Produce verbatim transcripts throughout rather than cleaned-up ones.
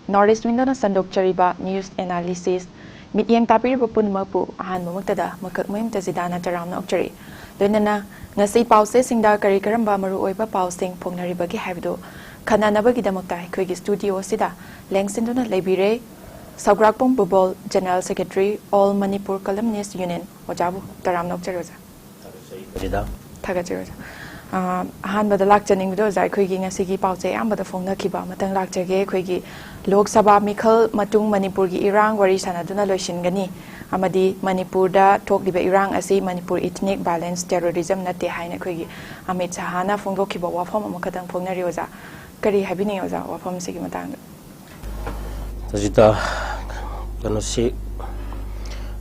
North East Window-ꯅ ꯁꯟꯗꯣꯛꯆꯔꯤꯕ news analysis, ꯃꯤꯠꯌꯦꯡ ꯇꯥꯕꯤꯔꯤꯕ ꯄꯨꯝꯅꯃꯛꯄꯨ ꯑꯍꯥꯟꯕꯃꯛꯇꯗ ꯃꯀꯛ ꯃꯌꯨꯝꯇ ꯖꯤꯗꯥꯅ ꯇꯔꯥꯝꯅ ꯑꯣꯛꯆꯔꯤ꯫ ꯂꯣꯏꯅꯅ ꯉꯁꯤ ꯄꯥꯎꯆꯦꯁꯤꯡꯗ ꯀꯔꯤ ꯀꯔꯝꯕ ꯃꯔꯨꯑꯣꯏꯕ ꯄꯥꯎꯁꯤꯡ ꯐꯣꯡꯅꯔꯤꯕꯒꯦ ꯍꯥꯏꯕꯗꯨ ꯈꯟꯅꯅꯕꯒꯤꯗꯃꯛꯇ ꯑꯩꯈꯣꯏꯒꯤ studio ꯑꯁꯤꯗ ꯂꯦꯡꯁꯤꯟꯗꯨꯅ ꯂꯩꯕꯤꯔꯦ꯫ ꯁꯧꯒ꯭ꯔꯥꯛꯄꯝ ꯕꯨꯕꯣꯜ, General Secretary, All Manipur Columnist Union, ꯑꯣꯖꯥꯕꯨ ꯇꯔꯥꯝꯅ ꯑꯣꯛꯆꯔꯤ ꯑꯣꯖꯥ꯫ ꯊꯥꯒꯠꯆꯔꯤ, ꯔꯤꯗꯥ꯫ ꯊꯥꯒꯠꯆꯔꯤ ꯑꯣꯖꯥ꯫ ꯑ, ꯑꯍꯥꯟꯕꯗ ꯂꯥꯛꯆꯅꯤꯡꯕꯗꯣ ꯑꯣꯖꯥ, ꯑꯩꯈꯣꯏꯒꯤ ꯉꯁꯤꯒꯤ ꯄꯥꯎꯆꯦ ꯑꯌꯥꯝꯕꯗ ꯐꯣꯡꯅꯈꯤꯕ ꯑꯃꯇꯪ ꯂꯥꯛꯆꯒꯦ꯫ ꯑꯩꯈꯣꯏꯒꯤ ꯂꯣꯛ ꯁꯚꯥ ꯃꯤꯈꯜ ꯃꯇꯨꯡ ꯃꯅꯤꯄꯨꯔꯒꯤ ꯏꯔꯥꯡ ꯋꯥꯔꯤ ꯁꯥꯟꯅꯗꯨꯅ ꯂꯣꯏꯁꯤꯟꯒꯅꯤ ꯑꯃꯗꯤ ꯃꯅꯤꯄꯨꯔꯗ ꯊꯣꯛꯂꯤꯕ ꯏꯔꯥꯡ ꯑꯁꯤ ꯃꯅꯤꯄꯨꯔ ethnic violence terrorism ꯅꯠꯇꯦ ꯍꯥꯏꯅ ꯑꯩꯈꯣꯏꯒꯤ ꯑꯃꯤꯠ ꯁꯍꯥꯅ ꯐꯣꯡꯗꯣꯛꯈꯤꯕ ꯋꯥꯐꯝ ꯑꯃꯈꯛꯇꯪ ꯐꯣꯡꯅꯔꯤ ꯑꯣꯖꯥ꯫ ꯀꯔꯤ ꯍꯥꯏꯕꯤꯅꯤꯡꯉꯤ ꯑꯣꯖꯥ ꯋꯥꯐꯝꯁꯤꯒꯤ ꯃꯇꯥꯡꯗ? ꯁꯖꯤꯇꯥ, ꯀꯩꯅꯣꯁꯤ,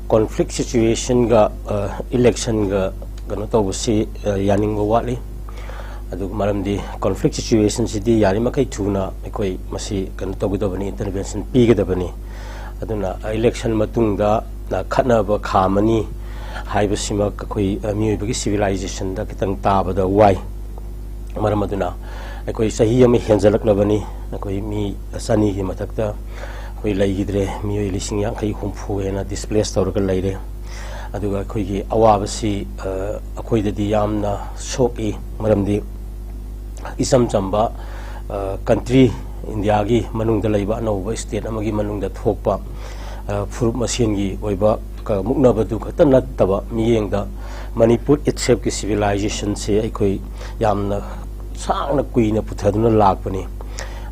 conflict situation-ꯒ, ꯑ, election-ꯒ ꯀꯩꯅꯣ ꯇꯧꯕꯁꯤ, ꯑ, ꯌꯥꯅꯤꯡꯕ ꯋꯥꯠꯂꯤ꯫ ꯑꯗꯨꯒ ꯃꯔꯝꯗꯤ conflict situation-ꯁꯤꯗꯤ ꯌꯥꯔꯤꯃꯈꯩ ꯊꯨꯅ ꯑꯩꯈꯣꯏ ꯃꯁꯤ ꯀꯩꯅꯣ ꯇꯧꯒꯗꯕꯅꯤ, intervention ꯄꯤꯒꯗꯕꯅꯤ꯫ ꯑꯗꯨꯅ election ꯃꯇꯨꯡꯗ, ꯑ, ꯈꯠꯅꯕ ꯈꯥꯝꯃꯅꯤ ꯍꯥꯏꯕꯁꯤꯃꯛ ꯑꯩꯈꯣꯏ, ꯑ, ꯃꯤꯑꯣꯏꯕꯒꯤ civilization-ꯗ ꯈꯤꯇꯪ ꯇꯥꯕꯗ ꯋꯥꯏ꯫ ꯃꯔꯝ ꯑꯗꯨꯅ ꯑꯩꯈꯣꯏ ꯆꯍꯤ ꯑꯃ ꯍꯦꯟꯖꯜꯂꯛꯂꯕꯅꯤ꯫ ꯑꯩꯈꯣꯏ ꯃꯤ ꯆꯅꯤꯒꯤ ꯃꯊꯛꯇ ꯑꯩꯈꯣꯏ ꯂꯩꯈꯤꯗ꯭ꯔꯦ꯫ ꯃꯤꯑꯣꯏ ꯂꯤꯁꯤꯡ ꯌꯥꯡꯈꯩ ꯍꯨꯝꯐꯨ ꯍꯦꯟꯅ displace ꯇꯧꯔꯒ ꯂꯩꯔꯦ꯫ ꯑꯗꯨꯒ ꯑꯩꯈꯣꯏꯒꯤ ꯑꯋꯥꯕꯁꯤ, ꯑ, ꯑꯩꯈꯣꯏꯗꯗꯤ ꯌꯥꯝꯅ ꯁꯣꯛꯏ꯫ ꯃꯔꯝꯗꯤ ꯏꯆꯝ ꯆꯝꯕ, ꯑ, country, ꯏꯟꯗꯤꯌꯥꯒꯤ ꯃꯅꯨꯡꯗ ꯂꯩꯕ ꯑꯅꯧꯕ state ꯑꯃꯒꯤ ꯃꯅꯨꯡꯗ ꯊꯣꯛꯄ, ꯑ, ꯐꯨꯔꯨꯞ ꯃꯁꯦꯟꯒꯤ ꯑꯣꯏꯕ ꯀ-, ꯃꯨꯛꯅꯕꯗꯨ ꯈꯛꯇ ꯅꯠꯇꯕ, ꯃꯤꯠꯌꯦꯡꯗ ꯃꯅꯤꯄꯨꯔ itself-ꯀꯤ civilization-ꯁꯦ ꯑꯩꯈꯣꯏ ꯌꯥꯝꯅ ꯁꯥꯡꯅ ꯀꯨꯏꯅ ꯄꯨꯊꯗꯨꯅ ꯂꯥꯛꯄꯅꯤ꯫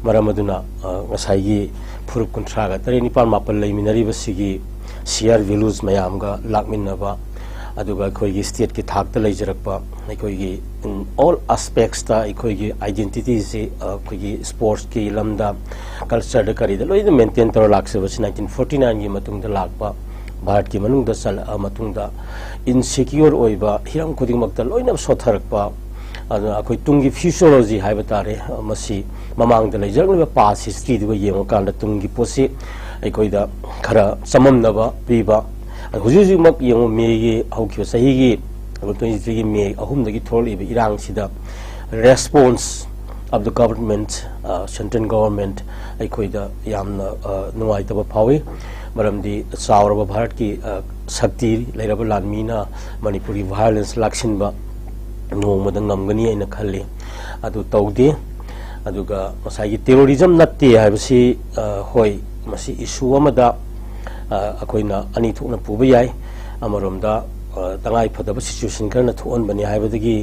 ꯃꯔꯝ ꯑꯗꯨꯅ, ꯑ, ꯉꯁꯥꯏꯒꯤ ꯐꯨꯔꯨꯞ ꯀꯨꯟꯊ꯭ꯔꯥꯒ ꯇꯔꯦꯠ, ꯅꯤꯄꯥꯜ, ꯃꯥꯄꯜ ꯂꯩꯃꯤꯟꯅꯔꯤꯕꯁꯤꯒꯤ shared values ꯃꯌꯥꯝꯒ ꯂꯥꯛꯃꯤꯟꯅꯕ, ꯑꯗꯨꯒ ꯑꯩꯈꯣꯏꯒꯤ state-ꯀꯤ ꯊꯥꯛꯇ ꯂꯩꯖꯔꯛꯄ ꯑꯩꯈꯣꯏꯒꯤ, ꯎꯝ, all aspects-ꯇ ꯑꯩꯈꯣꯏꯒꯤ identity-ꯁꯤ, ꯑ, ꯑꯩꯈꯣꯏꯒꯤ sports-ꯀꯤ ꯂꯝꯗ, culture-ꯗ ꯀꯔꯤꯗ ꯂꯣꯏꯅ maintain ꯇꯧꯔ ꯂꯥꯛꯆꯕꯁꯤ nineteen forty nine-ꯒꯤ ꯃꯇꯨꯡꯗ ꯂꯥꯛꯄ ꯚꯥꯔꯠꯀꯤ ꯃꯅꯨꯡꯗ ꯆꯠꯂꯛꯑ ꯃꯇꯨꯡꯗ insecure ꯑꯣꯏꯕ ꯍꯤꯔꯝ ꯈꯨꯗꯤꯡꯃꯛꯇ ꯂꯣꯏꯅ ꯁꯣꯠꯊꯔꯛꯄ, ꯑꯗꯨꯅ ꯑꯩꯈꯣꯏ ꯇꯨꯡꯒꯤ futurology ꯍꯥꯏꯕ ꯇꯥꯔꯦ, ꯃꯁꯤ ꯃꯃꯥꯡꯗ ꯂꯩꯖꯔꯛꯂꯤꯕ past history-ꯗꯨꯒ ꯌꯦꯡꯉꯀꯥꯟꯗ ꯇꯨꯡꯒꯤ ꯄꯣꯠꯁꯤ ꯑꯩꯈꯣꯏꯗ ꯈꯔ ꯆꯃꯝꯅꯕ ꯄꯤꯕ꯫ ꯍꯧꯖꯤꯛ ꯍꯧꯖꯤꯛꯃꯛ ꯌꯦꯡꯉꯨ, ꯃꯦꯒꯤ ꯍꯧꯈꯤꯕ ꯆꯍꯤꯒꯤ twenty three-ꯒꯤ ꯃꯦ ꯑꯍꯨꯝꯗꯒꯤ ꯊꯣꯛꯂꯛꯂꯤꯕ ꯏꯔꯥꯡꯁꯤꯗ response of the government, central government ꯑꯩꯈꯣꯏꯗ ꯌꯥꯝꯅ ꯅꯨꯡꯉꯥꯏꯇꯕ ꯐꯥꯎꯏ꯫ ꯃꯔꯝꯗꯤ ꯆꯥꯎꯔꯕ ꯚꯥꯔꯠꯀꯤ ꯁꯛꯇꯤ ꯂꯩꯔꯕ ꯂꯥꯟꯃꯤꯅ ꯃꯅꯤꯄꯨꯔꯒꯤ ꯚꯥꯏꯑꯣꯂꯦꯟꯁ ꯂꯥꯛꯁꯤꯟꯕ ꯅꯣꯡꯃꯗ ꯉꯝꯒꯅꯤ ꯍꯥꯏꯅ ꯈꯜꯂꯤ꯫ ꯑꯗꯨ ꯇꯧꯗꯦ꯫ ꯑꯗꯨꯒ ꯉꯁꯥꯏꯒꯤ ꯇꯦꯔꯣꯔꯤꯖꯝ ꯅꯠꯇꯦ ꯍꯥꯏꯕꯁꯤ, ꯍꯣꯏ, ꯃꯁꯤ ꯏꯁꯨ ꯑꯃꯗ ꯑꯩꯈꯣꯏꯅ ꯑꯅꯤ ꯊꯣꯛꯅ ꯄꯨꯕ ꯌꯥꯏ꯫ ꯑꯃꯔꯣꯝꯗ ꯇꯉꯥꯏ ꯐꯗꯕ ꯁꯤꯆꯨꯋꯦꯁꯟ ꯈꯔꯅ ꯊꯣꯛꯍꯟꯕꯅꯤ ꯍꯥꯏꯕꯗꯒꯤ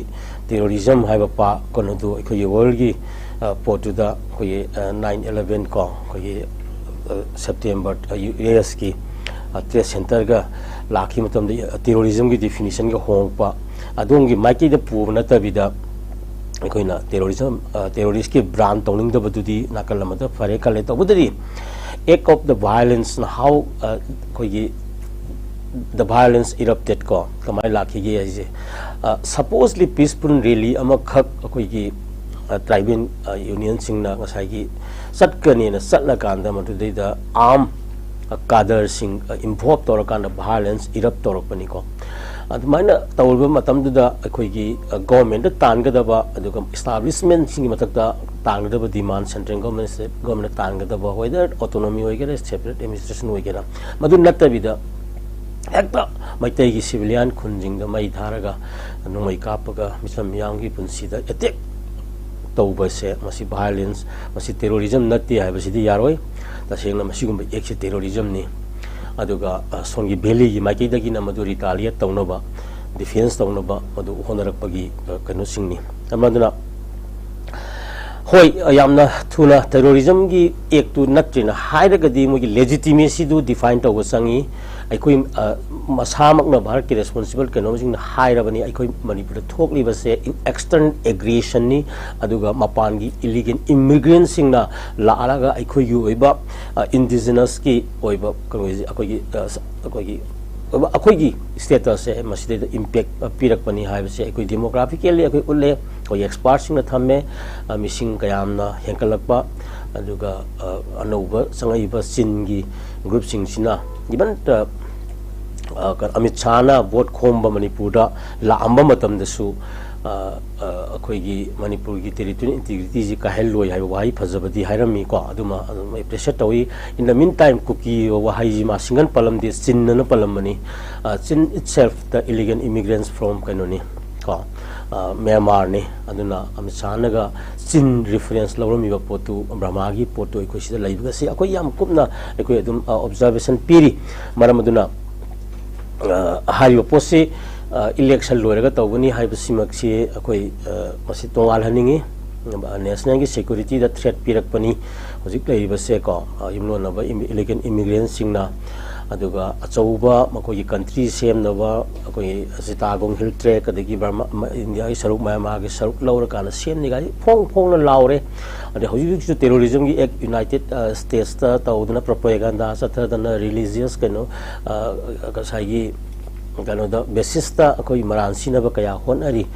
ꯇꯦꯔꯣꯔꯤꯖꯝ ꯍꯥꯏꯕ ꯄꯥ ꯀꯩꯅꯣꯗꯨ ꯑꯩꯈꯣꯏꯒꯤ ꯋꯥꯔꯜꯒꯤ ꯄꯣꯠꯇꯨꯗ ꯑꯩꯈꯣꯏꯒꯤ ꯅꯥꯏꯟ ꯏꯂꯦꯚꯦꯟ ꯀꯣ, ꯑꯩꯈꯣꯏꯒꯤ ꯁꯦꯞꯇꯦꯝꯕꯔ ꯌꯨ ꯑꯦꯁꯀꯤ ꯇ꯭ꯔꯦꯠ ꯁꯦꯟꯇꯔꯒ ꯂꯥꯛꯈꯤꯕ ꯃꯇꯝꯗ ꯇꯦꯔꯣꯔꯤꯖꯝꯒꯤ ꯗꯤꯐꯤꯅꯤꯁꯟꯒ ꯍꯣꯡꯉꯛꯄ, ꯑꯗꯣꯝꯒꯤ ꯃꯥꯏꯀꯩꯗ ꯄꯨꯕ ꯅꯠꯇꯕꯤꯗ ꯑꯩꯈꯣꯏꯅ ꯇꯦꯔꯣꯔꯤꯖꯝ, ꯇꯦꯔꯣꯔꯤꯁꯀꯤ ꯕ꯭ꯔꯥꯟ ꯇꯧꯅꯤꯡꯗꯕꯗꯨꯗꯤ ꯅꯥꯀꯜ ꯑꯃꯗ ꯐꯔꯦ ꯈꯜꯂꯦ꯫ ꯇꯧꯕꯇꯗꯤ act of the violence ꯅ how ꯑꯩꯈꯣꯏꯒꯤ the violence erupted ꯀꯣ, ꯀꯃꯥꯏꯅ ꯂꯥꯛꯈꯤꯒꯦ ꯍꯥꯏꯁꯦ, supposedly peaceful rally ꯑꯃꯈꯛ ꯑꯩꯈꯣꯏꯒꯤ ꯇ꯭ꯔꯥꯏꯕꯦꯜ ꯌꯨꯅꯤꯌꯟꯁꯤꯡꯅ ꯉꯁꯥꯏꯒꯤ ꯆꯠꯀꯅꯦꯅ ꯆꯠꯂꯀꯥꯟꯗ ꯃꯗꯨꯗꯩꯗ ꯑꯥꯔꯝ ꯀꯥꯗꯔꯁꯤꯡ ꯏꯟꯚꯣꯜꯕ ꯇꯧꯔꯀꯥꯟꯗ ꯚꯥꯏꯑꯣꯂꯦꯟꯁ ꯏꯔꯞ ꯇꯧꯔꯛꯄꯅꯤꯀꯣ꯫ ꯑꯗꯨꯃꯥꯏꯅ ꯇꯧꯔꯕ ꯃꯇꯝꯗꯨꯗ ꯑꯩꯈꯣꯏꯒꯤ ꯒꯣꯔꯃꯦꯟꯗ ꯇꯥꯟꯒꯗꯕ, ꯑꯗꯨꯒ ꯏꯁꯇꯥꯕ꯭ꯂꯤꯁꯃꯦꯟꯁꯤꯡꯒꯤ ꯃꯊꯛꯇ ꯇꯥꯟꯒꯗꯕ ꯗꯤꯃꯥꯟ, ꯁꯦꯟꯇ꯭ꯔꯦꯜ ꯒꯣꯔꯃꯦꯟ, ꯁ꯭ꯇꯦꯠ ꯒꯣꯔꯃꯦꯟꯅ ꯇꯥꯟꯒꯗꯕ, ꯋꯦꯗꯔ ꯑꯣꯇꯣꯅꯣꯃꯤ ꯑꯣꯏꯒꯦꯔꯥ, ꯁꯦꯄꯔꯦꯠ ꯑꯦꯗꯃꯤꯅꯤꯁꯇ꯭ꯔꯦꯁꯟ ꯑꯣꯏꯒꯦꯔꯥ, ꯃꯗꯨ ꯅꯠꯇꯕꯤꯗ ꯍꯦꯛꯇ ꯃꯩꯇꯩꯒꯤ ꯁꯤꯚꯤꯂꯤꯌꯥꯟ ꯈꯨꯟꯁꯤꯡꯗ ꯃꯩ ꯊꯥꯔꯒ, ꯅꯣꯡꯃꯩ ꯀꯥꯞꯄꯒ, ꯃꯤꯆꯝ ꯃꯤꯌꯥꯝꯒꯤ ꯄꯨꯟꯁꯤꯗ ꯑꯦꯇꯦꯛ ꯇꯧꯕꯁꯦ, ꯃꯁꯤ ꯚꯥꯏꯑꯣꯂꯦꯟꯁ, ꯃꯁꯤ ꯇꯦꯔꯣꯔꯤꯖꯝ ꯅꯠꯇꯦ ꯍꯥꯏꯕꯁꯤꯗꯤ ꯌꯥꯔꯣꯏ꯫ ꯇꯁꯦꯡꯅ ꯃꯁꯤꯒꯨꯝꯕ ꯑꯦꯛꯁꯤ ꯇꯦꯔꯣꯔꯤꯖꯝꯅꯤ꯫ ꯑꯗꯨꯒ ꯁꯣꯝꯒꯤ ꯚꯦꯂꯤꯒꯤ ꯃꯥꯏꯀꯩꯗꯒꯤꯅ ꯃꯗꯨ ꯔꯤꯇꯥꯂꯤꯌꯦꯠ ꯇꯧꯅꯕ, ꯗꯤꯐꯦꯟꯁ ꯇꯧꯅꯕ ꯃꯗꯨ ꯍꯣꯠꯅꯔꯛꯄꯒꯤ ꯀꯩꯅꯣꯁꯤꯡꯅꯤ꯫ ꯑꯗꯨꯅ ꯍꯣꯏ, ꯌꯥꯝꯅ ꯊꯨꯅ ꯇꯦꯔꯣꯔꯤꯖꯝꯒꯤ ꯑꯦꯛꯇꯨ ꯅꯠꯇ꯭ꯔꯦꯅ ꯍꯥꯏꯔꯒꯗꯤ ꯃꯣꯏꯒꯤ ꯂꯦꯖꯤꯇꯤꯃꯦꯁꯤꯗꯨ ꯗꯤꯐꯥꯏꯟ ꯇꯧꯕ ꯆꯪꯉꯤ꯫ ꯑꯩꯈꯣꯏ ꯃꯁꯥꯃꯛꯅ ꯚꯥꯔꯠꯀꯤ ꯔꯦꯁꯄꯣꯟꯁꯤꯕꯜ ꯀꯩꯅꯣꯁꯤꯡꯅ ꯍꯥꯏꯔꯕꯅꯤ, ꯑꯩꯈꯣꯏ ꯃꯅꯤꯄꯨꯔꯗ ꯊꯣꯛꯂꯤꯕꯁꯦ ꯑꯦꯛꯁꯇꯔꯅꯦꯜ ꯑꯦꯒ꯭ꯔꯦꯁꯟꯅꯤ, ꯑꯗꯨꯒ ꯃꯄꯥꯟꯒꯤ ꯏꯂꯤꯒꯦꯜ ꯏꯃꯤꯒ꯭ꯔꯦꯟꯁꯤꯡꯅ ꯂꯥꯛꯂꯒ ꯑꯩꯈꯣꯏꯒꯤ ꯑꯣꯏꯕ ꯏꯟꯗꯤꯖꯤꯅꯁꯀꯤ ꯑꯣꯏꯕ ꯀꯩꯅꯣꯁꯦ, ꯑꯩꯈꯣꯏꯒꯤ ꯑꯩꯈꯣꯏꯒꯤ ꯑꯩꯈꯣꯏꯒꯤ ꯁ꯭ꯇꯦꯇꯁꯁꯦ ꯃꯁꯤꯗꯩꯗ ꯏꯝꯄꯦꯛ ꯄꯤꯔꯛꯄꯅꯤ ꯍꯥꯏꯕꯁꯦ ꯑꯩꯈꯣꯏ ꯗꯦꯃꯣꯒ꯭ꯔꯥꯐꯤꯀꯦꯜꯂꯤ ꯑꯩꯈꯣꯏ ꯎꯠꯂꯦ꯫ ꯑꯩꯈꯣꯏ ꯑꯦꯛꯁꯄꯥꯔꯠꯁꯤꯡꯅ ꯊꯝꯃꯦ꯫ ꯃꯤꯁꯤꯡ ꯀꯌꯥꯝꯅ ꯍꯦꯟꯒꯠꯂꯛꯄ, ꯑꯗꯨꯒ ꯑꯅꯧꯕ ꯆꯪꯉꯛꯏꯕ ꯆꯤꯟꯒꯤ ꯒ꯭ꯔꯨꯞꯁꯤꯡꯁꯤꯅ, ꯏꯚꯟ ꯑꯃꯤꯠ ꯁꯥꯍꯅ ꯚꯣꯠ ꯈꯣꯝꯕ ꯃꯅꯤꯄꯨꯔꯗ ꯂꯥꯛꯑꯝꯕ ꯃꯇꯝꯗꯁꯨ ꯑꯩꯈꯣꯏꯒꯤ ꯃꯅꯤꯄꯨꯔꯒꯤ ꯇꯦꯔꯤꯇꯣꯔꯤꯌꯦꯜ ꯏꯟꯇꯤꯒ꯭ꯔꯤꯇꯤꯁꯤ ꯀꯥꯏꯍꯜꯂꯣꯏ ꯍꯥꯏꯕ ꯋꯥꯍꯩ ꯐꯖꯕꯗꯤ ꯍꯥꯏꯔꯝꯃꯤꯀꯣ꯫ ꯑꯗꯨꯃ ꯑꯗꯨꯝ ꯑꯦꯄ꯭ꯔꯤꯁꯤꯌꯦꯠ ꯇꯧꯏ꯫ In the meantime, ꯀꯨꯀꯤ ꯋꯥꯍꯩꯁꯤ ꯃꯥ ꯁꯤꯡꯒꯟ ꯄꯜꯂꯝꯗꯦ, ꯆꯤꯟꯅ ꯄꯜꯂꯝꯕꯅꯤ꯫ ꯆꯤꯟ itself the illegal immigrants from ꯀꯩꯅꯣꯅꯤ ꯀꯣ, ꯃ꯭ꯌꯥꯟꯃꯥꯔꯅꯤ꯫ ꯑꯗꯨꯅ ꯑꯃꯤꯠ ꯁꯥꯍꯅꯒ ꯆꯤꯟ ꯔꯤꯐꯔꯦꯟꯁ ꯂꯧꯔꯝꯃꯤꯕ ꯄꯣꯠꯇꯨ ꯕ꯭ꯔꯃꯥꯒꯤ ꯄꯣꯠꯇꯨ ꯑꯩꯈꯣꯏ ꯁꯤꯗ ꯂꯩꯕꯒꯁꯤ ꯑꯩꯈꯣꯏ ꯌꯥꯝ ꯀꯨꯞꯅ ꯑꯩꯈꯣꯏ ꯑꯗꯨꯝ ꯑꯣꯕꯖꯥꯔꯕꯦꯁꯟ ꯄꯤꯔꯤ꯫ ꯃꯔꯝ ꯑꯗꯨꯅ ꯍꯥꯏꯔꯤꯕ ꯄꯣꯠꯁꯤ ꯏꯂꯦꯛꯁꯟ ꯂꯣꯏꯔꯒ ꯇꯧꯒꯅꯤ ꯍꯥꯏꯕꯁꯤꯃꯛꯁꯤ ꯑꯩꯈꯣꯏ ꯃꯁꯤ ꯇꯣꯉꯥꯜꯍꯟꯅꯤꯡꯉꯤ꯫ ꯅꯦꯁꯅꯦꯜꯒꯤ ꯁꯦꯀ꯭ꯌꯨꯔꯤꯇꯤꯗ ꯊ꯭ꯔꯦꯠ ꯄꯤꯔꯛꯄꯅꯤ ꯍꯧꯖꯤꯛ ꯂꯩꯔꯤꯕꯁꯦꯀꯣ, ꯌꯨꯝꯂꯣꯟꯅꯕ ꯏꯂꯤꯒꯦꯜ ꯏꯃꯤꯒ꯭ꯔꯦꯟꯁꯤꯡꯅ꯫ ꯑꯗꯨꯒ ꯑꯆꯧꯕ ꯃꯈꯣꯏꯒꯤ ꯀꯟꯇ꯭ꯔꯤ ꯁꯦꯝꯅꯕ ꯑꯩꯈꯣꯏꯒꯤ ꯆꯤꯇꯥꯒꯣꯡ ꯍꯤꯜ ꯇ꯭ꯔꯦꯛ, ꯑꯗꯒꯤ ꯕꯔꯃꯥ, ꯏꯟꯗꯤꯌꯥꯒꯤ ꯁꯔꯨꯛ, ꯃꯌꯥꯟꯃꯥꯔꯒꯤ ꯁꯔꯨꯛ ꯂꯧꯔꯀꯥꯟꯗ ꯁꯦꯝꯅꯤꯡꯉꯥꯏ ꯐꯣꯡ ꯐꯣꯡꯅ ꯂꯥꯎꯔꯦ꯫ ꯑꯗꯩ ꯍꯧꯖꯤꯛ ꯍꯧꯖꯤꯛꯁꯨ ꯇꯦꯔꯣꯔꯤꯖꯝꯒꯤ ꯑꯦꯛ ꯌꯨꯅꯥꯏꯇꯦꯠ ꯁ꯭ꯇꯦꯠꯁꯇ ꯇꯧꯗꯅ ꯄ꯭ꯔꯣꯄꯦꯒꯥꯟꯗꯥ ꯆꯠꯊꯗꯅ ꯔꯤꯂꯤꯖꯤꯌꯁ ꯀꯩꯅꯣ, ꯉꯁꯥꯏꯒꯤ ꯀꯩꯅꯣꯗ ꯕꯦꯁꯤꯁꯇ ꯑꯩꯈꯣꯏ ꯃꯔꯥꯟ ꯁꯤꯅꯕ ꯀꯌꯥ ꯍꯣꯠꯅꯔꯤ꯫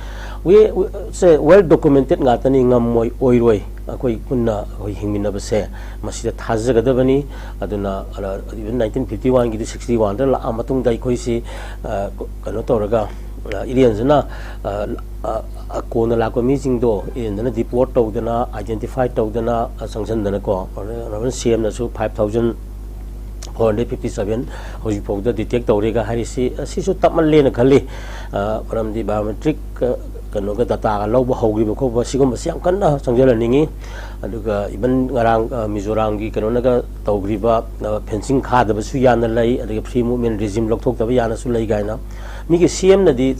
ꯁꯦ ꯋꯦꯜ ꯗꯣꯀꯨꯃꯦꯟꯇꯦꯠ ꯉꯥꯛꯇꯅꯤ꯫ ꯉꯝꯃꯣꯏ, ꯑꯣꯏꯔꯣꯏ꯫ ꯑꯩꯈꯣꯏ ꯄꯨꯟꯅ ꯑꯩꯈꯣꯏ ꯍꯤꯡꯃꯤꯟꯅꯕꯁꯦ ꯃꯁꯤꯗ ꯊꯥꯖꯒꯗꯕꯅꯤ꯫ ꯑꯗꯨꯅ ꯏꯚꯟ ꯅꯥꯏꯟꯇꯤꯟ ꯐꯤꯐꯇꯤ ꯋꯥꯟꯒꯤꯗꯤ ꯁꯤꯛꯁꯇꯤ ꯋꯥꯟꯗ ꯂꯥꯛꯑ ꯃꯇꯨꯡꯗ ꯑꯩꯈꯣꯏꯁꯤ ꯀꯩꯅꯣ ꯇꯧꯔꯒ ꯏꯔꯦꯟꯖꯅ ꯀꯣꯟꯅ ꯂꯥꯛꯄ ꯃꯤꯁꯤꯡꯗꯣ ꯏꯔꯦꯟꯖꯅ ꯗꯤꯄꯣꯔꯠ ꯇꯧꯗꯅ, ꯑꯥꯏꯗꯦꯟꯇꯤꯐꯥꯏ ꯇꯧꯗꯅ ꯆꯪꯁꯤꯟꯗꯅꯀꯣ, ꯁꯤ ꯑꯦꯝꯅꯁꯨ five thousand four hundred fifty seven ꯍꯧꯖꯤꯛꯐꯥꯎꯗ ꯗꯤꯇꯦꯛ ꯇꯧꯔꯦꯒ ꯍꯥꯏꯔꯤꯁꯤ, ꯑꯁꯤꯁꯨ ꯇꯞꯃꯜꯂꯦꯅ ꯈꯜꯂꯤ꯫ ꯃꯔꯝꯗꯤ ꯕꯥꯏꯑꯣꯃꯦꯇ꯭ꯔꯤꯛ ꯀꯩꯅꯣꯒ ꯗꯇꯥꯒ ꯂꯧꯕ ꯍꯧꯈꯤꯕ ꯈꯣꯠꯄ ꯁꯤꯒꯨꯝꯕꯁꯤ ꯌꯥꯝ ꯀꯟꯅ ꯆꯪꯁꯤꯜꯍꯟꯅꯤꯡꯉꯤ꯫ ꯑꯗꯨꯒ ꯏꯚꯟ ꯉꯔꯥꯡ ꯃꯤꯖꯣꯔꯥꯝꯒꯤ ꯀꯩꯅꯣꯅꯒ ꯇꯧꯈ꯭ꯔꯤꯕ ꯐꯦꯟꯁꯤꯡ ꯈꯥꯗꯕꯁꯨ ꯌꯥꯅ ꯂꯩ, ꯑꯗꯒꯤ ꯐ꯭ꯔꯤ ꯃꯨꯚꯃꯦꯟ ꯔꯤꯖꯤꯝ ꯂꯧꯊꯣꯛꯇꯕ ꯌꯥꯅꯁꯨ ꯂꯩ ꯀꯥꯏꯅ ꯃꯤꯒꯤ ꯁꯤ ꯑꯦꯝꯅꯗꯤ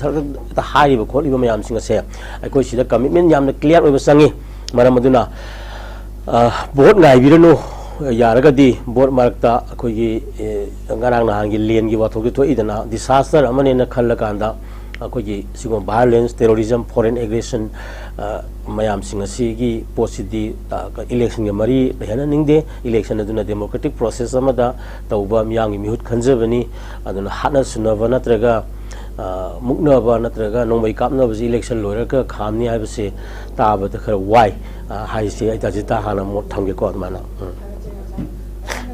ꯍꯥꯏꯔꯤꯕ ꯈꯣꯠꯂꯤꯕ ꯃꯌꯥꯝꯁꯤꯡ ꯑꯁꯦ ꯑꯩꯈꯣꯏ ꯁꯤꯗ ꯀꯃꯤꯠꯃꯦꯟ ꯌꯥꯝꯅ ꯀ꯭ꯂꯤꯌꯥꯔ ꯑꯣꯏꯕ ꯆꯪꯉꯤ꯫ ꯃꯔꯝ ꯑꯗꯨꯅ ꯚꯣꯠ ꯉꯥꯏꯕꯤꯔꯅꯨ꯫ ꯌꯥꯔꯒꯗꯤ ꯚꯣꯠ ꯃꯔꯛꯇ ꯑꯩꯈꯣꯏꯒꯤ ꯉꯔꯥꯡ ꯅꯍꯥꯟꯒꯤ ꯂꯦꯟꯒꯤ ꯋꯥꯊꯣꯛꯇꯨ ꯊꯣꯛꯏꯗꯅ, ꯗꯤꯁꯥꯁꯇꯔ ꯑꯃꯅꯦꯅ ꯈꯜꯂꯀꯥꯟꯗ ꯑꯩꯈꯣꯏꯒꯤ ꯁꯤꯒꯨꯝꯕ ꯚꯥꯏꯑꯣꯂꯦꯟꯁ, ꯇꯦꯔꯣꯔꯤꯖꯝ, ꯐꯣꯔꯦꯟ ꯑꯦꯒ꯭ꯔꯦꯁꯟ ꯃꯌꯥꯝꯁꯤꯡ ꯑꯁꯤꯒꯤ ꯄꯣꯠꯁꯤꯗꯤ ꯏꯂꯦꯛꯁꯟꯒ ꯃꯔꯤ ꯂꯩꯍꯟꯅꯅꯤꯡꯗꯦ꯫ ꯏꯂꯦꯛꯁꯟ ꯑꯗꯨꯅ ꯗꯦꯃꯣꯀ꯭ꯔꯦꯇꯤꯛ ꯄ꯭ꯔꯣꯁꯦꯁ ꯑꯃꯗ ꯇꯧꯕ ꯃꯤꯌꯥꯝꯒꯤ ꯃꯤꯍꯨꯠ ꯈꯟꯖꯕꯅꯤ꯫ ꯑꯗꯨꯅ ꯍꯥꯠꯅ ꯁꯨꯅꯕ ꯅꯠꯇ꯭ꯔꯒ ꯃꯨꯛꯅꯕ ꯅꯠꯇ꯭ꯔꯒ ꯅꯣꯡꯃꯩ ꯀꯥꯞꯅꯕꯁꯤ ꯏꯂꯦꯛꯁꯟ ꯂꯣꯏꯔꯒ ꯈꯥꯝꯅꯤ ꯍꯥꯏꯕꯁꯤ ꯇꯥꯕꯗ ꯈꯔ ꯋꯥꯏ꯫ ꯍꯥꯏꯁꯦ ꯑꯩ ꯇꯥꯖꯤꯇꯥ ꯍꯥꯟꯅ ꯃꯣꯠ ꯊꯝꯒꯦꯀꯣ꯫ ꯑꯗꯨꯃꯥꯏꯅ ꯎꯝ꯫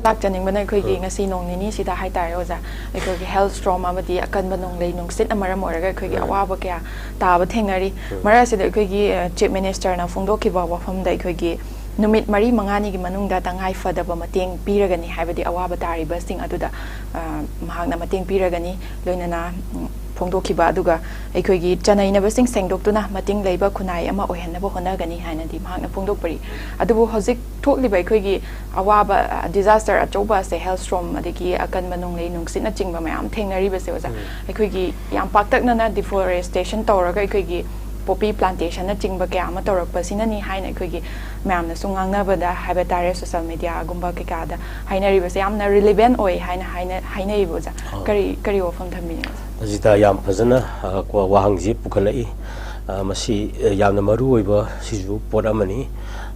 ꯂꯥꯛꯆꯅꯤꯡꯕꯅ ꯑꯩꯈꯣꯏꯒꯤ ꯎꯝ꯫ ꯉꯁꯤ ꯅꯣꯡ ꯅꯤꯅꯤꯁꯤꯗ ꯍꯥꯏꯇꯥꯔꯦ ꯑꯣꯖꯥ, ꯑꯩꯈꯣꯏꯒꯤ hailstorm ꯑꯃꯗꯤ ꯑꯀꯟꯕ ꯅꯣꯡꯂꯩ ꯅꯨꯡꯁꯤꯠꯅ ꯃꯔꯝ ꯑꯣꯏꯔꯒ ꯑꯩꯈꯣꯏꯒꯤ ꯎꯝ꯫ ꯑꯋꯥꯕ ꯀꯌꯥ ꯇꯥꯕ ꯊꯦꯡꯅꯔꯤ꯫ ꯎꯝ꯫ ꯃꯔꯛ ꯑꯁꯤꯗ ꯑꯩꯈꯣꯏꯒꯤ, ꯑ, Chief Ministerꯅ ꯐꯣꯡꯗꯣꯛꯈꯤꯕ ꯋꯥꯐꯝꯗ ꯑꯩꯈꯣꯏꯒꯤ ꯅꯨꯃꯤꯠ ꯃꯔꯤ ꯃꯉꯥꯅꯤꯒꯤ ꯃꯅꯨꯡꯗ ꯇꯉꯥꯏ ꯐꯗꯕ ꯃꯇꯦꯡ ꯄꯤꯔꯒꯅꯤ, ꯍꯥꯏꯕꯗꯤ ꯑꯋꯥꯕ ꯇꯥꯔꯤꯕꯁꯤꯡ ꯑꯗꯨꯗ, ꯑ, ꯃꯍꯥꯛꯅ ꯃꯇꯦꯡ ꯄꯤꯔꯒꯅꯤ, ꯂꯣꯏꯅꯅ, ꯎꯝ, ꯐꯣꯡꯗꯣꯛꯈꯤꯕ꯫ ꯑꯗꯨꯒ ꯑꯩꯈꯣꯏꯒꯤ ꯆꯅꯩꯅꯕꯁꯤꯡ ꯁꯦꯡꯗꯣꯛꯇꯨꯅ ꯃꯇꯤꯡ ꯂꯩꯕ ꯈꯨꯟꯅꯥꯏ ꯑꯃ ꯑꯣꯏꯍꯟꯅꯕ ꯍꯣꯠꯅꯒꯅꯤ ꯍꯥꯏꯅꯗꯤ ꯃꯍꯥꯛꯅ ꯐꯣꯡꯗꯣꯛꯄꯔꯤ꯫ ꯑꯗꯨꯕꯨ ꯍꯧꯖꯤꯛ ꯊꯣꯛꯂꯤꯕ ꯑꯩꯈꯣꯏꯒꯤ ꯑꯋꯥꯕ, ꯑ, disaster ꯑꯆꯧꯕ ꯑꯁꯦ, hailstorm ꯑꯗꯒꯤ ꯑꯀꯟꯕ ꯅꯣꯡꯂꯩ ꯅꯨꯡꯁꯤꯠꯅꯆꯤꯡꯕ ꯃꯌꯥꯝ ꯊꯦꯡꯅꯔꯤꯕꯁꯦ ꯑꯣꯖꯥ, ꯎꯝ꯫ ꯑꯩꯈꯣꯏꯒꯤ ꯌꯥꯝ ꯄꯥꯛꯇꯛꯅꯅ deforestation ꯇꯧꯔꯒ ꯑꯩꯈꯣꯏꯒꯤ poppy plantationꯅꯆꯤꯡꯕ ꯀꯌꯥ ꯑꯃ ꯇꯧꯔꯛꯄꯁꯤꯅꯅꯤ ꯍꯥꯏꯅ ꯑꯩꯈꯣꯏꯒꯤ ꯃꯌꯥꯝꯅꯁꯨ ꯉꯥꯡꯅꯕꯗ ꯍꯥꯏꯕ ꯇꯥꯔꯦ, social mediaꯒꯨꯝꯕ ꯀꯩꯀꯥꯗ ꯍꯥꯏꯅꯔꯤꯕꯁꯦ ꯌꯥꯝꯅ relevant ꯑꯣꯏ ꯍꯥꯏꯅ ꯍꯥꯏꯅ-, ꯍꯥꯏꯅꯩꯌꯦꯕ ꯑꯣꯖꯥ꯫ ꯑꯥ꯫ ꯀꯔꯤ, ꯀꯔꯤ ꯋꯥꯐꯝ ꯊꯝꯕꯤꯅꯤꯡꯉꯤ ꯑꯣꯖꯥ? ꯔꯖꯤꯇꯥ, ꯌꯥꯝ ꯐꯖꯅ, ꯑ, ꯀꯣ-, ꯋꯥꯍꯪꯁꯤ ꯄꯨꯈꯠꯂꯛꯏ꯫ ꯑ, ꯃꯁꯤ, ꯑ, ꯌꯥꯝꯅ ꯃꯔꯨ ꯑꯣꯏꯕ ꯁꯤꯁꯨ ꯄꯣꯠ ꯑꯃꯅꯤ꯫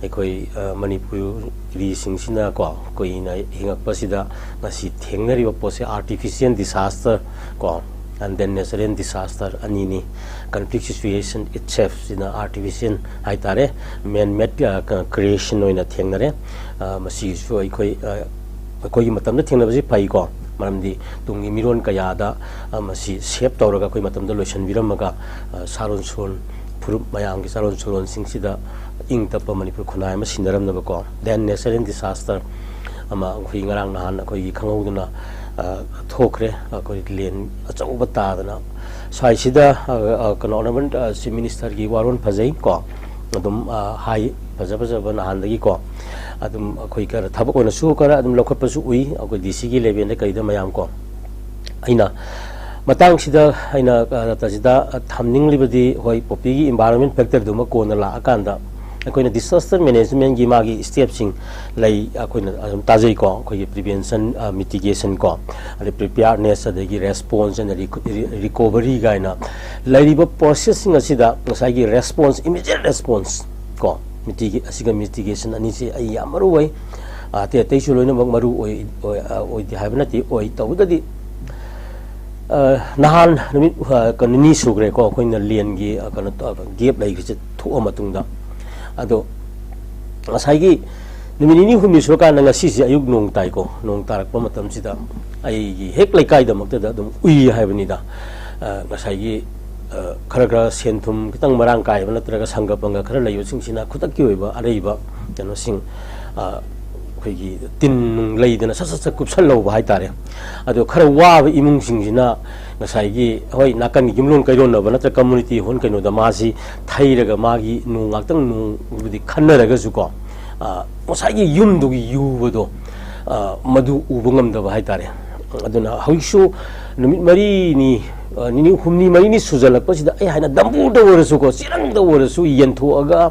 ꯑꯩꯈꯣꯏ, ꯑ, ꯃꯅꯤꯄꯨꯔꯤꯁꯤꯡꯁꯤꯅ ꯀꯣ, ꯀꯨꯏꯅ ꯍꯤꯡꯉꯛꯄꯁꯤꯗ ꯉꯁꯤ ꯊꯦꯡꯅꯔꯤꯕ ꯄꯣꯠꯁꯦ artificial disaster ꯀꯣ, and then natural disaster ꯑꯅꯤꯅꯤ꯫ Conflict situation itself ꯁꯤꯅ artificial ꯍꯥꯏꯇꯥꯔꯦ, man made, ꯑ, ꯀ-, creation ꯑꯣꯏꯅ ꯊꯦꯡꯅꯔꯦ꯫ ꯑ, ꯃꯁꯤꯒꯤꯁꯨ ꯑꯩꯈꯣꯏ, ꯑ, ꯑꯩꯈꯣꯏꯒꯤ ꯃꯇꯝꯗ ꯊꯦꯡꯅꯕꯁꯤ ꯐꯩꯀꯣ, ꯃꯔꯝꯗꯤ ꯇꯨꯡꯒꯤ ꯃꯤꯔꯣꯟ ꯀꯌꯥꯗ, ꯑ, ꯃꯁꯤ save ꯇꯧꯔꯒ ꯑꯩꯈꯣꯏ ꯃꯇꯝꯗ ꯂꯣꯏꯁꯤꯟꯕꯤꯔꯝꯃꯒ, ꯑ, ꯁꯥꯔꯣꯟ ꯁꯨꯔꯣꯟ ꯐꯨꯔꯨꯞ ꯃꯌꯥꯝꯒꯤ ꯆꯥꯔꯣꯟ ꯁꯨꯔꯣꯟꯁꯤꯡꯁꯤꯗ ꯏꯪ ꯇꯞꯄ ꯃꯅꯤꯄꯨꯔ ꯈꯨꯟꯅꯥꯏ ꯑꯃ ꯁꯤꯟꯅꯔꯝꯅꯕꯀꯣ꯫ Then natural disaster ꯑꯃ ꯑꯩꯈꯣꯏ ꯉꯔꯥꯡ ꯅꯍꯥꯟ ꯑꯩꯈꯣꯏꯒꯤ ꯈꯪꯍꯧꯗꯅ, ꯑ, ꯊꯣꯛꯈ꯭ꯔꯦ꯫ ꯑꯩꯈꯣꯏ ꯂꯦꯟ ꯑꯆꯧꯕ ꯇꯥꯗꯅ ꯁ꯭ꯋꯥꯏꯁꯤꯗ, ꯑ, ꯑ, ꯀꯩꯅꯣ, Honourable, ꯑ, Chief Ministerꯒꯤ ꯋꯥꯔꯣꯜ ꯐꯖꯩ ꯀꯣ꯫ ꯑꯗꯨꯝ, ꯑ, ꯍꯥꯏ, ꯐꯖ ꯐꯖꯕ ꯅꯍꯥꯟꯗꯒꯤꯀꯣ꯫ ꯑꯗꯨꯝ ꯑꯩꯈꯣꯏ ꯈꯔ ꯊꯕꯛ ꯑꯣꯏꯅꯁꯨ ꯈꯔ ꯑꯗꯨꯝ ꯂꯧꯈꯠꯄꯁꯨ ꯎꯏ ꯑꯩꯈꯣꯏ D Cꯒꯤ levelꯗ ꯀꯩꯗ ꯃꯌꯥꯝ ꯀꯣ꯫ ꯑꯩꯅ ꯃꯇꯥꯡꯁꯤꯗ ꯑꯩꯅ, ꯑ, ꯇꯁꯤꯗ ꯊꯝꯅꯤꯡꯂꯤꯕꯗꯤ, ꯍꯣꯏ, poppyꯒꯤ environment factorꯗꯨꯃ ꯀꯣꯟꯅ ꯂꯥꯛꯑꯀꯥꯟꯗ ꯑꯩꯈꯣꯏꯅ disaster managementꯀꯤ ꯃꯥꯒꯤ stepꯁꯤꯡ ꯂꯩ, ꯑꯩꯈꯣꯏꯅ ꯑꯗꯨꯝ ꯇꯥꯖꯩꯀꯣ, ꯑꯩꯈꯣꯏꯒꯤ prevention, ꯑ, mitigation ꯀꯣ, ꯑꯗꯩ preparedness, ꯑꯗꯒꯤ response and reco-, re-, recovery ꯀꯥꯏꯅ ꯂꯩꯔꯤꯕ processꯁꯤꯡ ꯑꯁꯤꯗ ꯉꯁꯥꯏꯒꯤ response, immediate response ꯀꯣ, mitigate, ꯑꯁꯤꯒ mitigation ꯑꯅꯤꯁꯤ ꯑꯩ ꯌꯥꯝ ꯃꯔꯨ ꯑꯣꯏ꯫ ꯑ, ꯑꯇꯩ ꯑꯇꯩꯁꯨ ꯂꯣꯏꯅꯃꯛ ꯃꯔꯨ ꯑꯣꯏ, ꯑꯣꯏ, ꯑ, ꯑꯣꯏꯗꯦ ꯍꯥꯏꯕ ꯅꯠꯇꯦ, ꯑꯣꯏ꯫ ꯇꯧꯕꯇꯗꯤ, ꯑ, ꯅꯍꯥꯟ ꯅꯨꯃꯤꯠ, ꯑ, ꯀꯩꯅꯣ, ꯅꯤꯅꯤ ꯁꯨꯈ꯭ꯔꯦꯀꯣ, ꯑꯩꯈꯣꯏꯅ ꯂꯦꯟꯒꯤ, ꯑ, ꯀꯩꯅꯣ ꯇꯧ-, gap ꯂꯩꯈ꯭ꯔꯤꯁꯦ ꯊꯣꯛꯑ ꯃꯇꯨꯡꯗ꯫ ꯑꯗꯣ ꯉꯁꯥꯏꯒꯤ ꯅꯨꯃꯤꯠ ꯅꯤꯅꯤ ꯍꯨꯝꯅꯤ ꯁꯨꯔꯀꯥꯟꯗ ꯉꯁꯤꯁꯦ ꯑꯌꯨꯛ ꯅꯣꯡ ꯇꯥꯏꯀꯣ꯫ ꯅꯣꯡ ꯇꯥꯔꯛꯄ ꯃꯇꯝꯁꯤꯗ ꯑꯩꯒꯤ ꯍꯦꯛ ꯂꯩꯀꯥꯏꯗꯃꯛꯇꯗ ꯑꯗꯨꯝ ꯎꯏ ꯍꯥꯏꯕꯅꯤꯗ꯫ ꯑ, ꯉꯁꯥꯏꯒꯤ, ꯑ, ꯈꯔ ꯈꯔ ꯁꯦꯟ ꯊꯨꯝ ꯈꯤꯇꯪ ꯃꯔꯥꯡ ꯀꯥꯏꯕ ꯅꯠꯇ꯭ꯔꯒ ꯁꯪꯒ ꯄꯪꯒ ꯈꯔ ꯂꯩꯕꯁꯤꯡꯁꯤꯅ ꯈꯨꯗꯛꯀꯤ ꯑꯣꯏꯕ ꯑꯔꯩꯕ ꯀꯩꯅꯣꯁꯤꯡ, ꯑ, ꯑꯩꯈꯣꯏꯒꯤ ꯇꯤꯟ ꯅꯨꯡ ꯂꯩꯗꯅ ꯁꯠ ꯁꯠ ꯁꯠ ꯀꯨꯞꯁꯜꯍꯧꯕ ꯍꯥꯏꯇꯥꯔꯦ꯫ ꯑꯗꯣ ꯈꯔ ꯋꯥꯕ ꯏꯃꯨꯡꯁꯤꯡꯁꯤꯅ ꯉꯁꯥꯏꯒꯤ, ꯍꯣꯏ, ꯅꯥꯀꯟꯒꯤ ꯌꯨꯝꯂꯣꯟ ꯀꯩꯔꯣꯟꯅꯕ ꯅꯠꯇ꯭ꯔꯒ community hall ꯀꯩꯅꯣꯗ ꯃꯥꯁꯤ ꯊꯩꯔꯒ ꯃꯥꯒꯤ ꯅꯣꯡ ꯉꯥꯛꯇꯪ ꯅꯣꯡꯕꯨꯗꯤ ꯈꯟꯅꯔꯒꯁꯨꯀꯣ, ꯑ, ꯉꯁꯥꯏꯒꯤ ꯌꯨꯝꯗꯨꯒꯤ ꯌꯨꯕꯗꯣ, ꯑ, ꯃꯗꯨ ꯎꯕ ꯉꯝꯗꯕ ꯍꯥꯏꯇꯥꯔꯦ꯫ ꯑꯗꯨꯅ ꯍꯧꯖꯤꯛꯁꯨ ꯅꯨꯃꯤꯠ ꯃꯔꯤꯅꯤ, ꯑ, ꯅꯤꯅꯤ, ꯍꯨꯝꯅꯤ ꯃꯔꯤꯅꯤ ꯁꯨꯖꯜꯂꯛꯄꯁꯤꯗ ꯑꯩ ꯍꯥꯏꯅ ꯗꯝꯕꯨꯔꯗ ꯑꯣꯏꯔꯁꯨꯀꯣ, ꯆꯦꯔꯪꯗ ꯑꯣꯏꯔꯁꯨ ꯌꯦꯟꯊꯣꯛꯑꯒ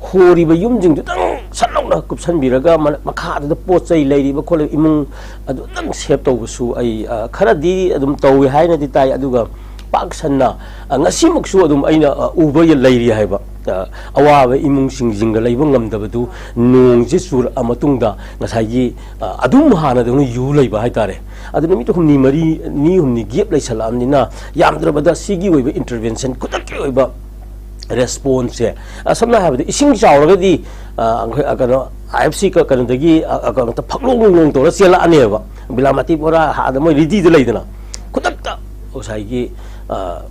ꯍꯣꯔꯤꯕ ꯌꯨꯝꯁꯤꯡꯗꯨꯗꯪ ꯁꯠ ꯂꯥꯎꯅ ꯀꯨꯞꯁꯟꯕꯤꯔꯒ ꯃ-, ꯃꯈꯥꯗꯨꯗ ꯄꯣꯠ ꯆꯩ ꯂꯩꯔꯤꯕ ꯈꯣꯠꯂꯤꯕ ꯏꯃꯨꯡ ꯑꯗꯨꯗꯪ save ꯇꯧꯕꯁꯨ ꯑꯩ, ꯑ, ꯈꯔꯗꯤ ꯑꯗꯨꯝ ꯇꯧꯏ ꯍꯥꯏꯅꯗꯤ ꯇꯥꯏ꯫ ꯑꯗꯨꯒ ꯄꯥꯛ ꯁꯟꯅ, ꯑ, ꯉꯁꯤꯃꯛꯁꯨ ꯑꯗꯨꯝ ꯑꯩꯅ, ꯑ, ꯎꯕ ꯂꯩꯔꯤ ꯍꯥꯏꯕ, ꯑ, ꯑꯋꯥꯕ ꯏꯃꯨꯡꯁꯤꯡꯁꯤꯡꯒ ꯂꯩꯕ ꯉꯝꯗꯕꯗꯨ ꯅꯣꯡꯁꯦ ꯆꯨꯔꯛꯑ ꯃꯇꯨꯡꯗ ꯉꯁꯥꯏꯒꯤ, ꯑ, ꯑꯗꯨꯝ ꯍꯥꯟꯅꯗꯧꯅ ꯌꯨ ꯂꯩꯕ ꯍꯥꯏꯇꯥꯔꯦ꯫ ꯑꯗꯨ ꯅꯨꯃꯤꯠ ꯍꯨꯝꯅꯤ ꯃꯔꯤ, ꯅꯤ ꯍꯨꯝꯅꯤ gap ꯂꯩꯁꯜꯂꯛꯑꯕꯅꯤꯅ ꯌꯥꯝꯗ꯭ꯔꯕꯗ ꯁꯤꯒꯤ ꯑꯣꯏꯕ intervention, ꯈꯨꯗꯛꯀꯤ ꯑꯣꯏꯕ responseꯁꯦ, ꯑ, ꯁꯝꯅ ꯍꯥꯏꯔꯕꯗ ꯏꯁꯤꯡ ꯆꯥꯎꯔꯒꯗꯤ, ꯑ, ꯑꯩꯈꯣꯏ, ꯑ, ꯀꯩꯅꯣ, IFC ꯀ-, ꯀꯩꯅꯣꯗꯒꯤ, ꯑ, ꯑ, ꯀꯩꯅꯣ, ꯐꯛꯂꯣꯡ ꯅꯨꯡꯂꯣꯡ ꯇꯧꯔ ꯆꯦꯜꯂꯛꯑꯅꯦꯕ꯫ ꯕꯤꯂꯥꯃꯇꯤ ꯕꯣꯔꯥ ꯑꯗ ꯃꯣꯏ readyꯗ ꯂꯩꯗꯅ, ꯈꯨꯗꯛꯇ ꯉꯁꯥꯏꯒꯤ, ꯑ,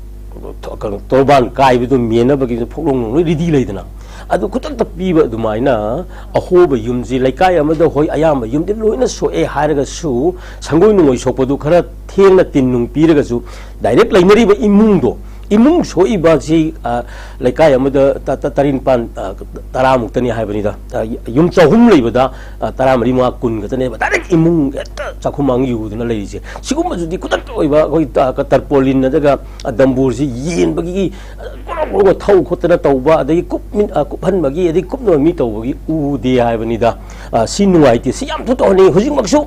ꯀꯩꯅꯣ, ꯇꯣꯔꯕꯥꯟ ꯀꯥꯏꯕꯗꯣ ꯃꯦꯟꯅꯕꯒꯤ ꯐꯛꯂꯣꯡ ꯅꯨꯡ ꯂꯣꯏ ready ꯂꯩꯗꯅ, ꯑꯗꯨ ꯈꯨꯗꯛꯇ ꯄꯤꯕ ꯑꯗꯨꯃꯥꯏꯅ ꯑꯍꯣꯕ ꯌꯨꯝꯁꯤ ꯂꯩꯀꯥꯏ ꯑꯃꯗ, ꯍꯣꯏ, ꯑꯌꯥꯝꯕ ꯌꯨꯝꯗꯤ ꯂꯣꯏꯅ ꯁꯣꯛꯑꯦ ꯍꯥꯏꯔꯒꯁꯨ, ꯁꯪꯒꯣꯏ ꯅꯨꯡꯒꯣꯏ ꯁꯣꯛꯄꯗꯨ ꯈꯔ ꯊꯦꯡꯅ ꯇꯤꯟ ꯅꯨꯡ ꯄꯤꯔꯒꯁꯨ, direct ꯂꯩꯅꯔꯤꯕ ꯏꯃꯨꯡꯗꯣ, ꯏꯃꯨꯡ ꯁꯣꯛꯏꯕꯁꯤ, ꯑ, ꯂꯩꯀꯥꯏ ꯑꯃꯗ ꯇ-, ꯇ-, ꯇꯔꯦꯠ ꯅꯤꯄꯥꯟ, ꯑ, ꯇꯔꯥꯃꯨꯛꯇꯅꯤ ꯍꯥꯏꯕꯅꯤꯗ꯫ ꯑ, ꯌꯨꯝ ꯆꯍꯨꯝ ꯂꯩꯕꯗ, ꯑ, ꯇꯔꯥꯃꯔꯤ ꯃꯉꯥ ꯀꯨꯟ ꯈꯛꯇꯅꯦꯕ direct ꯏꯃꯨꯡ ꯍꯦꯛꯇ ꯆꯥꯛꯈꯨꯝ ꯃꯥꯡ ꯌꯨꯗꯅ ꯂꯩꯔꯤꯁꯦ꯫ ꯁꯤꯒꯨꯝꯕꯁꯤꯗꯤ ꯈꯨꯗꯛꯇ ꯑꯣꯏꯕ ꯑꯩꯈꯣꯏ ꯇ-, ꯀ-, tarpaulin ꯅꯠꯇ꯭ꯔꯒ, ꯑ, ꯗꯝꯕꯨꯔꯁꯤ ꯌꯦꯟꯕꯒꯤ, ꯑ, ꯒꯣꯔꯣ ꯒꯣꯔꯣ ꯊꯧ ꯈꯣꯠꯇꯅ ꯇꯧꯕ, ꯑꯗꯒꯤ ꯀꯨꯞ-, ꯑ, ꯀꯨꯞꯍꯟꯕꯒꯤ, ꯑꯗꯒꯤ ꯀꯨꯞꯅꯕ ꯃꯤ ꯇꯧꯕꯒꯤ ꯎꯗꯦ ꯍꯥꯏꯕꯅꯤꯗ꯫ ꯑ, ꯁꯤ ꯅꯨꯡꯉꯥꯏꯇꯦ꯫ ꯁꯤ ꯌꯥꯝ ꯊꯨ ꯇꯧꯍꯟꯅꯤꯡꯉꯤ꯫ ꯍꯧꯖꯤꯛꯃꯛꯁꯨ,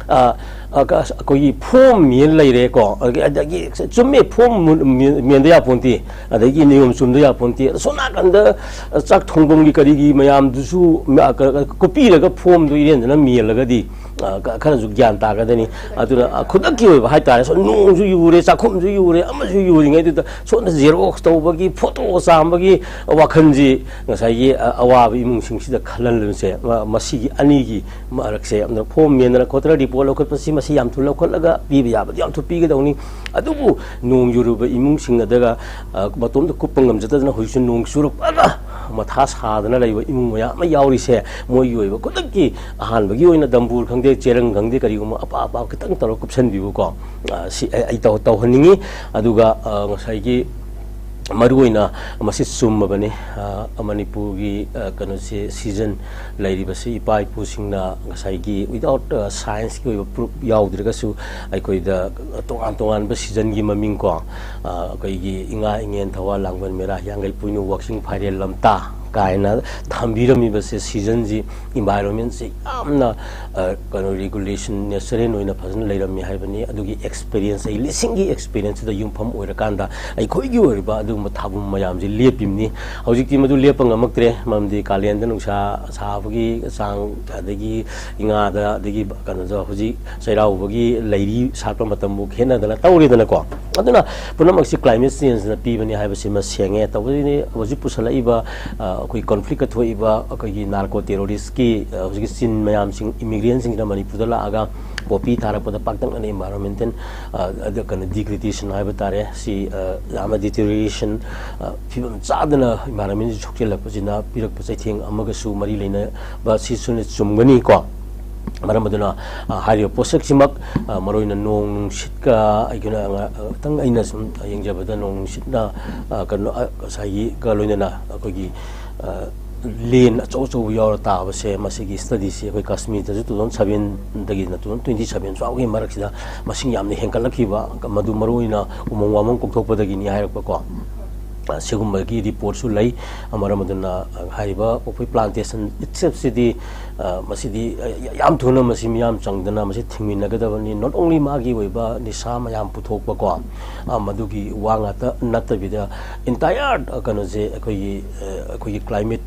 ꯑ, ꯑ, ꯀ-, ꯑꯩꯈꯣꯏꯒꯤ form ꯃꯦꯟ ꯂꯩꯔꯦꯀꯣ꯫ ꯑꯗꯒꯤ, ꯑꯗꯒꯤ ꯆꯨꯝꯃꯦ, form ꯃꯨ-, ꯃꯦꯟ-, ꯃꯦꯟꯗ ꯌꯥꯄꯣꯟꯇꯦ꯫ ꯑꯗꯒꯤ ꯅꯤꯌꯣꯝ ꯆꯨꯝꯗ ꯌꯥꯄꯣꯟꯇꯦ꯫ ꯑꯁꯣꯝ ꯅꯥꯀꯟꯗ, ꯑ, ꯆꯥꯛ ꯊꯣꯡꯐꯝꯒꯤ ꯀꯔꯤꯒꯤ ꯃꯌꯥꯝꯗꯨꯁꯨ, ꯑ, ꯀ-, ꯀ-, ꯀꯨꯞꯄꯤꯔꯒ formꯗꯨ ꯏꯔꯦꯟꯖꯅ ꯃꯦꯜꯂꯒꯗꯤ ꯑ, ꯈ-, ꯈꯔꯁꯨ ꯒ꯭ꯌꯥꯟ ꯇꯥꯒꯗꯅꯤ꯫ ꯑꯗꯨꯅ, ꯑ, ꯈꯨꯗꯛꯀꯤ ꯑꯣꯏꯕ ꯍꯥꯏꯇꯥꯔꯦ, ꯁꯣꯝ ꯅꯣꯡꯁꯨ ꯌꯨꯔꯦ, ꯆꯥꯛꯈꯨꯝꯁꯨ ꯌꯨꯔꯦ, ꯑꯃꯁꯨ ꯌꯨꯔꯤꯉꯩꯗꯨꯗ ꯁꯣꯝꯗ Xerox ꯇꯧꯕꯒꯤ, ꯐꯣꯇꯣ ꯆꯥꯝꯕꯒꯤ ꯋꯥꯈꯜꯁꯤ ꯉꯁꯥꯏꯒꯤ, ꯑ, ꯑꯋꯥꯕ ꯏꯃꯨꯡꯁꯤꯡꯁꯤꯗ ꯈꯜꯍꯟꯕꯁꯦ, ꯃ-, ꯃꯁꯤꯒꯤ ꯑꯅꯤꯒꯤ ꯃꯔꯛꯁꯦ ꯌꯥꯝꯅ ꯐꯣꯝ ꯃꯦꯟꯗꯅ ꯈꯣꯠꯇꯅ ꯔꯤꯄꯣꯔꯠ ꯂꯧꯈꯠꯄꯁꯤ, ꯃꯁꯤ ꯌꯥꯝ ꯊꯨꯅ ꯂꯧꯈꯠꯂꯒ ꯄꯤꯕ ꯌꯥꯕꯗꯤ ꯌꯥꯝ ꯊꯨꯅ ꯄꯤꯒꯗꯧꯅꯤ꯫ ꯑꯗꯨꯕꯨ ꯅꯣꯡ ꯌꯨꯔꯨꯕ ꯏꯃꯨꯡꯁꯤꯡ ꯑꯗꯨꯒ, ꯑ, ꯃꯇꯣꯝꯇ ꯀꯨꯞꯄ ꯉꯝꯖꯗꯗꯅ ꯍꯧꯖꯤꯛꯁꯨ ꯅꯣꯡ ꯆꯨꯔꯛꯄꯒ ꯃꯊꯥ ꯁꯥꯗꯅ ꯂꯩꯕ ꯏꯃꯨꯡ ꯃꯌꯥꯝ ꯑꯃ ꯌꯥꯎꯔꯤꯁꯦ, ꯃꯣꯏꯒꯤ ꯑꯣꯏꯕ ꯈꯨꯗꯛꯀꯤ ꯑꯍꯥꯟꯕꯒꯤ ꯑꯣꯏꯅ ꯗꯝꯕꯨꯔ ꯈꯪꯗꯦ, ꯆꯦꯔꯪ ꯈꯪꯗꯦ, ꯀꯔꯤꯒꯨꯝꯕ ꯑꯄꯥ ꯑꯄꯥ ꯈꯤꯇꯪ ꯇꯧꯔꯒ ꯀꯨꯞꯁꯟꯕꯤꯕꯀꯣ꯫ ꯑ, ꯁꯤ ꯑꯩ, ꯑꯩ ꯇꯧ-, ꯇꯧꯍꯟꯅꯤꯡꯉꯤ꯫ ꯑꯗꯨꯒ, ꯑ, ꯉꯁꯥꯏꯒꯤ ꯃꯔꯨꯑꯣꯏꯅ ꯃꯁꯤ ꯆꯨꯝꯃꯕꯅꯤ꯫ ꯑ, ꯃꯅꯤꯄꯨꯔꯒꯤ, ꯑ, ꯀꯩꯅꯣꯁꯤ, ꯁꯤꯖꯟ ꯂꯩꯔꯤꯕꯁꯤ ꯏꯄꯥ ꯏꯄꯨꯁꯤꯡꯅ ꯉꯁꯥꯏꯒꯤ without, ꯑ, scienceꯀꯤ ꯑꯣꯏꯕ proof ꯌꯥꯎꯗ꯭ꯔꯒꯁꯨ ꯑꯩꯈꯣꯏꯗ ꯇꯣꯉꯥꯟ ꯇꯣꯉꯥꯟꯕ ꯁꯤꯖꯟꯒꯤ ꯃꯃꯤꯡ ꯀꯣ, ꯑ, ꯑꯩꯈꯣꯏꯒꯤ ꯏꯉꯥ, ꯏꯉꯦꯟ, ꯊꯧꯋꯥꯜ, ꯂꯥꯡꯕꯟ, ꯃꯦꯔꯥ, ꯍꯤꯌꯥꯡꯒꯩ, ꯄꯣꯏꯅꯨ, ꯋꯥꯛꯆꯤꯡ, ꯐꯥꯏꯔꯦꯟ, ꯂꯝꯇꯥ ꯀꯥꯏꯅ ꯊꯝꯕꯤꯔꯝꯃꯤꯕꯁꯦ, ꯁꯤꯖꯟꯁꯤ, environmentꯁꯤ ꯌꯥꯝꯅ, ꯑ, ꯀꯩꯅꯣ, regulation, natural ꯑꯣꯏꯅ ꯐꯖꯅ ꯂꯩꯔꯝꯃꯤ ꯍꯥꯏꯕꯅꯤ꯫ ꯑꯗꯨꯒꯤ experience, ꯑꯩ ꯂꯤꯁꯤꯡꯒꯤ experienceꯇꯨꯗ ꯌꯨꯝꯐꯝ ꯑꯣꯏꯔꯀꯥꯟꯗ ꯑꯩꯈꯣꯏꯒꯤ ꯑꯣꯏꯔꯤꯕ ꯑꯗꯨꯒꯨꯝꯕ ꯊꯥꯕꯨꯝ ꯃꯌꯥꯝꯁꯤ ꯂꯦꯞꯄꯤꯕꯅꯤ꯫ ꯍꯧꯖꯤꯛꯇꯤ ꯃꯗꯨ ꯂꯦꯞꯄ ꯉꯝꯃꯛꯇ꯭ꯔꯦ, ꯃꯔꯝꯗꯤ ꯀꯥꯂꯦꯟꯗ ꯅꯨꯡꯁꯥ ꯁꯥꯕꯒꯤ ꯆꯥꯡ, ꯑꯗꯒꯤ ꯏꯉꯥꯗ, ꯑꯗꯒꯤ ꯀꯩꯅꯣꯗ, ꯍꯧꯖꯤꯛ ꯆꯩꯔꯥꯎꯕꯒꯤ ꯂꯩꯔꯤ ꯁꯥꯠꯄ ꯃꯇꯝꯕꯨ ꯈꯦꯠꯅꯗꯅ ꯇꯧꯔꯦꯗꯅꯀꯣ꯫ ꯑꯗꯨꯅ ꯄꯨꯝꯅꯃꯛꯁꯤ climate changeꯅ ꯄꯤꯕꯅꯤ ꯍꯥꯏꯕꯁꯤꯃ ꯁꯦꯡꯉꯦ꯫ ꯇꯧꯕꯗꯤ ꯍꯧꯖꯤꯛ ꯄꯨꯁꯜꯂꯛꯏꯕ, ꯑ, ꯑꯩꯈꯣꯏ conflictꯀ ꯊꯣꯛꯏꯕ ꯑꯩꯈꯣꯏꯒꯤ narco terroristꯀꯤ, ꯑ, ꯍꯧꯖꯤꯛꯀꯤ ꯆꯤꯟ ꯃꯌꯥꯝꯁꯤꯡ, immigrantꯁꯤꯡꯁꯤꯅ ꯃꯅꯤꯄꯨꯔꯗ ꯂꯥꯛꯑꯒ poppy ꯊꯥꯔꯛꯄꯗ ꯄꯥꯛꯇꯛꯅꯅ environmental, ꯑ, ꯑꯗ ꯀꯩꯅꯣ, degradation ꯍꯥꯏꯕ ꯇꯥꯔꯦ, ꯁꯤ, ꯑ, ꯌꯥꯝꯅ deterioration, ꯑ, ꯐꯤꯕꯝ ꯆꯥꯗꯅ environmentꯁꯤ ꯁꯣꯛꯆꯤꯜꯂꯛꯄꯁꯤꯅ ꯄꯤꯔꯛꯄ ꯆꯩꯊꯦꯡ ꯑꯃꯒꯁꯨ ꯃꯔꯤ ꯂꯩꯅꯕ ꯁꯤꯁꯨ ꯆꯨꯝꯒꯅꯤꯀꯣ꯫ ꯃꯔꯝ ꯑꯗꯨꯅ, ꯑ, ꯍꯥꯏꯔꯤꯕ ꯄꯣꯠꯁꯛꯁꯤꯃꯛ, ꯑ, ꯃꯔꯨꯑꯣꯏꯅ ꯅꯣꯡ ꯅꯨꯡꯁꯤꯠꯀ, ꯑꯩꯈꯣꯏꯅ ꯉ-, ꯉꯥꯛꯇꯪ ꯑꯩꯅ ꯁꯨꯝ ꯌꯦꯡꯖꯕꯗ ꯅꯣꯡ ꯅꯨꯡꯁꯤꯠꯅ, ꯑ, ꯀꯩꯅꯣ, ꯑ, ꯉꯁꯥꯏꯒꯤ ꯀ ꯂꯣꯏꯅꯅ ꯑꯩꯈꯣꯏꯒꯤ, ꯑ, ꯂꯦꯟ ꯑꯆꯧ ꯑꯆꯧꯕ ꯌꯥꯎꯔ ꯇꯥꯕꯁꯦ, ꯃꯁꯤꯒꯤ studyꯁꯤ ꯑꯩꯈꯣꯏ ꯀꯥꯁꯃꯤꯔꯗꯁꯨ two thousand sevenꯗꯒꯤꯅ two thousand twenty seven ꯐꯥꯎꯒꯤ ꯃꯔꯛꯁꯤꯗ ꯃꯁꯤꯡ ꯌꯥꯝꯅ ꯍꯦꯟꯒꯠꯂꯛꯈꯤꯕ, ꯃꯗꯨ ꯃꯔꯨꯑꯣꯏꯅ ꯎꯃꯪ ꯋꯥꯃꯪ ꯀꯣꯛꯊꯣꯛꯄꯗꯒꯤꯅꯤ ꯍꯥꯏꯔꯛꯄꯀꯣ꯫ ꯑ, ꯁꯤꯒꯨꯝꯕꯒꯤ reportꯁꯨ ꯂꯩ꯫ ꯃꯔꯝ ꯑꯗꯨꯅ, ꯑ, ꯍꯥꯏꯔꯤꯕ poppy plantation itselfꯁꯤꯗꯤ, ꯑ, ꯃꯁꯤꯗꯤ, ꯑ, ꯌꯥꯝ ꯊꯨꯅ ꯃꯁꯤ ꯃꯤꯌꯥꯝ ꯆꯪꯗꯅ ꯃꯁꯤ ꯊꯤꯡꯃꯤꯟꯅꯒꯗꯕꯅꯤ꯫ Not only ꯃꯥꯒꯤ ꯑꯣꯏꯕ ꯅꯤꯁꯥ ꯃꯌꯥꯝ ꯄꯨꯊꯣꯛꯄꯀꯣ, ꯑ, ꯃꯗꯨꯒꯤ ꯋꯥ ꯉꯥꯛꯇ ꯅꯠꯇꯕꯤꯗ entire, ꯑ, ꯀꯩꯅꯣꯁꯦ ꯑꯩꯈꯣꯏꯒꯤ, ꯑ, ꯑꯩꯈꯣꯏꯒꯤ climate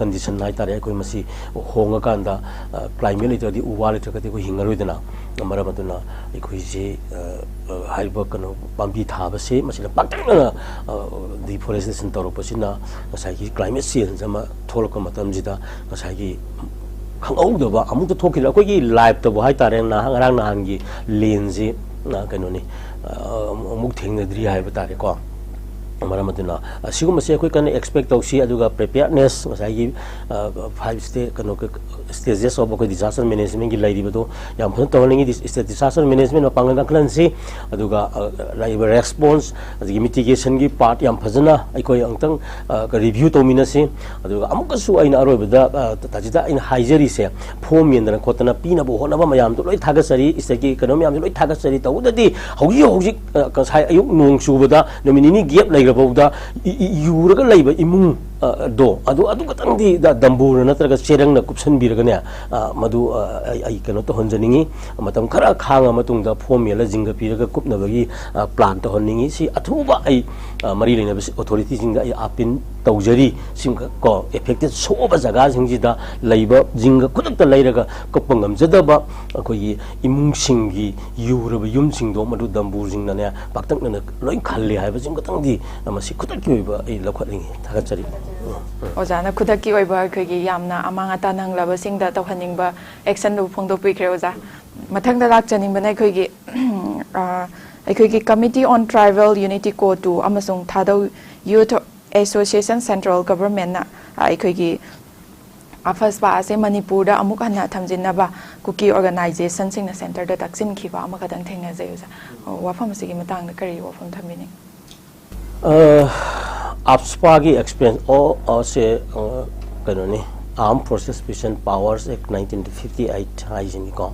ꯀꯟꯗꯤꯁꯟ ꯍꯥꯏꯇꯥꯔꯦ, ꯑꯩꯈꯣꯏ ꯃꯁꯤ ꯍꯣꯡꯉꯀꯥꯟꯗ, ꯑ, ꯀ꯭ꯂꯥꯏꯃꯦꯠ ꯂꯩꯇ꯭ꯔꯗꯤ, ꯎ ꯋꯥ ꯂꯩꯇ꯭ꯔꯒꯗꯤ ꯑꯩꯈꯣꯏ ꯍꯤꯡꯉꯔꯣꯏꯗꯅ꯫ ꯃꯔꯝ ꯑꯗꯨꯅ ꯑꯩꯈꯣꯏꯁꯤ, ꯑ, ꯑ, ꯍꯥꯏꯔꯤꯕ ꯀꯩꯅꯣ ꯄꯥꯝꯕꯤ ꯊꯥꯕꯁꯦ ꯃꯁꯤꯅ ꯄꯥꯛꯇꯛꯅꯅ, ꯑ, ꯗꯤꯐꯣꯔꯦꯁꯇꯦꯁꯟ ꯇꯧꯔꯛꯄꯁꯤꯅ ꯉꯁꯥꯏꯒꯤ ꯀ꯭ꯂꯥꯏꯃꯦꯠ ꯆꯦꯟꯖ ꯑꯃ ꯊꯣꯛꯂꯛꯄ ꯃꯇꯝꯁꯤꯗ ꯉꯁꯥꯏꯒꯤ ꯈꯪꯍꯧꯗꯕ ꯑꯃꯨꯛꯇ ꯊꯣꯛꯈꯤꯗ꯭ꯔꯦ꯫ ꯑꯩꯈꯣꯏꯒꯤ ꯂꯥꯏꯐꯇꯕꯨ ꯍꯥꯏꯇꯥꯔꯦ, ꯅꯍꯥꯟ, ꯉꯔꯥꯡ ꯅꯍꯥꯟꯒꯤ ꯂꯦꯟꯁꯤ, ꯑ, ꯀꯩꯅꯣꯅꯤ, ꯑ, ꯑꯃꯨꯛ ꯊꯦꯡꯅꯗ꯭ꯔꯤ ꯍꯥꯏꯕ ꯇꯥꯔꯦꯀꯣ꯫ ꯃꯔꯝ ꯑꯗꯨꯅ, ꯑ, ꯁꯤꯒꯨꯝꯕꯁꯦ ꯑꯩꯈꯣꯏ ꯀꯟꯅ ꯑꯦꯛꯁꯄꯦꯛ ꯇꯧꯁꯤ꯫ ꯑꯗꯨꯒ ꯄ꯭ꯔꯤꯄꯦꯌꯔꯅꯦꯁ, ꯉꯁꯥꯏꯒꯤ, ꯑ, ꯐꯥꯏꯚ ꯁ꯭ꯇꯦ-, ꯀꯩꯅꯣ, ꯁ꯭ꯇꯦꯖꯦꯁ ꯑꯣꯐ ꯑꯩꯈꯣꯏ ꯗꯤꯖꯥꯁꯇꯔ ꯃꯦꯅꯦꯖꯃꯦꯟꯒꯤ ꯂꯩꯔꯤꯕꯗꯣ ꯌꯥꯝ ꯐꯖꯅ ꯇꯧꯍꯟꯅꯤꯡꯉꯤ꯫ ꯗꯤꯁ-, ꯗꯤꯖꯥꯁꯇꯔ ꯃꯦꯅꯦꯖꯃꯦꯟ ꯃꯄꯥꯡꯒꯜ ꯀꯟꯈꯠꯍꯟꯁꯤ꯫ ꯑꯗꯨꯒ, ꯑ, ꯂꯩꯔꯤꯕ ꯔꯦꯁꯄꯣꯟꯁ, ꯑꯗꯒꯤ ꯃꯤꯇꯤꯒꯦꯁꯟꯒꯤ ꯄꯥꯔꯠ ꯌꯥꯝ ꯐꯖꯅ ꯑꯩꯈꯣꯏ ꯑꯃꯨꯛꯇꯪ, ꯑ, ꯔꯤꯚ꯭ꯌꯨ ꯇꯧꯃꯤꯟꯅꯁꯤ꯫ ꯑꯗꯨꯒ ꯑꯃꯨꯛꯀꯁꯨ ꯑꯩꯅ ꯑꯔꯣꯏꯕꯗ, ꯑ, ꯇꯥꯖꯤꯗ ꯑꯩꯅ ꯍꯥꯏꯖꯔꯤꯁꯦ, ꯐꯣꯝ ꯃꯦꯟꯗꯅ ꯈꯣꯠꯇꯅ ꯄꯤꯅꯕ ꯍꯣꯠꯅꯕ ꯃꯌꯥꯝꯗꯣ ꯂꯣꯏ ꯊꯥꯒꯠꯆꯔꯤ, ꯏꯁꯇꯦꯠꯀꯤ ꯀꯩꯅꯣ ꯃꯌꯥꯝꯁꯨ ꯂꯣꯏ ꯊꯥꯒꯠꯆꯔꯤ꯫ ꯇꯧꯕꯇꯗꯤ ꯍꯧꯖꯤꯛ ꯍꯧꯖꯤꯛ, ꯑ, ꯉꯁꯥꯏ ꯑꯌꯨꯛ ꯅꯣꯡ ꯆꯨꯕꯗ ꯅꯨꯃꯤꯠ ꯅꯤꯅꯤ ꯒꯦꯞ ꯂꯩꯈ꯭ꯔꯐꯥꯎꯗ ꯏ-, ꯏ-, ꯌꯨꯔꯒ ꯂꯩꯕ ꯏꯃꯨꯡ, ꯑ, ꯗꯣ, ꯑꯗꯨ, ꯑꯗꯨ ꯈꯛꯇꯪꯗꯤ ꯗ-, ꯗꯝꯕꯨꯔ ꯅꯠꯇ꯭ꯔꯒ ꯆꯦꯔꯪꯅ ꯀꯨꯞꯁꯟꯕꯤꯔꯒꯅꯦ, ꯑ, ꯃꯗꯨ, ꯑ, ꯑꯩ, ꯑꯩ ꯀꯩꯅꯣ ꯇꯧꯍꯟꯖꯅꯤꯡꯉꯤ꯫ ꯃꯇꯝ ꯈꯔ ꯈꯥꯡꯉ ꯃꯇꯨꯡꯗ ꯐꯣꯝ ꯃꯦꯜꯂ ꯖꯤꯡꯒ ꯄꯤꯔꯒ ꯀꯨꯞꯅꯕꯒꯤ, ꯑ, ꯄ꯭ꯂꯥꯟ ꯇꯧꯍꯟꯅꯤꯡꯉꯤ꯫ ꯁꯤ ꯑꯊꯨꯕ ꯑꯩ, ꯑ, ꯃꯔꯤ ꯂꯩꯅꯕ ꯑꯣꯊꯣꯔꯤꯇꯤꯁꯤꯡꯗ ꯑꯩ ꯑꯥꯄꯤꯜ ꯇꯧꯖꯔꯤ꯫ ꯁꯤꯃꯈꯛ ꯀꯣ, ꯑꯦꯐꯦꯛꯇꯦꯠ ꯁꯣꯛꯑꯕ ꯖꯒꯥꯁꯤꯡꯁꯤꯗ ꯂꯩꯕ ꯖꯤꯡꯒ ꯈꯨꯗꯛꯇ ꯂꯩꯔꯒ ꯀꯨꯞꯄ ꯉꯝꯖꯗꯕ ꯑꯩꯈꯣꯏꯒꯤ ꯏꯃꯨꯡꯁꯤꯡꯒꯤ ꯌꯨꯔꯕ ꯌꯨꯝꯁꯤꯡꯗꯣ ꯃꯗꯨ ꯗꯝꯕꯨꯔꯁꯤꯡꯅꯅꯦ ꯄꯥꯛꯇꯛꯅꯅ ꯂꯣꯏ ꯈꯜꯂꯤ ꯍꯥꯏꯕꯁꯤꯃꯇꯪꯗꯤ ꯃꯁꯤ ꯈꯨꯗꯛꯀꯤ ꯑꯣꯏꯕ ꯑꯩ ꯂꯧꯈꯠꯅꯤꯡꯉꯤ꯫ ꯊꯥꯒꯠꯆꯔꯤ꯫ ꯎꯝ, ꯎꯝ꯫ ꯑꯣꯖꯥꯅ ꯈꯨꯗꯛꯀꯤ ꯑꯣꯏꯕ ꯑꯩꯈꯣꯏꯒꯤ ꯌꯥꯝꯅ ꯑꯃꯥꯡ ꯑꯇꯥ ꯅꯪꯂꯕꯁꯤꯡꯗ ꯇꯧꯍꯟꯅꯤꯡꯕ ꯑꯦꯛꯁꯟꯗꯨ ꯐꯣꯡꯗꯣꯛꯄꯤꯈ꯭ꯔꯦ ꯑꯣꯖꯥ꯫ ꯃꯊꯪꯗ ꯂꯥꯛꯆꯅꯤꯡꯕꯅ ꯑꯩꯈꯣꯏꯒꯤ, ꯑ, ꯑꯩꯈꯣꯏꯒꯤ Committee on Tribal Unity, ꯀꯣꯇꯨ ꯑꯃꯁꯨꯡ ꯊꯥꯗꯧ Youth Association, ꯁꯦꯟꯇ꯭ꯔꯦꯜ ꯒꯚꯔꯟꯃꯦꯟꯠꯅ, ꯑ, ꯑꯩꯈꯣꯏꯒꯤ ꯑꯐꯁꯄꯥ ꯑꯁꯦ ꯃꯅꯤꯄꯨꯔꯗ ꯑꯃꯨꯛ ꯍꯟꯅ ꯊꯝꯖꯤꯟꯅꯕ ꯀꯨꯀꯤ ꯑꯣꯔꯒꯅꯥꯏꯖꯦꯁꯟꯁꯤꯡꯅ ꯁꯦꯟꯇꯔꯗ ꯇꯛꯁꯤꯟꯈꯤꯕ ꯑꯃꯈꯛꯇꯪ ꯊꯦꯡꯅꯖꯩ ꯑꯣꯖꯥ꯫ ꯑ, ꯋꯥꯐꯝ ꯑꯁꯤꯒꯤ ꯃꯇꯥꯡꯗ ꯀꯔꯤ ꯋꯥꯐꯝ ꯊꯝꯕꯤꯅꯤꯡ? ꯑ, ꯑꯐꯁꯄꯥꯒꯤ ꯑꯦꯛꯁꯄꯤꯔꯤꯌꯦꯟꯁ, ꯑꯣ, ꯑꯣ, ꯁꯦ, ꯑ, ꯀꯩꯅꯣꯅꯤ, Armed Forces Special Powers Act nineteen fifty eight ꯍꯥꯏꯁꯤꯅꯤꯀꯣ꯫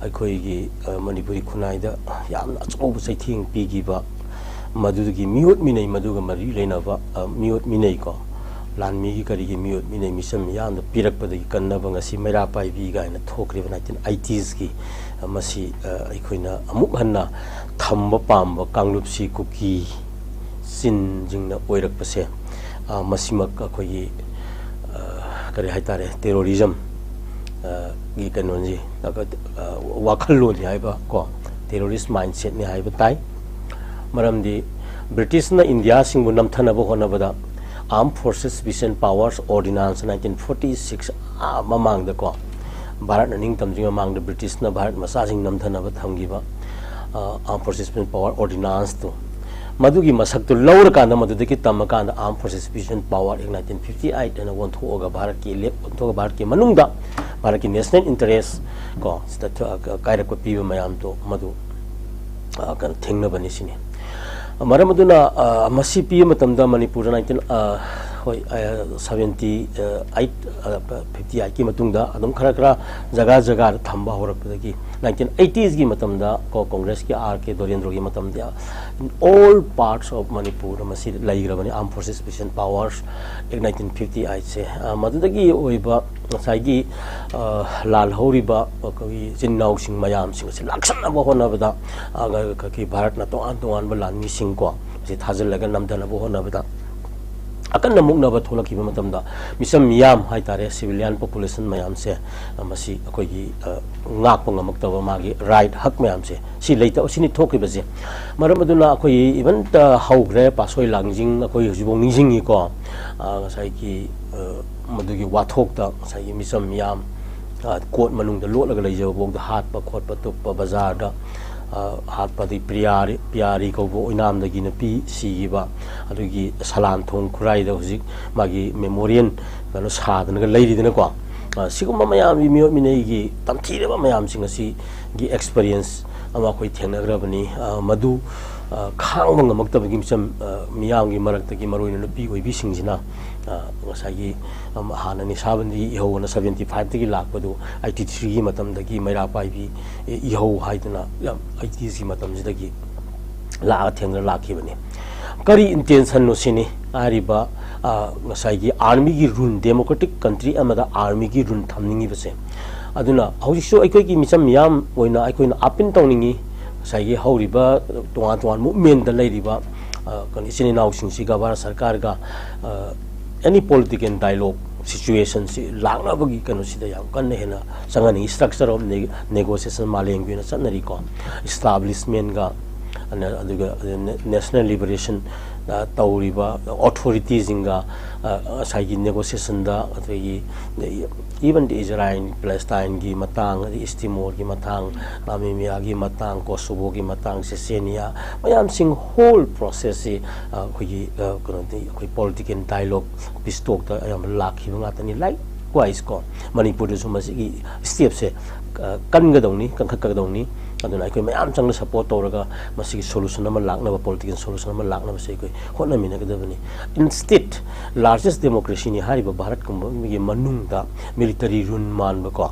ꯑꯩꯈꯣꯏꯒꯤ, ꯑ, ꯃꯅꯤꯄꯨꯔꯤ ꯈꯨꯟꯅꯥꯏꯗ ꯌꯥꯝꯅ ꯑꯆꯧꯕ ꯆꯩꯊꯦꯡ ꯄꯤꯈꯤꯕ, ꯃꯗꯨꯒꯤ ꯃꯤꯑꯣꯠ ꯃꯤꯅꯩ, ꯃꯗꯨꯒ ꯃꯔꯤ ꯂꯩꯅꯕ, ꯑ, ꯃꯤꯑꯣꯠ ꯃꯤꯅꯩꯀꯣ, ꯂꯥꯟꯃꯤꯒꯤ ꯀꯔꯤꯒꯤ ꯃꯤꯑꯣꯠ ꯃꯤꯅꯩ, ꯃꯤꯆꯝ ꯃꯤꯌꯥꯝꯗ ꯄꯤꯔꯛꯄꯗꯒꯤ ꯀꯟꯅꯕ ꯉꯁꯤ ꯃꯩꯔꯥ ꯄꯥꯏꯕꯤ ꯀꯥꯏꯅ ꯊꯣꯛꯈ꯭ꯔꯤꯕ ꯅꯥꯏꯟꯇꯤꯟ ꯑꯩꯇꯤꯁꯀꯤ, ꯑ, ꯃꯁꯤ, ꯑ, ꯑꯩꯈꯣꯏꯅ ꯑꯃꯨꯛ ꯍꯟꯅ ꯊꯝꯕ ꯄꯥꯝꯕ ꯀꯥꯡꯂꯨꯞꯁꯤ ꯀꯨꯀꯤ ꯆꯤꯟꯁꯤꯡꯅ ꯑꯣꯏꯔꯛꯄꯁꯦ, ꯑ, ꯃꯁꯤꯃꯛ ꯑꯩꯈꯣꯏꯒꯤ, ꯑ, ꯀꯔꯤ ꯍꯥꯏꯇꯥꯔꯦ, ꯇꯦꯔꯣꯔꯤꯖꯝ ꯒꯤ ꯀꯩꯅꯣꯅꯤ, ꯋꯥꯈꯜꯂꯣꯟꯅꯤ ꯍꯥꯏꯕ ꯀꯣ, ꯇꯦꯔꯣꯔꯤꯁ ꯃꯥꯏꯟꯁꯦꯠꯅꯤ ꯍꯥꯏꯕ ꯇꯥꯏ꯫ ꯃꯔꯝꯗꯤ ꯕ꯭ꯔꯤꯇꯤꯁꯅ ꯏꯟꯗꯤꯌꯥꯁꯤꯡꯕꯨ ꯅꯝꯊꯅꯕ ꯍꯣꯠꯅꯕꯗ Armed Forces Peace and Powers Ordinance nineteen forty six, ꯃꯃꯥꯡꯗꯀꯣ, ꯚꯥꯔꯠꯅ ꯅꯤꯡꯇꯝꯗ꯭ꯔꯤꯉꯩ ꯃꯃꯥꯡꯗ ꯕ꯭ꯔꯤꯇꯤꯁꯅ ꯚꯥꯔꯠ ꯃꯆꯥꯁꯤꯡ ꯅꯝꯊꯅꯕ ꯊꯝꯈꯤꯕ Armed Forces Peace and Power Ordinance two, ꯃꯗꯨꯒꯤ ꯃꯁꯛꯇꯨ ꯂꯧꯔꯀꯥꯟꯗ, ꯃꯗꯨꯗꯒꯤ ꯇꯝꯃꯀꯥꯟꯗ Armed Forces Peace and Power Act nineteen fifty eight ꯍꯥꯏꯅ ꯑꯣꯟꯊꯣꯛꯑꯒ, ꯚꯥꯔꯠꯀꯤ ꯏꯂꯦꯛ ꯑꯣꯟꯊꯣꯛꯑꯒ, ꯚꯥꯔꯠꯀꯤ ꯃꯅꯨꯡꯗ ꯚꯥꯔꯠꯀꯤ ꯅꯦꯁꯅꯦꯜ ꯏꯟꯇꯔꯦꯁ ꯀꯣ, ꯁꯤꯗ ꯊ- ꯀꯥꯏꯔꯛꯄ ꯄꯤꯕ ꯃꯌꯥꯝꯗꯣ ꯃꯗꯨ ꯀꯩꯅꯣ ꯊꯦꯡꯅꯕꯅꯤ ꯁꯤꯅꯤ꯫ ꯃꯔꯝ ꯑꯗꯨꯅ ꯃꯁꯤ ꯄꯤꯕ ꯃꯇꯝꯗ ꯃꯅꯤꯄꯨꯔꯗ nineteen, ꯍꯣꯏ, seventy eight, fifty eight ꯀꯤ ꯃꯇꯨꯡꯗ ꯑꯗꯨꯝ ꯈꯔ ꯈꯔ ꯖꯒꯥ ꯖꯒꯥꯗ ꯊꯝꯕ ꯍꯧꯔꯛꯄꯗꯒꯤ, nineteen eighties ꯀꯤ ꯃꯇꯝꯗ ꯀꯣ, ꯀꯣꯡꯒ꯭ꯔꯦꯁꯀꯤ R K ꯗꯣꯔꯦꯟꯗ꯭ꯔꯣꯒꯤ ꯃꯇꯝꯗ in all parts of Manipur ꯗ ꯃꯁꯤ ꯂꯩꯈ꯭ꯔꯕꯅꯤ, Armed Forces Peace and Powers Act nineteen fifty eight ꯁꯦ꯫ ꯃꯗꯨꯗꯒꯤ ꯑꯣꯏꯕ ꯉꯁꯥꯏꯒꯤ ꯂꯥꯜꯍꯧꯔꯤꯕ ꯑꯩꯈꯣꯏꯒꯤ ꯏꯆꯤꯟ ꯏꯅꯥꯎꯁꯤꯡ ꯃꯌꯥꯝꯁꯤꯡ ꯑꯁꯤ ꯂꯥꯛꯁꯟꯅꯕ ꯍꯣꯠꯅꯕꯗ, ꯑꯩꯈꯣꯏꯒꯤ ꯚꯥꯔꯠꯅ ꯇꯣꯉꯥꯟ ꯇꯣꯉꯥꯟꯕ ꯂꯥꯟꯃꯤꯁꯤꯡ ꯀꯣ, ꯑꯁꯤ ꯊꯥꯖꯤꯜꯂꯒ ꯅꯝꯊꯅꯕ ꯍꯣꯠꯅꯕꯗ ꯑꯀꯟꯅ ꯃꯨꯛꯅꯕ ꯊꯣꯛꯂꯛꯈꯤꯕ ꯃꯇꯝꯗ, ꯃꯤꯆꯝ ꯃꯤꯌꯥꯝ ꯍꯥꯏꯇꯥꯔꯦ, civilian population ꯃꯌꯥꯝꯁꯦ, ꯃꯁꯤ ꯑꯩꯈꯣꯏꯒꯤ ꯉꯥꯛꯄ ꯉꯝꯃꯛꯇꯕ, ꯃꯥꯒꯤ ꯔꯥꯏꯠ, ꯍꯛ ꯃꯌꯥꯝꯁꯦ ꯁꯤ ꯂꯩꯇꯕ, ꯁꯤꯅꯤ ꯊꯣꯛꯈꯤꯕꯁꯦ꯫ ꯃꯔꯝ ꯑꯗꯨꯅ ꯑꯩꯈꯣꯏ even ꯍꯧꯈ꯭ꯔꯦ, ꯄꯥꯠꯁꯣꯏ ꯂꯥꯡꯖꯤꯡ ꯑꯩꯈꯣꯏ ꯍꯧꯖꯤꯛꯐꯥꯎ ꯅꯤꯡꯁꯤꯡꯉꯤꯀꯣ꯫ ꯉꯁꯥꯏꯒꯤ ꯃꯗꯨꯒꯤ ꯋꯥꯊꯣꯛꯇ ꯉꯁꯥꯏꯒꯤ ꯃꯤꯆꯝ ꯃꯤꯌꯥꯝ ꯀꯣꯠ ꯃꯅꯨꯡꯗ ꯂꯣꯠꯂꯒ ꯂꯩꯖꯕ ꯐꯥꯎꯗ ꯍꯥꯠꯄ ꯈꯣꯠꯄ, ꯇꯨꯞꯄ, ꯕꯖꯥꯔꯗ ꯍꯥꯠꯄ, ꯑꯗꯩ ꯄꯤꯌꯥꯔꯤ, ꯄꯤꯌꯥꯔꯤ ꯀꯧꯕ ꯑꯣꯏꯅꯥꯝꯗꯒꯤ ꯅꯨꯄꯤ ꯁꯤꯈꯤꯕ, ꯑꯗꯨꯒꯤ ꯁꯂꯥꯟ ꯊꯣꯡ ꯈꯨꯔꯥꯏꯗ ꯍꯧꯖꯤꯛ ꯃꯥꯒꯤ ꯃꯦꯃꯣꯔꯤꯌꯦꯜ ꯀꯩꯅꯣ ꯁꯥꯗꯅꯒ ꯂꯩꯔꯤꯗꯅꯀꯣ꯫ ꯁꯤꯒꯨꯝꯕ ꯃꯌꯥꯝꯒꯤ ꯃꯤꯑꯣꯠ ꯃꯤꯅꯩꯒꯤ ꯇꯝꯊꯤꯔꯕ ꯃꯌꯥꯝꯁꯤꯡ ꯑꯁꯤꯒꯤ ꯑꯦꯛꯁꯄꯔꯤꯌꯦꯟꯁ ꯑꯃ ꯑꯩꯈꯣꯏ ꯊꯦꯡꯅꯈ꯭ꯔꯕꯅꯤ꯫ ꯃꯗꯨ ꯈꯥꯡꯕ ꯉꯝꯃꯛꯇꯕꯒꯤ ꯃꯤꯆꯝ ꯃꯤꯌꯥꯝꯒꯤ ꯃꯔꯛꯇꯒꯤ, ꯃꯔꯨꯑꯣꯏꯅ ꯅꯨꯄꯤ ꯑꯣꯏꯕꯤꯁꯤꯡꯁꯤꯅ ꯉꯁꯥꯏꯒꯤ ꯍꯥꯟꯅ ꯅꯤꯁꯥꯕꯟꯗꯤ ꯏꯍꯧ ꯑꯅ seventy five ꯇꯒꯤ ꯂꯥꯛꯄꯗꯨ, eighty three ꯒꯤ ꯃꯇꯝꯗꯒꯤ ꯃꯩꯔꯥ ꯄꯥꯏꯕꯤ ꯏꯍꯧ ꯍꯥꯏꯗꯅ ꯌꯥꯝ eighties ꯀꯤ ꯃꯇꯝꯁꯤꯗꯒꯤ ꯂꯥꯛꯑ ꯊꯦꯡꯅ ꯂꯥꯛꯈꯤꯕꯅꯤ꯫ ꯀꯔꯤ ꯏꯟꯇꯦꯟꯁꯟꯅꯣ ꯁꯤꯅꯤ ꯍꯥꯏꯔꯤꯕ ꯉꯁꯥꯏꯒꯤ ꯑꯥꯔꯃꯤꯒꯤ ꯔꯨꯜ, ꯗꯦꯃꯣꯀ꯭ꯔꯦꯇꯤꯛ ꯀꯟꯇ꯭ꯔꯤ ꯑꯃꯗ ꯑꯥꯔꯃꯤꯒꯤ ꯔꯨꯜ ꯊꯝꯅꯤꯡꯉꯤꯕꯁꯦ꯫ ꯑꯗꯨꯅ ꯍꯧꯖꯤꯛꯁꯨ ꯑꯩꯈꯣꯏꯒꯤ ꯃꯤꯆꯝ ꯃꯤꯌꯥꯝ ꯑꯣꯏꯅ ꯑꯩꯈꯣꯏꯅ ꯑꯥꯄꯤꯜ ꯇꯧꯅꯤꯡꯉꯤ, ꯉꯁꯥꯏꯒꯤ ꯍꯧꯔꯤꯕ ꯇꯣꯉꯥꯟ ꯇꯣꯉꯥꯟꯕ ꯃꯨꯞꯃꯦꯟꯗ ꯂꯩꯔꯤꯕ ꯀꯩꯅꯣ ꯏꯆꯤꯟ ꯏꯅꯥꯎꯁꯤꯡꯁꯤꯒ ꯚꯥꯔꯠ ꯁꯔꯀꯥꯔꯒ any political dialogue ꯁꯤꯆꯨꯋꯦꯁꯟꯁꯤ ꯂꯥꯛꯅꯕꯒꯤ ꯀꯩꯅꯣꯁꯤꯗ ꯌꯥꯝ ꯀꯟꯅ ꯍꯦꯟꯅ ꯆꯪꯍꯟꯅꯤꯡꯉꯤ꯫ ꯁ꯭ꯇ꯭ꯔꯛꯆꯔ ꯑꯣꯐ ꯅꯦꯒꯣꯁꯤꯌꯦꯁꯟ ꯃꯥꯂꯦꯝꯒꯤ ꯑꯣꯏꯅ ꯆꯠꯅꯔꯤꯀꯣ, ꯏꯁꯇꯥꯕ꯭ꯂꯤꯁꯃꯦꯟꯒ ꯑꯗꯨꯒ ꯅꯦꯁꯅꯦꯜ ꯂꯤꯕꯔꯦꯁꯟ ꯇꯧꯔꯤꯕ ꯑꯣꯊꯣꯔꯤꯇꯤꯁꯤꯡꯒ ꯉꯁꯥꯏꯒꯤ ꯅꯦꯒꯣꯁꯤꯌꯦꯁꯟꯗ ꯑꯩꯈꯣꯏꯒꯤ ꯏꯚꯟ ꯏꯖꯔꯥꯏꯜ ꯄꯦꯂꯦꯁꯇꯥꯏꯟꯒꯤ ꯃꯇꯥꯡ, ꯑꯗꯩ ꯏꯁꯇꯤꯃꯣꯔꯒꯤ ꯃꯇꯥꯡ, ꯅꯥꯃꯤꯕꯤꯌꯥꯒꯤ ꯃꯇꯥꯡ, ꯀꯣꯁꯣꯕꯣꯒꯤ ꯃꯇꯥꯡ, ꯆꯦꯆꯦꯅꯤꯌꯥ ꯃꯌꯥꯝꯁꯤꯡ ꯍꯣꯜ ꯄ꯭ꯔꯣꯁꯦꯁꯁꯤ ꯑꯩꯈꯣꯏꯒꯤ ꯀꯩꯅꯣꯗꯤ ꯑꯩꯈꯣꯏ ꯄꯣꯂꯤꯇꯤꯀꯦꯜ ꯗꯥꯏꯂꯣꯛ ꯄꯤꯁ ꯇꯣꯛꯇ ꯑꯌꯥꯝꯕ ꯂꯥꯛꯈꯤꯕ ꯉꯥꯛꯇꯅꯤ꯫ ꯂꯥꯏꯛ ꯋꯥꯏꯁ ꯀꯣ, ꯃꯅꯤꯄꯨꯔꯗꯁꯨ ꯃꯁꯤꯒꯤ ꯁ꯭ꯇꯦꯞꯁꯦ ꯀꯟꯒꯗꯧꯅꯤ, ꯀꯟꯈꯠꯀꯗꯧꯅꯤ꯫ ꯑꯗꯨꯅ ꯑꯩꯈꯣꯏ ꯃꯌꯥꯝ ꯆꯪꯅ ꯁꯄꯣꯔꯠ ꯇꯧꯔꯒ ꯃꯁꯤꯒꯤ ꯁꯣꯂꯨꯁꯟ ꯑꯃ ꯂꯥꯛꯅꯕ, ꯄꯣꯂꯤꯇꯤꯀꯦꯜ ꯁꯣꯂꯨꯁꯟ ꯑꯃ ꯂꯥꯛꯅꯕꯁꯦ ꯑꯩꯈꯣꯏ ꯍꯣꯠꯅꯃꯤꯟꯅꯒꯗꯕꯅꯤ꯫ ꯏꯟꯁꯇꯤꯠ ꯂꯥꯔꯖꯦꯁ ꯗꯦꯃꯣꯀ꯭ꯔꯦꯁꯤꯅꯤ ꯍꯥꯏꯔꯤꯕ ꯚꯥꯔꯠꯀꯨꯝꯕ ꯑꯃꯒꯤ ꯃꯅꯨꯡꯗ ꯃꯤꯂꯤꯇꯔꯤ ꯔꯨꯜ ꯃꯥꯟꯕꯀꯣ,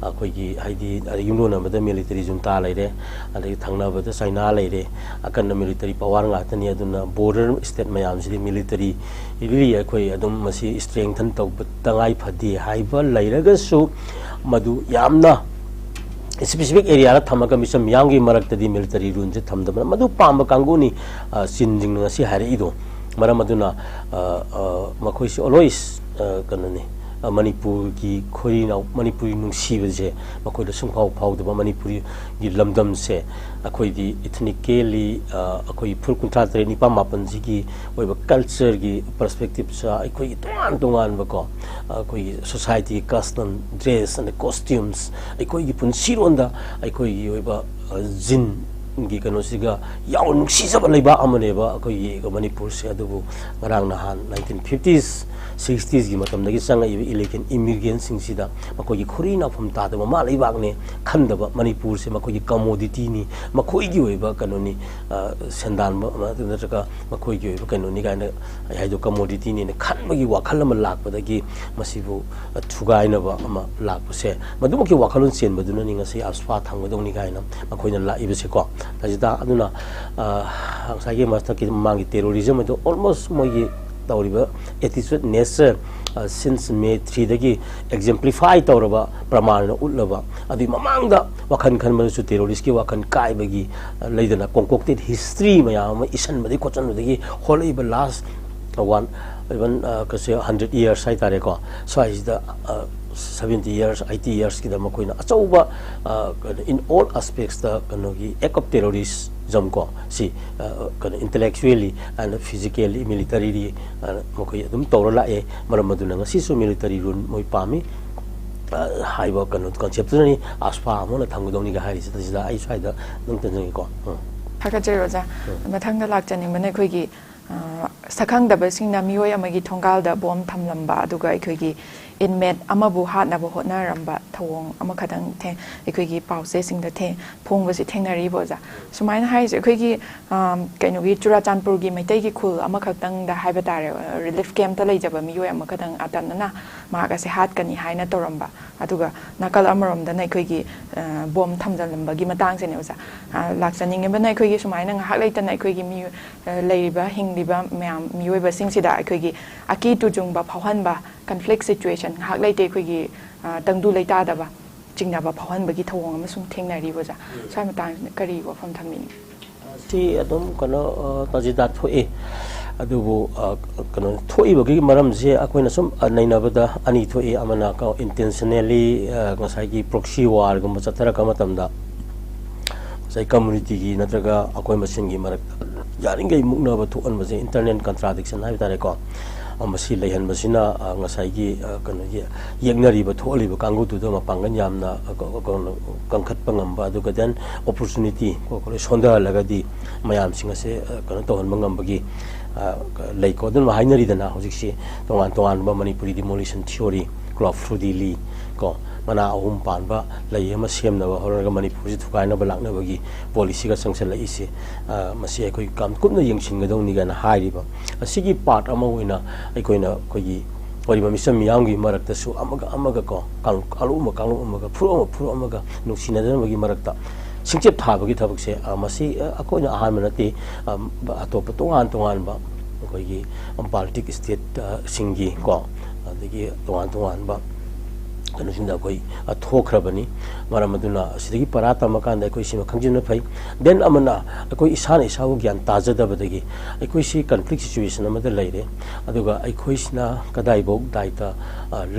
ꯑꯩꯈꯣꯏꯒꯤ ꯍꯥꯏꯗꯤ ꯌꯨꯝꯂꯣꯟꯅꯕꯗ ꯃꯤꯂꯤꯇꯔꯤ ꯖꯨꯟꯇꯥ ꯂꯩꯔꯦ, ꯑꯗꯒꯤ ꯊꯪꯅꯕꯗ ꯆꯥꯏꯅꯥ ꯂꯩꯔꯦ, ꯑꯀꯟꯕ ꯃꯤꯂꯤꯇꯔꯤ ꯄꯋꯥꯔ ꯉꯥꯛꯇꯅꯤ꯫ ꯑꯗꯨꯅ ꯕꯣꯔꯗꯔ ꯁ꯭ꯇꯦꯠ ꯃꯌꯥꯝꯁꯤꯗꯤ ꯃꯤꯂꯤꯇꯔꯤ ꯔꯤꯂꯤ ꯑꯩꯈꯣꯏ ꯑꯗꯨꯝ ꯃꯁꯤ ꯏꯁꯇ꯭ꯔꯦꯡꯊꯟ ꯇꯧꯕ ꯇꯉꯥꯏ ꯐꯗꯦ ꯍꯥꯏꯕ ꯂꯩꯔꯒꯁꯨ, ꯃꯗꯨ ꯌꯥꯝꯅ ꯁ꯭ꯄꯦꯁꯤꯐꯤꯛ ꯑꯦꯔꯤꯌꯥꯗ ꯊꯝꯃꯒ ꯃꯤꯆꯝ ꯃꯤꯌꯥꯝꯒꯤ ꯃꯔꯛꯇꯗꯤ ꯃꯤꯂꯤꯇꯔꯤ ꯔꯨꯜꯁꯦ ꯊꯝꯗꯕꯅ ꯃꯗꯨ ꯄꯥꯝꯕ ꯀꯥꯡꯕꯨꯅꯤ꯫ ꯆꯤꯟꯁꯤꯡꯅ ꯉꯁꯤ ꯍꯥꯏꯔꯛꯏꯗꯣ꯫ ꯃꯔꯝ ꯑꯗꯨꯅ ꯃꯈꯣꯏꯁꯤ ꯑꯣꯜꯋꯦꯁ ꯀꯩꯅꯣꯅꯤ, ꯃꯅꯤꯄꯨꯔꯒꯤ ꯈꯣꯏꯔꯤꯅꯥꯎ, ꯃꯅꯤꯄꯨꯔꯤ ꯅꯨꯡꯁꯤꯕꯁꯦ ꯃꯈꯣꯏꯗ ꯁꯨꯡꯐꯥꯎ ꯐꯥꯎꯗꯕ, ꯃꯅꯤꯄꯨꯔꯤꯒꯤ ꯂꯝꯗꯝꯁꯦ ꯑꯩꯈꯣꯏꯗꯤ ꯏꯊꯅꯤꯀꯦꯂꯤ ꯑꯩꯈꯣꯏ ꯐꯨꯔꯨꯞ ꯀꯨꯟꯊ꯭ꯔꯥ ꯇꯔꯦꯠ, ꯅꯤꯄꯥꯟ ꯃꯥꯄꯟꯁꯤꯒꯤ ꯑꯣꯏꯕ ꯀꯜꯆꯔꯒꯤ ꯄꯔꯁꯄꯦꯛꯇꯤꯞꯁ, ꯑꯩꯈꯣꯏꯒꯤ ꯇꯣꯉꯥꯟ ꯇꯣꯉꯥꯟꯕꯀꯣ, ꯑꯩꯈꯣꯏꯒꯤ ꯁꯣꯁꯥꯏꯇꯤꯒꯤ ꯀꯁꯇꯝ, ꯗ꯭ꯔꯦꯁ ꯑꯦꯟ ꯀꯣꯁꯇ꯭ꯌꯨꯝꯁ, ꯑꯩꯈꯣꯏꯒꯤ ꯄꯨꯟꯁꯤꯔꯣꯟꯗ ꯑꯩꯈꯣꯏꯒꯤ ꯑꯣꯏꯕ ꯖꯤꯟꯒꯤ ꯀꯩꯅꯣꯁꯤꯒ ꯌꯥꯝ ꯅꯨꯡꯁꯤꯖꯕ ꯂꯩꯕꯥꯛ ꯑꯃꯅꯦꯕ ꯑꯩꯈꯣꯏꯒꯤ ꯃꯅꯤꯄꯨꯔꯁꯦ꯫ ꯑꯗꯨꯕꯨ ꯉꯔꯥꯡ ꯅꯍꯥꯟ ꯅꯥꯏꯟꯇꯤꯟ ꯐꯤꯐꯇꯤꯁ, ꯁꯤꯛꯁꯇꯤꯁꯀꯤ ꯃꯇꯝꯗꯒꯤ ꯆꯪꯉꯛꯏꯕ ꯏꯂꯤꯒꯦꯟ ꯏꯃꯤꯒ꯭ꯔꯦꯟꯁꯤꯡꯁꯤꯗ ꯃꯈꯣꯏꯒꯤ ꯈꯨꯔꯤ ꯅꯥꯐꯝ ꯇꯥꯗꯕ ꯃꯃꯥ ꯂꯩꯕꯥꯛꯅꯦ ꯈꯟꯗꯕ, ꯃꯅꯤꯄꯨꯔꯁꯦ ꯃꯈꯣꯏꯒꯤ ꯀꯃꯣꯗꯤꯇꯤꯅꯤ, ꯃꯈꯣꯏꯒꯤ ꯑꯣꯏꯕ ꯀꯩꯅꯣꯅꯤ, ꯁꯦꯟꯗꯥꯟꯕ ꯅꯠꯇ꯭ꯔꯒ ꯃꯈꯣꯏꯒꯤ ꯑꯣꯏꯕ ꯀꯩꯅꯣꯅꯤ ꯀꯥꯏꯅ ꯍꯥꯏꯗꯣ ꯀꯃꯣꯗꯤꯇꯤꯅꯤꯅ ꯈꯟꯕꯒꯤ ꯋꯥꯈꯜ ꯑꯃ ꯂꯥꯛꯄꯗꯒꯤ ꯃꯁꯤꯕꯨ ꯊꯨꯒꯥꯏꯅꯕ ꯑꯃ ꯂꯥꯛꯄꯁꯦ, ꯃꯗꯨꯃꯛꯀꯤ ꯋꯥꯈꯜꯂꯣꯟ ꯆꯦꯟꯕꯗꯨꯅꯅꯤ ꯉꯁꯤ ꯑꯁꯐꯥ ꯊꯥꯡꯃꯩꯗꯧꯅꯤ ꯀꯥꯏꯅ ꯃꯈꯣꯏꯅ ꯂꯥꯛꯏꯕꯁꯦꯀꯣ꯫ ꯇꯥꯖꯤꯇꯥ, ꯑꯗꯨꯅ ꯉꯁꯥꯏꯒꯤ ꯃꯊꯛꯀꯤ ꯃꯃꯥꯡꯒꯤ ꯇꯦꯔꯣꯔꯤꯖꯝ ꯑꯗꯨ ꯑꯣꯜꯃꯣꯁ ꯃꯣꯏꯒꯤ ꯇꯧꯔꯤꯕ ꯑꯦꯇꯤꯆꯨꯠ ꯅꯦꯆꯔ ꯁꯤꯟꯁ ꯃꯦ ꯊ꯭ꯔꯤꯗꯒꯤ ꯑꯦꯛꯖꯦꯝꯄ꯭ꯂꯤꯐꯥꯏ ꯇꯧꯔꯕ, ꯄ꯭ꯔꯃꯥꯟ ꯑꯣꯏꯅ ꯎꯠꯂꯕ, ꯑꯗꯨꯒꯤ ꯃꯃꯥꯡꯗ ꯋꯥꯈꯜ ꯈꯟꯕꯗꯁꯨ ꯇꯦꯔꯣꯔꯤꯁꯀꯤ ꯋꯥꯈꯜ ꯀꯥꯏꯕꯒꯤ, ꯂꯩꯗꯅ, ꯀꯣꯡꯀꯣꯛꯇꯦꯠ ꯍꯤꯁꯇ꯭ꯔꯤ ꯃꯌꯥꯝ ꯑꯃ ꯏꯁꯟꯕꯗꯒꯤ ꯈꯣꯠꯆꯟꯕꯗꯒꯤ ꯍꯣꯜꯂꯛꯏꯕ ꯂꯥꯁ ꯋꯥꯟ even ꯀꯁꯦ ꯍꯟꯗ꯭ꯔꯦꯠ ꯏꯌꯔꯁ ꯍꯥꯏꯇꯥꯔꯦꯀꯣ, ꯁ꯭ꯋꯥꯏꯁꯤꯗ ꯁꯕꯦꯟꯇꯤ ꯏꯌꯔꯁ, ꯑꯩꯠꯇꯤ ꯏꯌꯔꯁꯀꯤꯗ ꯃꯈꯣꯏꯅ ꯑꯆꯧꯕ, ꯀꯩꯅꯣ, in all aspects ꯇ, ꯀꯩꯅꯣꯒꯤ, act of terrorism ꯀꯣ, ꯁꯤ, ꯀꯩꯅꯣ, intellectually and physically, militarily ꯃꯈꯣꯏ ꯑꯗꯨꯝ ꯇꯧꯔ ꯂꯥꯛꯑꯦ꯫ ꯃꯔꯝ ꯑꯗꯨꯅ ꯉꯁꯤꯁꯨ military rule ꯃꯣꯏ ꯄꯥꯝꯃꯤ꯫ ꯍꯥꯏꯕ ꯀꯩꯅꯣ concept ꯇꯨꯅꯅꯤ ꯑꯁꯐꯥ ꯑꯃꯅ ꯊꯝꯒꯗꯧꯅꯤꯒ ꯍꯥꯏꯔꯤꯁꯤꯗ, ꯁꯤꯗ ꯑꯩ ꯁ꯭ꯋꯥꯏꯗ ꯑꯗꯨꯝ ꯇꯟꯖꯒꯦꯀꯣ꯫ ꯎꯝ꯫ ꯊꯥꯒꯠꯆꯔꯤ ꯑꯣꯖꯥ꯫ ꯎꯝ꯫ ꯃꯊꯪꯗ ꯂꯥꯛꯆꯅꯤꯡꯕꯅ ꯑꯩꯈꯣꯏꯒꯤ, ꯑ, ꯁꯛꯈꯪꯗꯕꯁꯤꯡꯅ ꯃꯤꯑꯣꯏ ꯑꯃꯒꯤ ꯊꯣꯡꯒꯥꯜꯗ ꯕꯣꯝ ꯊꯝꯂꯝꯕ, ꯑꯗꯨꯒ ꯑꯩꯈꯣꯏꯒꯤ inmate ꯑꯃꯕꯨ ꯍꯥꯠꯅꯕ ꯍꯣꯠꯅꯔꯝꯕ ꯊꯧꯑꯣꯡ ꯑꯃꯈꯛꯇꯪ ꯊꯦꯡ-, ꯑꯩꯈꯣꯏꯒꯤ ꯄꯥꯎꯆꯦꯁꯤꯡꯗ ꯊꯦꯡ-, ꯐꯣꯡꯕꯁꯤ ꯊꯦꯡꯅꯔꯤꯕ ꯑꯣꯖꯥ꯫ ꯁꯨꯃꯥꯏꯅ ꯍꯥꯏꯔꯤꯁꯦ ꯑꯩꯈꯣꯏꯒꯤ, ꯑ, ꯀꯩꯅꯣꯒꯤ ꯆꯨꯔꯥꯆꯥꯟꯄꯨꯔꯒꯤ ꯃꯩꯇꯩꯒꯤ ꯈꯨꯜ ꯑꯃꯈꯛꯇꯪꯗ ꯍꯥꯏꯕ ꯇꯥꯔꯦ, relief camp ꯇ ꯂꯩꯖꯕ ꯃꯤꯑꯣꯏ ꯑꯃꯈꯛꯇꯪ ꯑꯇꯝꯅꯅ ꯃꯍꯥꯛ ꯑꯁꯦ ꯍꯥꯠꯀꯅꯤ ꯍꯥꯏꯅ ꯇꯧꯔꯝꯕ꯫ ꯑꯗꯨꯒ ꯅꯥꯀꯜ ꯑꯃꯔꯣꯝꯗꯅ ꯑꯩꯈꯣꯏꯒꯤ, ꯑ, ꯕꯣꯝ ꯊꯝꯖꯤꯜꯂꯝꯕꯒꯤ ꯃꯇꯥꯡꯁꯤꯅꯦ ꯑꯣꯖꯥ꯫ ꯑ, ꯂꯥꯛꯆꯅꯤꯡꯉꯤꯕꯅ ꯑꯩꯈꯣꯏꯒꯤ ꯁꯨꯃꯥꯏꯅ ꯉꯥꯏꯍꯥꯛ ꯂꯩꯇꯅ ꯑꯩꯈꯣꯏꯒꯤ ꯃꯤ, ꯑ, ꯂꯩꯔꯤꯕ ꯍꯤꯡꯂꯤꯕ ꯃꯌꯥꯝ ꯃꯤꯑꯣꯏꯕꯁꯤꯡꯁꯤꯗ ꯑꯩꯈꯣꯏꯒꯤ ꯑꯀꯤ ꯇꯨꯖꯨꯡꯕ ꯐꯥꯎꯍꯟꯕ, conflict situation, ꯉꯥꯏꯍꯥꯛ ꯂꯩꯇ ꯑꯩꯈꯣꯏꯒꯤ, ꯑ, ꯇꯪꯗꯨ ꯂꯩꯇꯥꯗꯕ, ꯆꯤꯡꯅꯕ ꯐꯥꯎꯍꯟꯕꯒꯤ ꯊꯧꯑꯣꯡ ꯑꯃꯁꯨꯝ ꯊꯦꯡꯅꯔꯤꯕ ꯑꯣꯖꯥ꯫ ꯎꯝ꯫ ꯁ꯭ꯋꯥꯏ ꯃꯇꯥꯡꯁꯤꯗ ꯀꯔꯤ ꯋꯥꯐꯝ ꯊꯝꯕꯤꯅꯤ? ꯁꯤ ꯑꯗꯨꯝ ꯀꯩꯅꯣ, ꯑ, ꯇꯥꯖꯤꯗꯥ ꯊꯣꯛꯏ꯫ ꯑꯗꯨꯕꯨ, ꯑ, ꯀꯩꯅꯣ ꯊꯣꯛꯏꯕꯒꯤ ꯃꯔꯝꯁꯦ ꯑꯩꯈꯣꯏꯅ ꯁꯨꯝ, ꯑ, ꯅꯩꯅꯕꯗ ꯑꯅꯤ ꯊꯣꯛꯏ꯫ ꯑꯃꯅ ꯀꯣ, intentionally, ꯑ, ꯉꯁꯥꯏꯒꯤ proxy war ꯒꯨꯝꯕ ꯆꯠꯊꯔꯛꯄ ꯃꯇꯝꯗ ꯉꯁꯥꯏ community ꯒꯤ ꯅꯠꯇ꯭ꯔꯒ ꯑꯩꯈꯣꯏ ꯃꯁꯦꯟꯒꯤ ꯃꯔꯛꯇ ꯌꯥꯔꯤꯈꯩ ꯃꯨꯛꯅꯕ ꯊꯣꯛꯍꯟꯕꯁꯦ, internal contradiction ꯍꯥꯏꯕ ꯇꯥꯔꯦꯀꯣ, ꯑ, ꯃꯁꯤ ꯂꯩꯍꯟꯕꯁꯤꯅ, ꯑ, ꯉꯁꯥꯏꯒꯤ, ꯑ, ꯀꯩꯅꯣꯒꯤ ꯌꯦꯛꯅꯔꯤꯕ, ꯊꯣꯛꯍꯜꯂꯤꯕ ꯀꯥꯡꯕꯨꯗꯨꯗ ꯃꯄꯥꯡꯒꯜ ꯌꯥꯝꯅ, ꯑ, ꯀ-, ꯀ-, ꯀꯟꯈꯠꯄ ꯉꯝꯕ, ꯑꯗꯨꯒ then opportunity ꯀꯣ, ꯀꯣ, ꯁꯣꯟꯊꯍꯜꯂꯒꯗꯤ ꯃꯌꯥꯝꯁꯤꯡ ꯑꯁꯦ, ꯑ, ꯀꯩꯅꯣ ꯇꯧꯍꯟꯕ ꯉꯝꯕꯒꯤ, ꯑ, ꯂꯩꯀꯣ꯫ ꯑꯗꯨꯅ ꯍꯥꯏꯅꯔꯤꯗꯅ ꯍꯧꯖꯤꯛꯁꯤ ꯇꯣꯉꯥꯟ ꯇꯣꯉꯥꯟꯕ ꯃꯅꯤꯄꯨꯔꯤ demolition theory, ꯀ꯭ꯂꯥꯎꯗ ꯐ꯭ꯔꯨꯗꯤ ꯂꯤ ꯀꯣ, ꯃꯅꯥ ꯑꯍꯨꯝ ꯄꯥꯟꯕ ꯂꯩ ꯑꯃ ꯁꯦꯝꯅꯕ ꯍꯣꯠꯅꯔꯒ ꯃꯅꯤꯄꯨꯔꯁꯤ ꯊꯨꯒꯥꯏꯅꯕ ꯂꯥꯛꯅꯕꯒꯤ policy ꯒ ꯆꯪꯁꯤꯜꯂꯛꯏꯁꯦ, ꯑ, ꯃꯁꯤ ꯑꯩꯈꯣꯏ ꯌꯥꯝ ꯀꯨꯞꯅ ꯌꯦꯡꯁꯤꯟꯒꯗꯧꯅꯤ ꯀꯥꯏꯅ ꯍꯥꯏꯔꯤꯕ꯫ ꯑꯁꯤꯒꯤ part ꯑꯃ ꯑꯣꯏꯅ ꯑꯩꯈꯣꯏꯅ ꯑꯩꯈꯣꯏꯒꯤ ꯑꯣꯏꯔꯤꯕ ꯃꯤꯆꯝ ꯃꯤꯌꯥꯝꯒꯤ ꯃꯔꯛꯇꯁꯨ ꯑꯃꯒ ꯑꯃꯒ ꯀꯣ, ꯀꯥꯡ-, ꯀꯥꯡꯂꯨꯞ ꯑꯃ ꯀꯥꯡꯂꯨꯞ ꯑꯃꯒ, ꯐꯨꯔꯨꯞ ꯑꯃ ꯐꯨꯔꯨꯞ ꯑꯃꯒ ꯅꯨꯡꯁꯤꯅꯗꯅꯕꯒꯤ ꯃꯔꯛꯇ ꯁꯤꯡꯆꯞ ꯊꯥꯕꯒꯤ ꯊꯕꯛꯁꯦ, ꯑ, ꯃꯁꯤ, ꯑ, ꯑꯩꯈꯣꯏꯅ ꯑꯍꯥꯟꯕ ꯅꯠꯇꯦ꯫ ꯑ, ꯑꯇꯣꯞꯄ ꯇꯣꯉꯥꯟ ꯇꯣꯉꯥꯟꯕ ꯑꯩꯈꯣꯏꯒꯤ Baltic state, ꯑ, ꯁꯤꯡꯒꯤ ꯀꯣ, ꯑꯗꯒꯤ ꯇꯣꯉꯥꯟ ꯇꯣꯉꯥꯟꯕ ꯀꯩꯅꯣꯁꯤꯡꯗ ꯑꯩꯈꯣꯏ ꯊꯣꯛꯈ꯭ꯔꯕꯅꯤ꯫ ꯃꯔꯝ ꯑꯗꯨꯅ ꯑꯁꯤꯗꯒꯤ ꯄꯔꯥ ꯇꯝꯃꯀꯥꯟꯗ ꯑꯩꯈꯣꯏ ꯁꯤꯃ ꯈꯪꯖꯤꯟꯕ ꯐꯩ꯫ ꯗꯦꯟ ꯑꯃꯅ ꯑꯩꯈꯣꯏ ꯏꯁꯥꯅ ꯏꯁꯥꯕꯨ ꯒ꯭ꯌꯥꯟ ꯇꯥꯖꯗꯕꯗꯒꯤ ꯑꯩꯈꯣꯏꯁꯤ ꯀꯟꯐ꯭ꯂꯤꯛ ꯁꯤꯆꯨꯋꯦꯁꯟ ꯑꯃꯗ ꯂꯩꯔꯦ꯫ ꯑꯗꯨꯒ ꯑꯩꯈꯣꯏꯁꯤꯅ ꯀꯗꯥꯏꯐꯥꯎ ꯗꯥꯏꯇ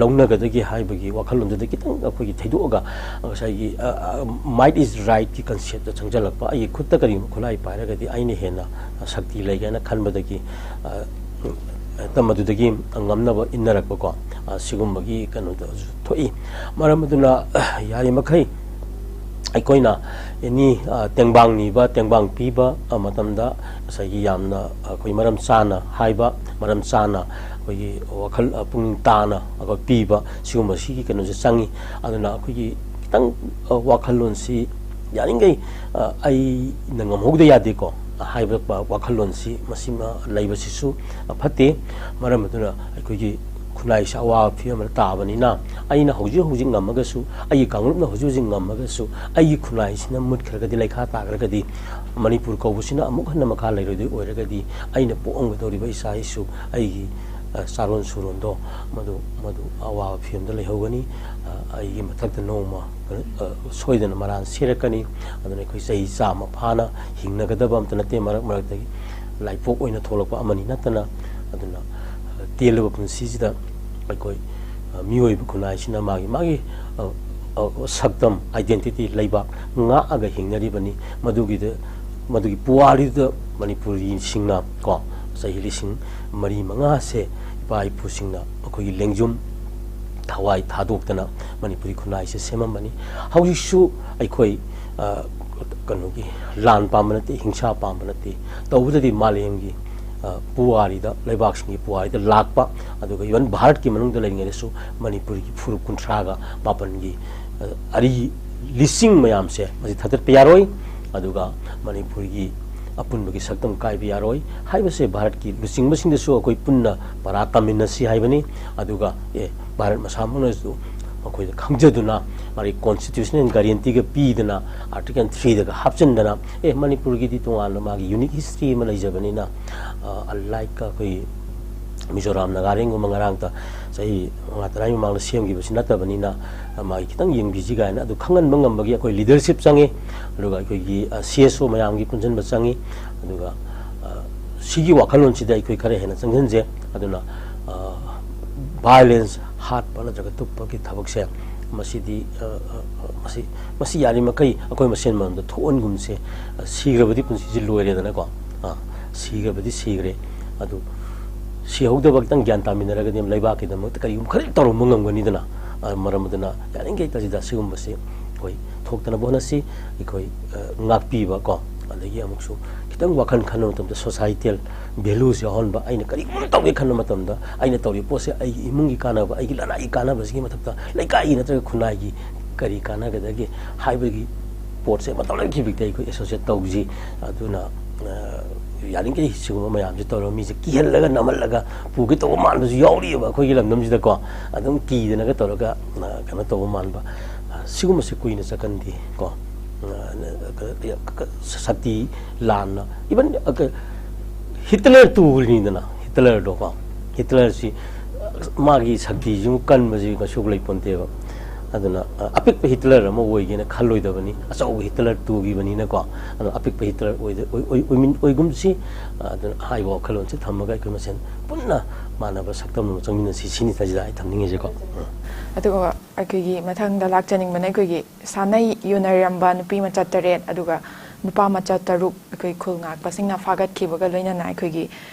ꯂꯧꯅꯒꯗꯒꯦ ꯍꯥꯏꯕꯒꯤ ꯋꯥꯈꯜꯂꯣꯟꯗꯨꯗ ꯈꯤꯇꯪ ꯑꯩꯈꯣꯏꯒꯤ ꯊꯩꯗꯣꯛꯑꯒ ꯉꯁꯥꯏꯒꯤ ꯃꯥꯏꯠ ꯏꯁ ꯔꯥꯏꯠꯀꯤ ꯀꯟꯁꯦꯞꯇ ꯆꯪꯁꯤꯜꯂꯛꯄ, ꯑꯩꯒꯤ ꯈꯨꯠꯇ ꯀꯔꯤꯒꯨꯝꯕ ꯈꯨꯠꯂꯥꯏ ꯄꯥꯏꯔꯒꯗꯤ ꯑꯩꯅ ꯍꯦꯟꯅ ꯁꯛꯇꯤ ꯂꯩꯒꯦꯅ ꯈꯟꯕꯗꯒꯤ ꯍꯦꯛꯇ ꯃꯗꯨꯗꯒꯤ ꯉꯝꯅꯕ ꯏꯟꯅꯔꯛꯄꯀꯣ, ꯁꯤꯒꯨꯝꯕꯒꯤ ꯀꯩꯅꯣꯗꯁꯨ ꯊꯣꯛꯏ꯫ ꯃꯔꯝ ꯑꯗꯨꯅ ꯌꯥꯔꯤꯃꯈꯩ ꯑꯩꯈꯣꯏꯅ ꯑꯦꯅꯤ ꯇꯦꯡꯕꯥꯡ ꯅꯤꯕ, ꯇꯦꯡꯕꯥꯡ ꯄꯤꯕ ꯃꯇꯝꯗ ꯉꯁꯥꯏꯒꯤ ꯌꯥꯝꯅ ꯑꯩꯈꯣꯏ ꯃꯔꯝ ꯆꯥꯅ ꯍꯥꯏꯕ, ꯃꯔꯝ ꯆꯥꯅ ꯑꯩꯈꯣꯏꯒꯤ ꯋꯥꯈꯜ ꯄꯨꯛꯅꯤꯡ ꯇꯥꯅ ꯑꯩꯈꯣꯏ ꯄꯤꯕ, ꯁꯤꯒꯨꯝꯕꯁꯤꯒꯤ ꯀꯩꯅꯣꯁꯦ ꯆꯪꯉꯤ꯫ ꯑꯗꯨꯅ ꯑꯩꯈꯣꯏꯒꯤ ꯈꯤꯇꯪ ꯋꯥꯈꯜꯂꯣꯟꯁꯤ ꯌꯥꯔꯤꯈꯩ ꯑꯩꯅ ꯉꯝꯍꯧꯗ ꯌꯥꯗꯦꯀꯣ ꯍꯥꯏꯕ ꯋꯥꯈꯜꯂꯣꯟꯁꯤ ꯃꯁꯤꯃ ꯂꯩꯕꯁꯤꯁꯨ ꯐꯠꯇꯦ꯫ ꯃꯔꯝ ꯑꯗꯨꯅ ꯑꯩꯈꯣꯏꯒꯤ ꯈꯨꯟꯅꯥꯏꯁꯤ ꯑꯋꯥꯕ ꯐꯤꯕꯝ ꯑꯃꯗ ꯇꯥꯕꯅꯤꯅ ꯑꯩꯅ ꯍꯧꯖꯤꯛ ꯍꯧꯖꯤꯛ ꯉꯝꯃꯒꯁꯨ, ꯑꯩꯒꯤ ꯀꯥꯡꯂꯨꯞꯅ ꯍꯧꯖꯤꯛ ꯍꯧꯖꯤꯛ ꯉꯝꯃꯒꯁꯨ, ꯑꯩꯒꯤ ꯈꯨꯟꯅꯥꯏꯁꯤꯅ ꯃꯨꯠꯈ꯭ꯔꯒꯗꯤ, ꯂꯩꯈꯥ ꯇꯥꯈ꯭ꯔꯒꯗꯤ ꯃꯅꯤꯄꯨꯔ ꯀꯧꯕꯁꯤꯅ ꯑꯃꯨꯛ ꯍꯟꯅ ꯃꯈꯥ ꯂꯩꯔꯣꯏꯗꯣꯏ ꯑꯣꯏꯔꯒꯗꯤ ꯑꯩꯅ ꯄꯣꯛꯑꯝꯒꯗꯧꯔꯤꯕ ꯏꯆꯥ ꯏꯁꯨ, ꯑꯩꯒꯤ ꯆꯥꯔꯣꯟ ꯁꯨꯔꯣꯟꯗꯣ ꯃꯗꯨ ꯃꯗꯨ ꯑꯋꯥꯕ ꯐꯤꯕꯝꯗ ꯂꯩꯍꯧꯒꯅꯤ꯫ ꯑꯩꯒꯤ ꯃꯊꯛꯇ ꯅꯣꯡꯃ ꯁꯣꯏꯗꯅ ꯃꯔꯥꯜ ꯁꯤꯔꯛꯀꯅꯤ꯫ ꯑꯗꯨꯅ ꯑꯩꯈꯣꯏ ꯆꯍꯤ ꯆꯥꯝꯃ ꯐꯥꯅ ꯍꯤꯡꯅꯒꯗꯕ ꯑꯝꯇ ꯅꯠꯇꯦ꯫ ꯃꯔꯛ ꯃꯔꯛꯇꯒꯤ ꯂꯥꯏꯄꯣꯛ ꯑꯣꯏꯅ ꯊꯣꯛꯂꯛꯄ ꯑꯃꯅꯤ ꯅꯠꯇꯅ꯫ ꯑꯗꯨꯅ ꯇꯦꯜꯂꯕ ꯄꯨꯟꯁꯤꯁꯤꯗ ꯑꯩꯈꯣꯏ ꯃꯤꯑꯣꯏꯕ ꯈꯨꯟꯅꯥꯏꯁꯤꯅ ꯃꯥꯒꯤ ꯃꯥꯒꯤ ꯁꯛꯇꯝ, identity, ꯂꯩꯕꯥꯛ ꯉꯥꯛꯑꯒ ꯍꯤꯡꯅꯔꯤꯕꯅꯤ꯫ ꯃꯗꯨꯒꯤꯗ ꯃꯗꯨꯒꯤ ꯄꯨꯋꯥꯔꯤꯗꯨꯗ ꯃꯅꯤꯄꯨꯔꯤꯁꯤꯡꯅ ꯀꯣ ꯆꯍꯤ ꯂꯤꯁꯤꯡ ꯃꯔꯤ ꯃꯉꯥꯁꯦ ꯏꯄꯥ ꯏꯄꯨꯁꯤꯡꯅ ꯑꯩꯈꯣꯏꯒꯤ ꯂꯦꯡꯖꯨꯝ ꯊꯋꯥꯏ ꯊꯥꯗꯣꯛꯇꯅ ꯃꯅꯤꯄꯨꯔꯤ ꯈꯨꯟꯅꯥꯏꯁꯦ ꯁꯦꯝꯃꯝꯕꯅꯤ꯫ ꯍꯧꯖꯤꯛꯁꯨ ꯑꯩꯈꯣꯏ ꯀꯩꯅꯣꯒꯤ ꯂꯥꯟ ꯄꯥꯝꯕ ꯅꯠꯇꯦ, ꯍꯤꯡꯁꯥ ꯄꯥꯝꯕ ꯅꯠꯇꯦ꯫ ꯇꯧꯕꯗꯗꯤ ꯃꯥꯂꯦꯝꯒꯤ ꯄꯨꯋꯥꯔꯤꯗ, ꯂꯩꯕꯥꯛꯁꯤꯡꯒꯤ ꯄꯨꯋꯥꯔꯤꯗ ꯂꯥꯛꯄ, ꯑꯗꯨꯒ ꯏꯚꯟ ꯚꯥꯔꯠꯀꯤ ꯃꯅꯨꯡꯗ ꯂꯩꯔꯤꯉꯩꯗꯁꯨ ꯃꯅꯤꯄꯨꯔꯒꯤ ꯐꯨꯔꯨꯞ ꯀꯨꯟꯊ꯭ꯔꯥꯒ ꯃꯥꯄꯟꯒꯤ ꯑꯔꯤ ꯂꯤꯁꯤꯡ ꯃꯌꯥꯝꯁꯦ ꯃꯁꯤ ꯊꯥꯗꯠꯄ ꯌꯥꯔꯣꯏ꯫ ꯑꯗꯨꯒ ꯃꯅꯤꯄꯨꯔꯒꯤ ꯑꯄꯨꯟꯕꯒꯤ ꯁꯛꯇꯝ ꯀꯥꯏꯕ ꯌꯥꯔꯣꯏ ꯍꯥꯏꯕꯁꯦ ꯚꯥꯔꯠꯀꯤ ꯂꯨꯆꯤꯡꯕꯁꯤꯡꯗꯁꯨ ꯑꯩꯈꯣꯏ ꯄꯨꯟꯅ ꯄꯔꯥ ꯇꯝꯃꯤꯟꯅꯁꯤ ꯍꯥꯏꯕꯅꯤ꯫ ꯑꯗꯨꯒ ꯑꯦ ꯚꯥꯔꯠ ꯃꯁꯥꯃꯛꯅꯁꯨ ꯃꯈꯣꯏꯗ ꯈꯪꯖꯗꯨꯅ ꯃꯥꯒꯤ ꯀꯣꯟꯁꯇꯤꯇ꯭ꯌꯨꯁꯅꯦꯜ ꯒꯥꯔꯦꯟꯇꯤꯒ ꯄꯤꯗꯅ ꯑꯥꯔꯇꯤꯀꯜ ꯊ꯭ꯔꯤꯗꯒ ꯍꯥꯞꯆꯤꯟꯗꯅ ꯑꯦ ꯃꯅꯤꯄꯨꯔꯒꯤꯗꯤ ꯇꯣꯉꯥꯟꯕ ꯃꯥꯒꯤ ꯌꯨꯅꯤꯛ ꯍꯤꯁꯇ꯭ꯔꯤ ꯑꯃ ꯂꯩꯖꯕꯅꯤꯅ, unlike ꯑꯩꯈꯣꯏ ꯃꯤꯖꯣꯔꯥꯝ ꯅꯥꯒꯥꯂꯦꯟꯒꯨꯝꯕ ꯉꯔꯥꯡꯇ ꯆꯍꯤ ꯃꯉꯥ ꯇꯔꯥꯒꯤ ꯃꯃꯥꯡꯗ ꯁꯦꯝꯈꯤꯕꯁꯤ ꯅꯠꯇꯕꯅꯤꯅ, ꯃꯥꯒꯤ ꯈꯤꯇꯪ ꯌꯦꯡꯕꯤꯁꯤ ꯀꯥꯏꯅ ꯑꯗꯨ ꯈꯪꯍꯟꯕ ꯉꯝꯕꯒꯤ ꯑꯩꯈꯣꯏ ꯂꯤꯗꯔꯁꯤꯞ ꯆꯪꯉꯤ꯫ ꯑꯗꯨꯒ ꯑꯩꯈꯣꯏꯒꯤ ꯁꯤ ꯑꯦꯁ ꯑꯣ ꯃꯌꯥꯝꯒꯤ ꯄꯨꯟꯁꯤꯟꯕ ꯆꯪꯉꯤ꯫ ꯑꯗꯨꯒ ꯁꯤꯒꯤ ꯋꯥꯈꯜꯂꯣꯟꯁꯤꯗ ꯑꯩꯈꯣꯏ ꯈꯔ ꯍꯦꯟꯅ ꯆꯪꯁꯤꯟꯁꯦ꯫ ꯑꯗꯨꯅ ꯚꯥꯏꯂꯦꯟꯁ, ꯍꯥꯠꯄ ꯅꯠꯇ꯭ꯔꯒ ꯇꯨꯞꯄꯒꯤ ꯊꯕꯛꯁꯦ, ꯃꯁꯤꯗꯤ ꯃꯁꯤ ꯃꯁꯤ ꯌꯥꯔꯤꯃꯈꯩ ꯑꯩꯈꯣꯏ ꯃꯁꯦꯟ ꯃꯔꯝꯗ ꯊꯣꯛꯍꯟꯒꯨꯝꯁꯦ꯫ ꯁꯤꯈ꯭ꯔꯕꯗꯤ ꯄꯨꯟꯁꯤꯁꯤ ꯂꯣꯏꯔꯦꯗꯅꯀꯣ꯫ ꯁꯤꯈ꯭ꯔꯕꯗꯤ ꯁꯤꯈ꯭ꯔꯦ꯫ ꯑꯗꯨ ꯁꯤꯍꯧꯗꯕ ꯈꯤꯇꯪ ꯒ꯭ꯌꯥꯟ ꯇꯥꯃꯤꯟꯅꯔꯒꯗꯤ ꯂꯩꯕꯥꯛꯀꯤꯗꯃꯛꯇ ꯀꯔꯤꯒꯨꯝꯕ ꯈꯔ ꯇꯧꯔꯝꯕ ꯉꯝꯒꯅꯤꯗꯅ꯫ ꯃꯔꯝ ꯑꯗꯨꯅ ꯌꯥꯔꯤꯈꯩ ꯇꯁꯤꯗ ꯁꯤꯒꯨꯝꯕꯁꯤ ꯑꯩꯈꯣꯏ ꯊꯣꯛꯇꯅꯕ ꯍꯣꯠꯅꯁꯤ꯫ ꯑꯩꯈꯣꯏ ꯉꯥꯛꯄꯤꯕ ꯀꯣ, ꯑꯗꯒꯤ ꯑꯃꯨꯛꯁꯨ ꯈꯤꯇꯪ ꯋꯥꯈꯜ ꯈꯟꯕ ꯃꯇꯝꯗ ꯁꯣꯁꯥꯏꯇꯦꯜ ꯚꯦꯂꯨꯁꯦ ꯌꯥꯎꯍꯟꯕ꯫ ꯑꯩꯅ ꯀꯔꯤꯒꯨꯝꯕ ꯇꯧꯒꯦ ꯈꯟꯕ ꯃꯇꯝꯗ ꯑꯩꯅ ꯇꯧꯔꯤꯕ ꯄꯣꯠꯁꯦ ꯑꯩꯒꯤ ꯏꯃꯨꯡꯒꯤ ꯀꯥꯟꯅꯕ, ꯑꯩꯒꯤ ꯂꯅꯥꯏꯒꯤ ꯀꯥꯟꯅꯕꯁꯤꯒꯤ ꯃꯊꯛꯇ ꯂꯩꯀꯥꯏꯒꯤ ꯅꯠꯇ꯭ꯔꯒ ꯈꯨꯟꯅꯥꯏꯒꯤ ꯀꯔꯤ ꯀꯥꯟꯅꯒꯗꯒꯦ ꯍꯥꯏꯕꯒꯤ ꯄꯣꯠꯁꯦ ꯃꯇꯝ ꯂꯩꯈꯤꯕꯗ ꯑꯩꯈꯣꯏ ꯑꯦꯁꯣꯁꯤꯌꯦꯠ ꯇꯧꯁꯤ꯫ ꯑꯗꯨꯅ ꯌꯥꯔꯤꯈꯩ ꯁꯤꯒꯨꯝꯕ ꯃꯌꯥꯝꯁꯦ ꯇꯧꯔꯒ ꯃꯤꯁꯦ ꯀꯤꯍꯜꯂꯒ ꯅꯝꯍꯜꯂꯒ ꯄꯨꯒꯦ ꯇꯧꯕ ꯃꯥꯟꯕꯁꯨ ꯌꯥꯎꯔꯤꯑꯕ ꯑꯩꯈꯣꯏꯒꯤ ꯂꯝꯗꯝꯁꯤꯗꯀꯣ꯫ ꯑꯗꯨꯝ ꯀꯤꯗꯅꯒ ꯇꯧꯔꯒ ꯀꯩꯅꯣ ꯇꯧꯕ ꯃꯥꯟꯕ, ꯁꯤꯒꯨꯝꯕꯁꯦ ꯀꯨꯏꯅ ꯆꯠꯀꯟꯗꯦ ꯀꯣ꯫ ꯁꯛꯇꯤ ꯂꯥꯟꯅ, ꯏꯚꯟ ꯍꯤꯇꯂꯔ ꯇꯨꯔꯤꯅꯤꯗꯅ, ꯍꯤꯇꯂꯔꯗꯣ ꯀꯣ꯫ ꯍꯤꯇꯂꯔꯁꯤ ꯃꯥꯒꯤ ꯁꯛꯇꯤꯁꯤꯃꯨꯛ ꯀꯟꯕꯁꯤ ꯀꯩꯁꯨ ꯂꯩꯄꯣꯟꯇꯦꯕ꯫ ꯑꯗꯨꯅ ꯑꯄꯤꯛꯄ ꯍꯤꯇꯂꯔ ꯑꯃ ꯑꯣꯏꯒꯦꯅ ꯈꯜꯂꯣꯏꯗꯕꯅꯤ, ꯑꯆꯧꯕ ꯍꯤꯇꯂꯔ ꯇꯨꯈꯤꯕꯅꯤꯅꯀꯣ꯫ ꯑꯗꯨꯅ ꯑꯄꯤꯛꯄ ꯍꯤꯇꯂꯔ ꯑꯣꯏꯒꯨꯝꯁꯤ꯫ ꯑꯗꯨꯅ ꯍꯥꯏꯕ ꯋꯥꯈꯜꯂꯣꯟꯁꯤ ꯊꯝꯃꯒ ꯑꯩꯈꯣꯏ ꯃꯁꯦꯟ ꯄꯨꯟꯅ ꯃꯥꯟꯅꯕ ꯁꯛꯇꯝ ꯑꯃ ꯆꯪꯃꯤꯟꯅꯁꯤ, ꯁꯤꯅꯤ ꯁꯤꯗ ꯑꯩ ꯊꯝꯅꯤꯡꯉꯤꯁꯦꯀꯣ꯫ ꯑꯗꯨꯒ ꯑꯩꯈꯣꯏꯒꯤ ꯃꯊꯪꯗ ꯂꯥꯛꯆꯅꯤꯡꯕꯅ ꯑꯩꯈꯣꯏꯒꯤ ꯁꯥꯟꯅꯩ ꯌꯨꯅꯔꯝꯕ ꯅꯨꯄꯤ ꯃꯆꯥ ꯇꯔꯦꯠ ꯑꯗꯨꯒ ꯅꯨꯄꯥ ꯃꯆꯥ ꯇꯔꯨꯛ ꯑꯩꯈꯣꯏ ꯈꯨꯜ ꯉꯥꯛꯄꯁꯤꯡꯅ ꯐꯥꯒꯠꯈꯤꯕꯒ ꯂꯣꯏꯅꯅ ꯑꯩꯈꯣꯏꯒꯤ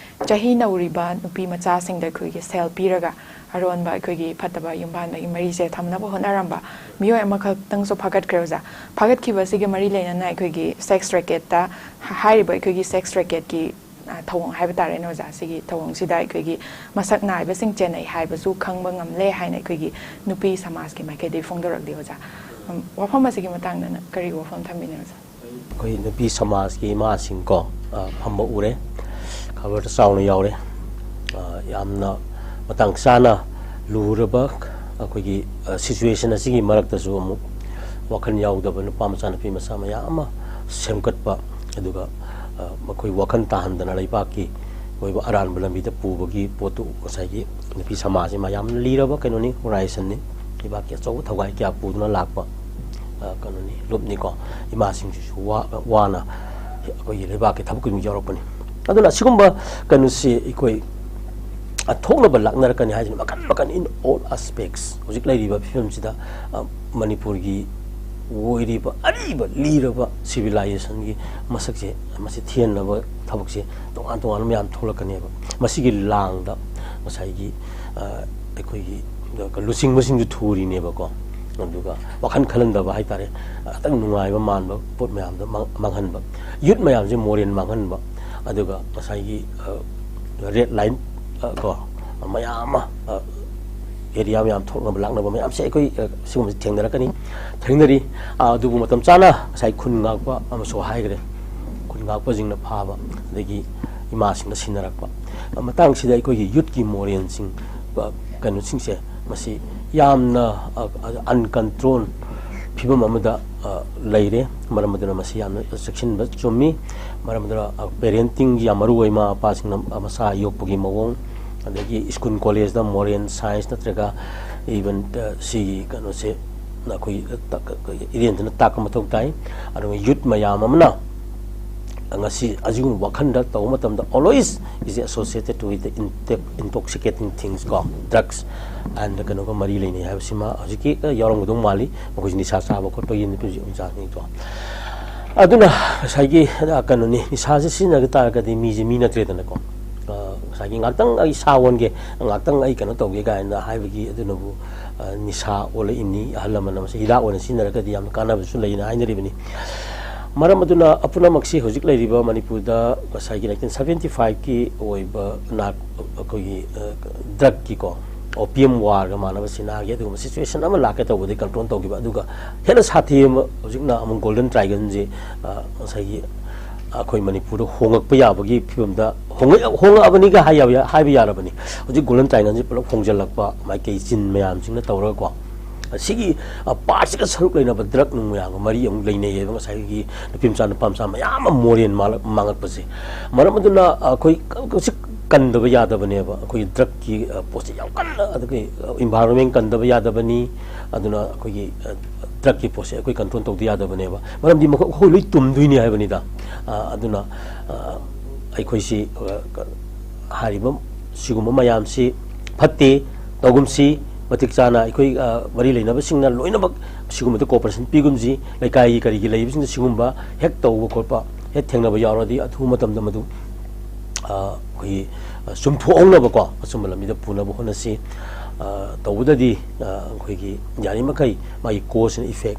ꯆꯍꯤ ꯅꯧꯔꯤꯕ ꯅꯨꯄꯤ ꯃꯆꯥꯁꯤꯡꯗ ꯑꯩꯈꯣꯏꯒꯤ ꯁꯦꯜ ꯄꯤꯔꯒ ꯑꯔꯣꯟꯕ ꯑꯩꯈꯣꯏꯒꯤ ꯐꯠꯇꯕ ꯌꯨꯝꯕꯥꯟꯕꯒꯤ ꯃꯔꯤꯁꯦ ꯊꯝꯅꯕ ꯍꯣꯠꯅꯔꯝꯕ ꯃꯤꯑꯣꯏ ꯑꯃꯈꯛꯇꯪꯁꯨ ꯐꯥꯒꯠꯈ꯭ꯔꯦ ꯑꯣꯖꯥ꯫ ꯐꯥꯒꯠꯈꯤꯕꯁꯤꯒ ꯃꯔꯤ ꯂꯩꯅꯅ ꯑꯩꯈꯣꯏꯒꯤ ꯁꯦꯛꯁ ꯔꯦꯀꯦꯠꯇ, ꯍꯥꯏꯔꯤꯕ ꯑꯩꯈꯣꯏꯒꯤ ꯁꯦꯛꯁ ꯔꯦꯀꯦꯠꯀꯤ ꯊꯧꯑꯣꯡ ꯍꯥꯏꯕ ꯇꯥꯔꯦꯅꯦ ꯑꯣꯖꯥ꯫ ꯁꯤꯒꯤ ꯊꯧꯑꯣꯡꯁꯤꯗ ꯑꯩꯈꯣꯏꯒꯤ ꯃꯁꯛ ꯅꯥꯏꯕꯁꯤꯡ ꯆꯦꯟꯅꯩ ꯍꯥꯏꯕꯁꯨ ꯈꯪꯕ ꯉꯝꯂꯦ ꯍꯥꯏꯅ ꯑꯩꯈꯣꯏꯒꯤ ꯅꯨꯄꯤ ꯁꯃꯥꯖꯀꯤ ꯃꯥꯏꯀꯩꯗꯒꯤ ꯐꯣꯡꯗꯣꯔꯛꯂꯤ ꯑꯣꯖꯥ꯫ ꯋꯥꯐꯝ ꯑꯁꯤꯒꯤ ꯃꯇꯥꯡꯗ ꯀꯔꯤ ꯋꯥꯐꯝ ꯊꯝꯕꯤꯅꯤ ꯑꯣꯖꯥ? ꯑꯩꯈꯣꯏ ꯅꯨꯄꯤ ꯁꯃꯥꯖꯀꯤ ꯏꯃꯥꯁꯤꯡ ꯀꯣ, ꯐꯝꯕ ꯎꯔꯦ, ꯈꯕꯔꯗ ꯆꯥꯎꯅ ꯌꯥꯎꯔꯦ꯫ ꯌꯥꯝꯅ ꯃꯇꯥꯡ ꯆꯥꯅ ꯂꯨꯔꯕ ꯑꯩꯈꯣꯏꯒꯤ ꯁꯤꯆꯨꯋꯦꯁꯟ ꯑꯁꯤꯒꯤ ꯃꯔꯛꯇꯁꯨ ꯑꯃꯨꯛ ꯋꯥꯈꯜ ꯌꯥꯎꯗꯕ ꯅꯨꯄꯥ ꯃꯆꯥ ꯅꯨꯄꯤ ꯃꯆꯥ ꯃꯌꯥꯝ ꯑꯃ ꯁꯦꯝꯒꯠꯄ, ꯑꯗꯨꯒ ꯃꯈꯣꯏ ꯋꯥꯈꯜ ꯇꯥꯍꯟꯗꯅ ꯂꯩꯕꯥꯛꯀꯤ ꯑꯣꯏꯕ ꯑꯔꯥꯟꯕ ꯂꯝꯕꯤꯗ ꯄꯨꯕꯒꯤ ꯄꯣꯠꯇꯨ ꯉꯁꯥꯏꯒꯤ ꯅꯨꯄꯤ ꯁꯃꯥꯖꯁꯤꯃ ꯌꯥꯝꯅ ꯂꯤꯔꯕ ꯀꯩꯅꯣꯅꯤ, ꯍꯣꯔꯥꯏꯁꯟꯅꯤ, ꯂꯩꯕꯥꯛꯀꯤ ꯑꯆꯧꯕ ꯊꯧꯒꯥꯏ ꯀꯌꯥ ꯄꯨꯗꯨꯅ ꯂꯥꯛꯄ, ꯑ, ꯀꯩꯅꯣꯅꯤ, ꯂꯨꯞꯅꯤꯀꯣ꯫ ꯏꯃꯥꯁꯤꯡꯁꯤꯁꯨ ꯋꯥ-, ꯋꯥꯅ ꯑꯩꯈꯣꯏꯒꯤ ꯂꯩꯕꯥꯛꯀꯤ ꯊꯕꯛ ꯈꯨꯗꯤꯡꯃꯛ ꯌꯥꯎꯔꯛꯄꯅꯤ꯫ ꯑꯗꯨꯅ ꯑꯁꯤꯒꯨꯝꯕ ꯀꯩꯅꯣꯁꯤ ꯑꯩꯈꯣꯏ, ꯑ, ꯊꯣꯛꯅꯕ ꯂꯥꯛꯅꯔꯛꯀꯅꯤ ꯍꯥꯏꯁꯤꯅ ꯃꯈꯟ ꯃꯈꯟ in all aspects꯫ ꯍꯧꯖꯤꯛ ꯂꯩꯔꯤꯕ ꯐꯤꯕꯝꯁꯤꯗ, ꯑ, ꯃꯅꯤꯄꯨꯔꯒꯤ ꯑꯣꯏꯔꯤꯕ ꯑꯔꯤꯕ ꯂꯤꯔꯕ ꯁꯤꯚꯤꯂꯥꯏꯖꯦꯁꯟꯒꯤ ꯃꯁꯛꯁꯦ, ꯃꯁꯤ ꯊꯤꯍꯟꯅꯕ ꯊꯕꯛꯁꯦ ꯇꯣꯉꯥꯟ ꯇꯣꯉꯥꯟꯕ ꯃꯌꯥꯝ ꯊꯣꯛꯂꯛꯀꯅꯦꯕ꯫ ꯃꯁꯤꯒꯤ ꯂꯥꯡꯗ ꯉꯁꯥꯏꯒꯤ, ꯑ, ꯑꯩꯈꯣꯏꯒꯤ ꯂꯨꯆꯤꯡꯕꯁꯤꯡꯁꯨ ꯊꯨꯔꯤꯅꯦꯕꯀꯣ꯫ ꯑꯗꯨꯒ ꯋꯥꯈꯜ ꯈꯜꯍꯟꯗꯕ ꯍꯥꯏꯇꯥꯔꯦ, ꯈꯤꯇꯪ ꯅꯨꯡꯉꯥꯏꯕ ꯃꯥꯟꯕ ꯄꯣꯠ ꯃꯌꯥꯝꯗꯣ ꯃꯥꯡ-, ꯃꯥꯡꯍꯟꯕ, ꯌꯨꯠ ꯃꯌꯥꯝꯁꯦ ꯃꯣꯔꯦꯟ ꯃꯥꯡꯍꯟꯕ, ꯑꯗꯨꯒ ꯉꯁꯥꯏꯒꯤ, ꯑ, ꯔꯦꯠ ꯂꯥꯏꯟ, ꯑ, ꯀꯣ, ꯃꯌꯥꯝ ꯑꯃ, ꯑ, ꯑꯦꯔꯤꯌꯥ ꯃꯌꯥꯝ ꯊꯣꯛꯅꯕ ꯂꯥꯛꯅꯕ ꯃꯌꯥꯝꯁꯦ ꯑꯩꯈꯣꯏ, ꯑ, ꯁꯤꯒꯨꯝꯕꯁꯦ ꯊꯦꯡꯅꯔꯛꯀꯅꯤ, ꯊꯦꯡꯅꯔꯤ꯫ ꯑ, ꯑꯗꯨꯕꯨ ꯃꯇꯝ ꯆꯥꯅ ꯉꯁꯥꯏ ꯈꯨꯟ ꯉꯥꯛꯄ ꯑꯃꯁꯨ ꯍꯥꯏꯈ꯭ꯔꯦ, ꯈꯨꯟ ꯉꯥꯛꯄꯁꯤꯡꯅ ꯐꯥꯕ, ꯑꯗꯒꯤ ꯏꯃꯥꯁꯤꯡꯅ ꯁꯤꯟꯅꯔꯛꯄ꯫ ꯑ, ꯃꯇꯥꯡꯁꯤꯗ ꯑꯩꯈꯣꯏꯒꯤ ꯌꯨꯠꯀꯤ ꯃꯣꯔꯦꯜꯁꯤꯡ, ꯑ, ꯀꯩꯅꯣꯁꯤꯡꯁꯦ ꯃꯁꯤ ꯌꯥꯝꯅ, ꯑ, ꯑ, ꯑꯟꯀꯟꯇ꯭ꯔꯣꯜ ꯐꯤꯕꯝ ꯑꯃꯗ, ꯑ, ꯂꯩꯔꯦ꯫ ꯃꯔꯝ ꯑꯗꯨꯅ ꯃꯁꯤ ꯌꯥꯝꯅ ꯆꯦꯛꯁꯤꯟꯕ ꯆꯨꯝꯃꯤ꯫ ꯃꯔꯝ ꯑꯗꯨꯅ, ꯑ, ꯄꯦꯔꯦꯟꯇꯤꯡꯒꯤ ꯌꯥꯝ ꯃꯔꯨ ꯑꯣꯏ, ꯃꯃꯥ ꯃꯄꯥꯁꯤꯡꯅ ꯃꯆꯥ ꯌꯣꯛꯄꯒꯤ ꯃꯑꯣꯡ, ꯑꯗꯒꯤ ꯁ꯭ꯀꯨꯜ ꯀꯣꯂꯦꯖꯇ ꯃꯣꯔꯦꯜ ꯁꯥꯏꯟꯁ ꯅꯠꯇ꯭ꯔꯒ even, ꯑ, ꯁꯤꯒꯤ ꯀꯩꯅꯣꯁꯦ ꯑꯩꯈꯣꯏ, ꯑ, ꯇ-, ꯀ-, ꯀ-, ꯏꯔꯦꯟꯖꯅ ꯇꯥꯛꯄ ꯃꯊꯧ ꯇꯥꯏ꯫ ꯑꯗꯨꯒ ꯌꯨꯠ ꯃꯌꯥꯝ ꯑꯃꯅ ꯉꯁꯤ ꯑꯁꯤꯒꯨꯝꯕ ꯋꯥꯈꯜꯗ ꯇꯧꯕ ꯃꯇꯝꯗ always is associated with the inte-, intoxicating things ꯀꯣ, drugs and ꯀꯩꯅꯣꯒ ꯃꯔꯤ ꯂꯩꯅꯩ ꯍꯥꯏꯕꯁꯤꯃ ꯍꯧꯖꯤꯛꯀꯤ, ꯑ, ꯌꯥꯎꯔꯝꯒꯗꯧ ꯃꯥꯜꯂꯤ꯫ ꯃꯈꯣꯏꯁꯤ ꯅꯤꯁꯥ ꯆꯥꯕ ꯈꯣꯠꯄꯒꯤ ꯅꯨꯄꯤ ꯃꯆꯥꯁꯤꯡꯗꯣ꯫ ꯑꯗꯨꯅ ꯉꯁꯥꯏꯒꯤ, ꯑ, ꯀꯩꯅꯣꯅꯤ, ꯅꯤꯁꯥꯁꯦ ꯁꯤꯖꯤꯟꯅꯕ ꯇꯥꯔꯒꯗꯤ ꯃꯤꯁꯦ ꯃꯤ ꯅꯠꯇ꯭ꯔꯦꯗꯅꯀꯣ꯫ ꯑ, ꯉꯁꯥꯏꯒꯤ "ꯉꯥꯛꯇꯪ ꯑꯩ ꯁꯥ ꯑꯣꯟꯒꯦ, ꯉꯥꯛꯇꯪ ꯑꯩ ꯀꯩꯅꯣ ꯇꯧꯒꯦ" ꯀꯥꯏꯅ ꯍꯥꯏꯕꯒꯤ ꯑꯗꯨꯅꯕꯨ, ꯑ, ꯅꯤꯁꯥ ꯑꯣꯜꯂꯛꯏꯅꯤ꯫ ꯑꯍꯜ ꯂꯃꯟꯅ ꯃꯁꯤ ꯍꯤꯗꯥꯛ ꯑꯣꯏꯅ ꯁꯤꯖꯤꯟꯅꯔꯒꯗꯤ ꯌꯥꯝꯅ ꯀꯥꯟꯅꯕꯁꯨ ꯂꯩꯅ ꯍꯥꯏꯅꯔꯤꯕꯅꯤ꯫ ꯃꯔꯝ ꯑꯗꯨꯅ ꯑꯄꯨꯝꯅꯃꯛꯁꯤ ꯍꯧꯖꯤꯛ ꯂꯩꯔꯤꯕ ꯃꯅꯤꯄꯨꯔꯗ ꯉꯁꯥꯏꯒꯤ ꯅꯥꯏꯟꯇꯤꯟ ꯁꯚꯦꯟꯇꯤ ꯐꯥꯏꯚꯀꯤ ꯑꯣꯏꯕ ꯅꯥ-, ꯑꯩꯈꯣꯏꯒꯤ, ꯑ, ꯗ꯭ꯔꯒꯀꯤꯀꯣ, ꯑꯣꯄꯤꯌꯝ ꯋꯥꯔꯒ ꯃꯥꯟꯅꯕ ꯆꯤꯅꯥꯒꯤ ꯑꯗꯨꯒꯨꯝꯕ ꯁꯤꯆꯨꯋꯦꯁꯟ ꯑꯃ ꯂꯥꯛꯀꯦ ꯇꯧꯕꯗꯒꯤ ꯀꯟꯇ꯭ꯔꯣꯜ ꯇꯧꯈꯤꯕ, ꯑꯗꯨꯒ ꯍꯦꯟꯅ ꯁꯥꯊꯤ ꯑꯃ ꯍꯧꯖꯤꯛꯅ ꯑꯃꯨꯛ ꯒꯣꯜꯗꯟ ꯇ꯭ꯔꯥꯏꯒꯟꯁꯦ, ꯑ, ꯉꯁꯥꯏꯒꯤ ꯑꯩꯈꯣꯏ ꯃꯅꯤꯄꯨꯔꯗ ꯍꯣꯡꯉꯛꯄ ꯌꯥꯕꯒꯤ ꯐꯤꯕꯝꯗ ꯍꯣꯡꯉꯛ-, ꯍꯣꯡꯉꯛꯑꯕꯅꯤꯒ ꯍꯥꯏ ꯌꯥꯕ ꯌꯥ-, ꯍꯥꯏꯕ ꯌꯥꯔꯕꯅꯤ꯫ ꯍꯧꯖꯤꯛ ꯒꯣꯜꯗꯟ ꯇ꯭ꯔꯥꯏꯒꯟꯁꯦ ꯄꯨꯂꯞ ꯍꯣꯡꯖꯤꯜꯂꯛꯄ ꯃꯥꯏꯀꯩ ꯆꯤꯟ ꯃꯌꯥꯝꯁꯤꯡꯅ ꯇꯧꯔꯒꯀꯣ꯫ ꯁꯤꯒꯤ ꯄꯥꯔꯠꯁꯤꯒ ꯁꯔꯨꯛ ꯂꯩꯅꯕ ꯗ꯭ꯔꯒ ꯅꯨꯡ ꯃꯌꯥꯝꯒ ꯃꯔꯤ ꯑꯃꯨꯛ ꯂꯩꯅꯩꯌꯦꯕ, ꯉꯁꯥꯏꯒꯤ ꯅꯨꯄꯤ ꯃꯆꯥ ꯅꯨꯄꯥ ꯃꯆꯥ ꯃꯌꯥꯝ ꯑꯃ ꯃꯣꯔꯦꯟ ꯃꯥꯡꯂꯛ- ꯃꯥꯡꯉꯛꯄꯁꯦ꯫ ꯃꯔꯝ ꯑꯗꯨꯅ ꯑꯩꯈꯣꯏ ꯀ- ꯀ- ꯁꯤ ꯀꯟꯗꯕ ꯌꯥꯗꯕꯅꯦꯕ꯫ ꯑꯩꯈꯣꯏꯒꯤ ꯗ꯭ꯔꯒꯀꯤ ꯄꯣꯠꯁꯦ ꯌꯥꯝ ꯀꯟꯅ, ꯑꯗꯨꯒꯤ ꯏꯟꯚꯥꯏꯔꯣꯟꯃꯦꯟ ꯀꯟꯗꯕ ꯌꯥꯗꯕꯅꯤ꯫ ꯑꯗꯨꯅ ꯑꯩꯈꯣꯏꯒꯤ ꯗ꯭ꯔꯒꯀꯤ ꯄꯣꯠꯁꯦ ꯑꯩꯈꯣꯏ ꯀꯟꯇ꯭ꯔꯣꯜ ꯇꯧꯗ ꯌꯥꯗꯕꯅꯦꯕ꯫ ꯃꯔꯝꯗꯤ ꯃꯈꯣꯏ ꯑꯩꯈꯣꯏ ꯂꯣꯏ ꯇꯨꯝꯗꯣꯏꯅꯤ ꯍꯥꯏꯕꯅꯤꯗ꯫ ꯑꯗꯨꯅ ꯑꯩꯈꯣꯏꯁꯤ ꯍꯥꯏꯔꯤꯕ ꯁꯤꯒꯨꯝꯕ ꯃꯌꯥꯝꯁꯤ ꯐꯠꯇꯦ, ꯇꯧꯒꯨꯝꯁꯤ꯫ ꯃꯇꯤꯛ ꯆꯥꯅ ꯑꯩꯈꯣꯏ ꯃꯔꯤ ꯂꯩꯅꯕꯁꯤꯡꯅ ꯂꯣꯏꯅꯃꯛ ꯁꯤꯒꯨꯝꯕꯗ ꯀꯣꯑꯣꯄꯔꯦꯁꯟ ꯄꯤꯒꯨꯝꯁꯤ꯫ ꯂꯩꯀꯥꯏꯒꯤ ꯀꯔꯤꯒꯤ ꯂꯩꯕꯁꯤꯡꯗ ꯁꯤꯒꯨꯝꯕ ꯍꯦꯛ ꯇꯧꯕ ꯈꯣꯠꯄ ꯍꯦꯛ ꯊꯦꯡꯅꯕ ꯌꯥꯎꯔꯗꯤ ꯑꯊꯨꯕ ꯃꯇꯝꯗ ꯃꯗꯨ ꯑꯩꯈꯣꯏꯒꯤ ꯆꯨꯝꯊꯣꯛꯍꯧꯅꯕꯀꯣ, ꯑꯆꯨꯝꯕ ꯂꯝꯕꯤꯗ ꯄꯨꯅꯕ ꯍꯣꯠꯅꯁꯤ꯫ ꯇꯧꯕꯗꯗꯤ ꯑꯩꯈꯣꯏꯒꯤ ꯌꯥꯔꯤꯃꯈꯩ ꯃꯥꯒꯤ ꯀꯣꯁ ꯑꯦꯟ ꯏꯐꯦꯛ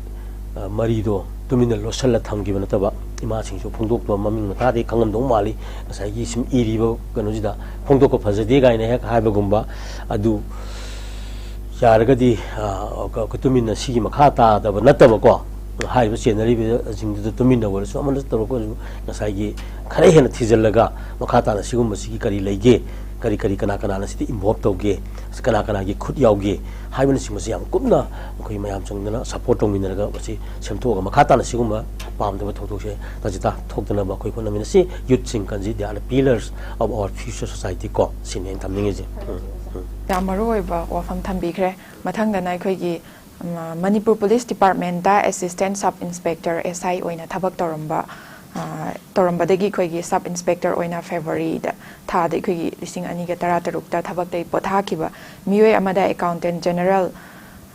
ꯃꯔꯤꯗꯣ ꯇꯨꯃꯤꯟꯅ ꯂꯣꯠꯁꯤꯜꯂ ꯊꯝꯈꯤꯕ ꯅꯠꯇꯕ, ꯏꯃꯥꯁꯤꯡꯁꯨ ꯐꯣꯡꯗꯣꯛꯄ ꯃꯃꯤꯡ ꯃꯊꯥꯗꯤ ꯈꯪꯉꯝꯗꯧ ꯃꯥꯜꯂꯤ꯫ ꯉꯁꯥꯏꯒꯤ ꯁꯨꯝ ꯏꯔꯤꯕ ꯀꯩꯅꯣꯁꯤꯗ ꯐꯣꯡꯗꯣꯛꯄ ꯐꯖꯗꯦ ꯀꯥꯏꯅ ꯍꯦꯛ ꯍꯥꯏꯕꯒꯨꯝꯕ ꯑꯗꯨ ꯌꯥꯔꯒꯗꯤ ꯑꯩꯈꯣꯏ ꯇꯨꯃꯤꯟꯅ ꯁꯤꯒꯤ ꯃꯈꯥ ꯇꯥꯗꯕ ꯅꯠꯇꯕꯀꯣ, ꯍꯥꯏꯔꯤꯕ ꯆꯦꯟꯅꯔꯤꯕꯁꯤꯡꯗꯨꯗ ꯇꯨꯃꯤꯟꯅ ꯑꯣꯏꯔꯁꯨ ꯑꯃꯅ ꯇꯧꯔꯛꯄ ꯑꯣꯏꯔꯁꯨ ꯉꯁꯥꯏꯒꯤ ꯈꯔ ꯍꯦꯟꯅ ꯊꯤꯖꯤꯜꯂꯒ ꯃꯈꯥ ꯇꯥꯅ ꯁꯤꯒꯨꯝꯕꯁꯤꯒꯤ ꯀꯔꯤ ꯂꯩꯒꯦ, ꯀꯔꯤ ꯀꯔꯤ ꯀꯅꯥ ꯀꯅꯥꯅ ꯁꯤꯗ ꯏꯟꯚꯣꯜꯕ ꯇꯧꯒꯦ, ꯀꯅꯥ ꯀꯅꯥꯒꯤ ꯈꯨꯠ ꯌꯥꯎꯒꯦ ꯍꯥꯏꯕꯅꯆꯤꯡꯕꯁꯤ ꯌꯥꯝ ꯀꯨꯞꯅ ꯑꯩꯈꯣꯏ ꯃꯌꯥꯝ ꯆꯪꯗꯅ ꯁꯄꯣꯔꯠ ꯇꯧꯃꯤꯟꯅꯔꯒ ꯃꯁꯤ ꯁꯦꯝꯗꯣꯛꯑꯒ ꯃꯈꯥ ꯇꯥꯅ ꯁꯤꯒꯨꯝꯕ ꯄꯥꯝꯗꯕ ꯊꯧꯗꯣꯛꯁꯦ ꯇꯥꯖꯤꯇꯥ ꯊꯣꯛꯇꯅꯕ ꯑꯩꯈꯣꯏ ꯍꯣꯠꯅꯃꯤꯟꯅꯁꯤ꯫ ꯌꯨꯠꯁꯤꯡ ꯀꯟꯁꯤ they are the pillars of our future society ꯀꯣ, ꯁꯤꯅꯤ ꯑꯩꯅ ꯊꯝꯅꯤꯡꯉꯤꯁꯦ꯫ ꯎꯝ, ꯎꯝ꯫ ꯌꯥꯝ ꯃꯔꯨ ꯑꯣꯏꯕ ꯋꯥꯐꯝ ꯊꯝꯕꯤꯈ꯭ꯔꯦ꯫ ꯃꯊꯪꯗꯅ ꯑꯩꯈꯣꯏꯒꯤ Manipur police department assistant sub inspector, S I, ꯑꯣꯏꯅ ꯊꯕꯛ ꯇꯧꯔꯝꯕ ꯇꯧꯔꯝꯕꯗꯒꯤ ꯑꯩꯈꯣꯏꯒꯤ ꯁꯕ ꯏꯟꯁꯄꯦꯛꯇꯔ ꯑꯣꯏꯅ ꯐꯦꯕ꯭ꯔꯨꯋꯥꯔꯤꯗ ꯊꯥꯗ ꯑꯩꯈꯣꯏꯒꯤ ꯂꯤꯁꯤꯡ ꯑꯅꯤꯒ ꯇꯔꯥ ꯇꯔꯨꯛꯇ ꯊꯕꯛꯇꯒꯤ ꯄꯣꯊꯥꯈꯤꯕ ꯃꯤꯑꯣꯏ ꯑꯃꯗ ꯑꯦꯀꯥꯎꯟꯇꯦꯟ ꯖꯦꯅꯔꯦꯜ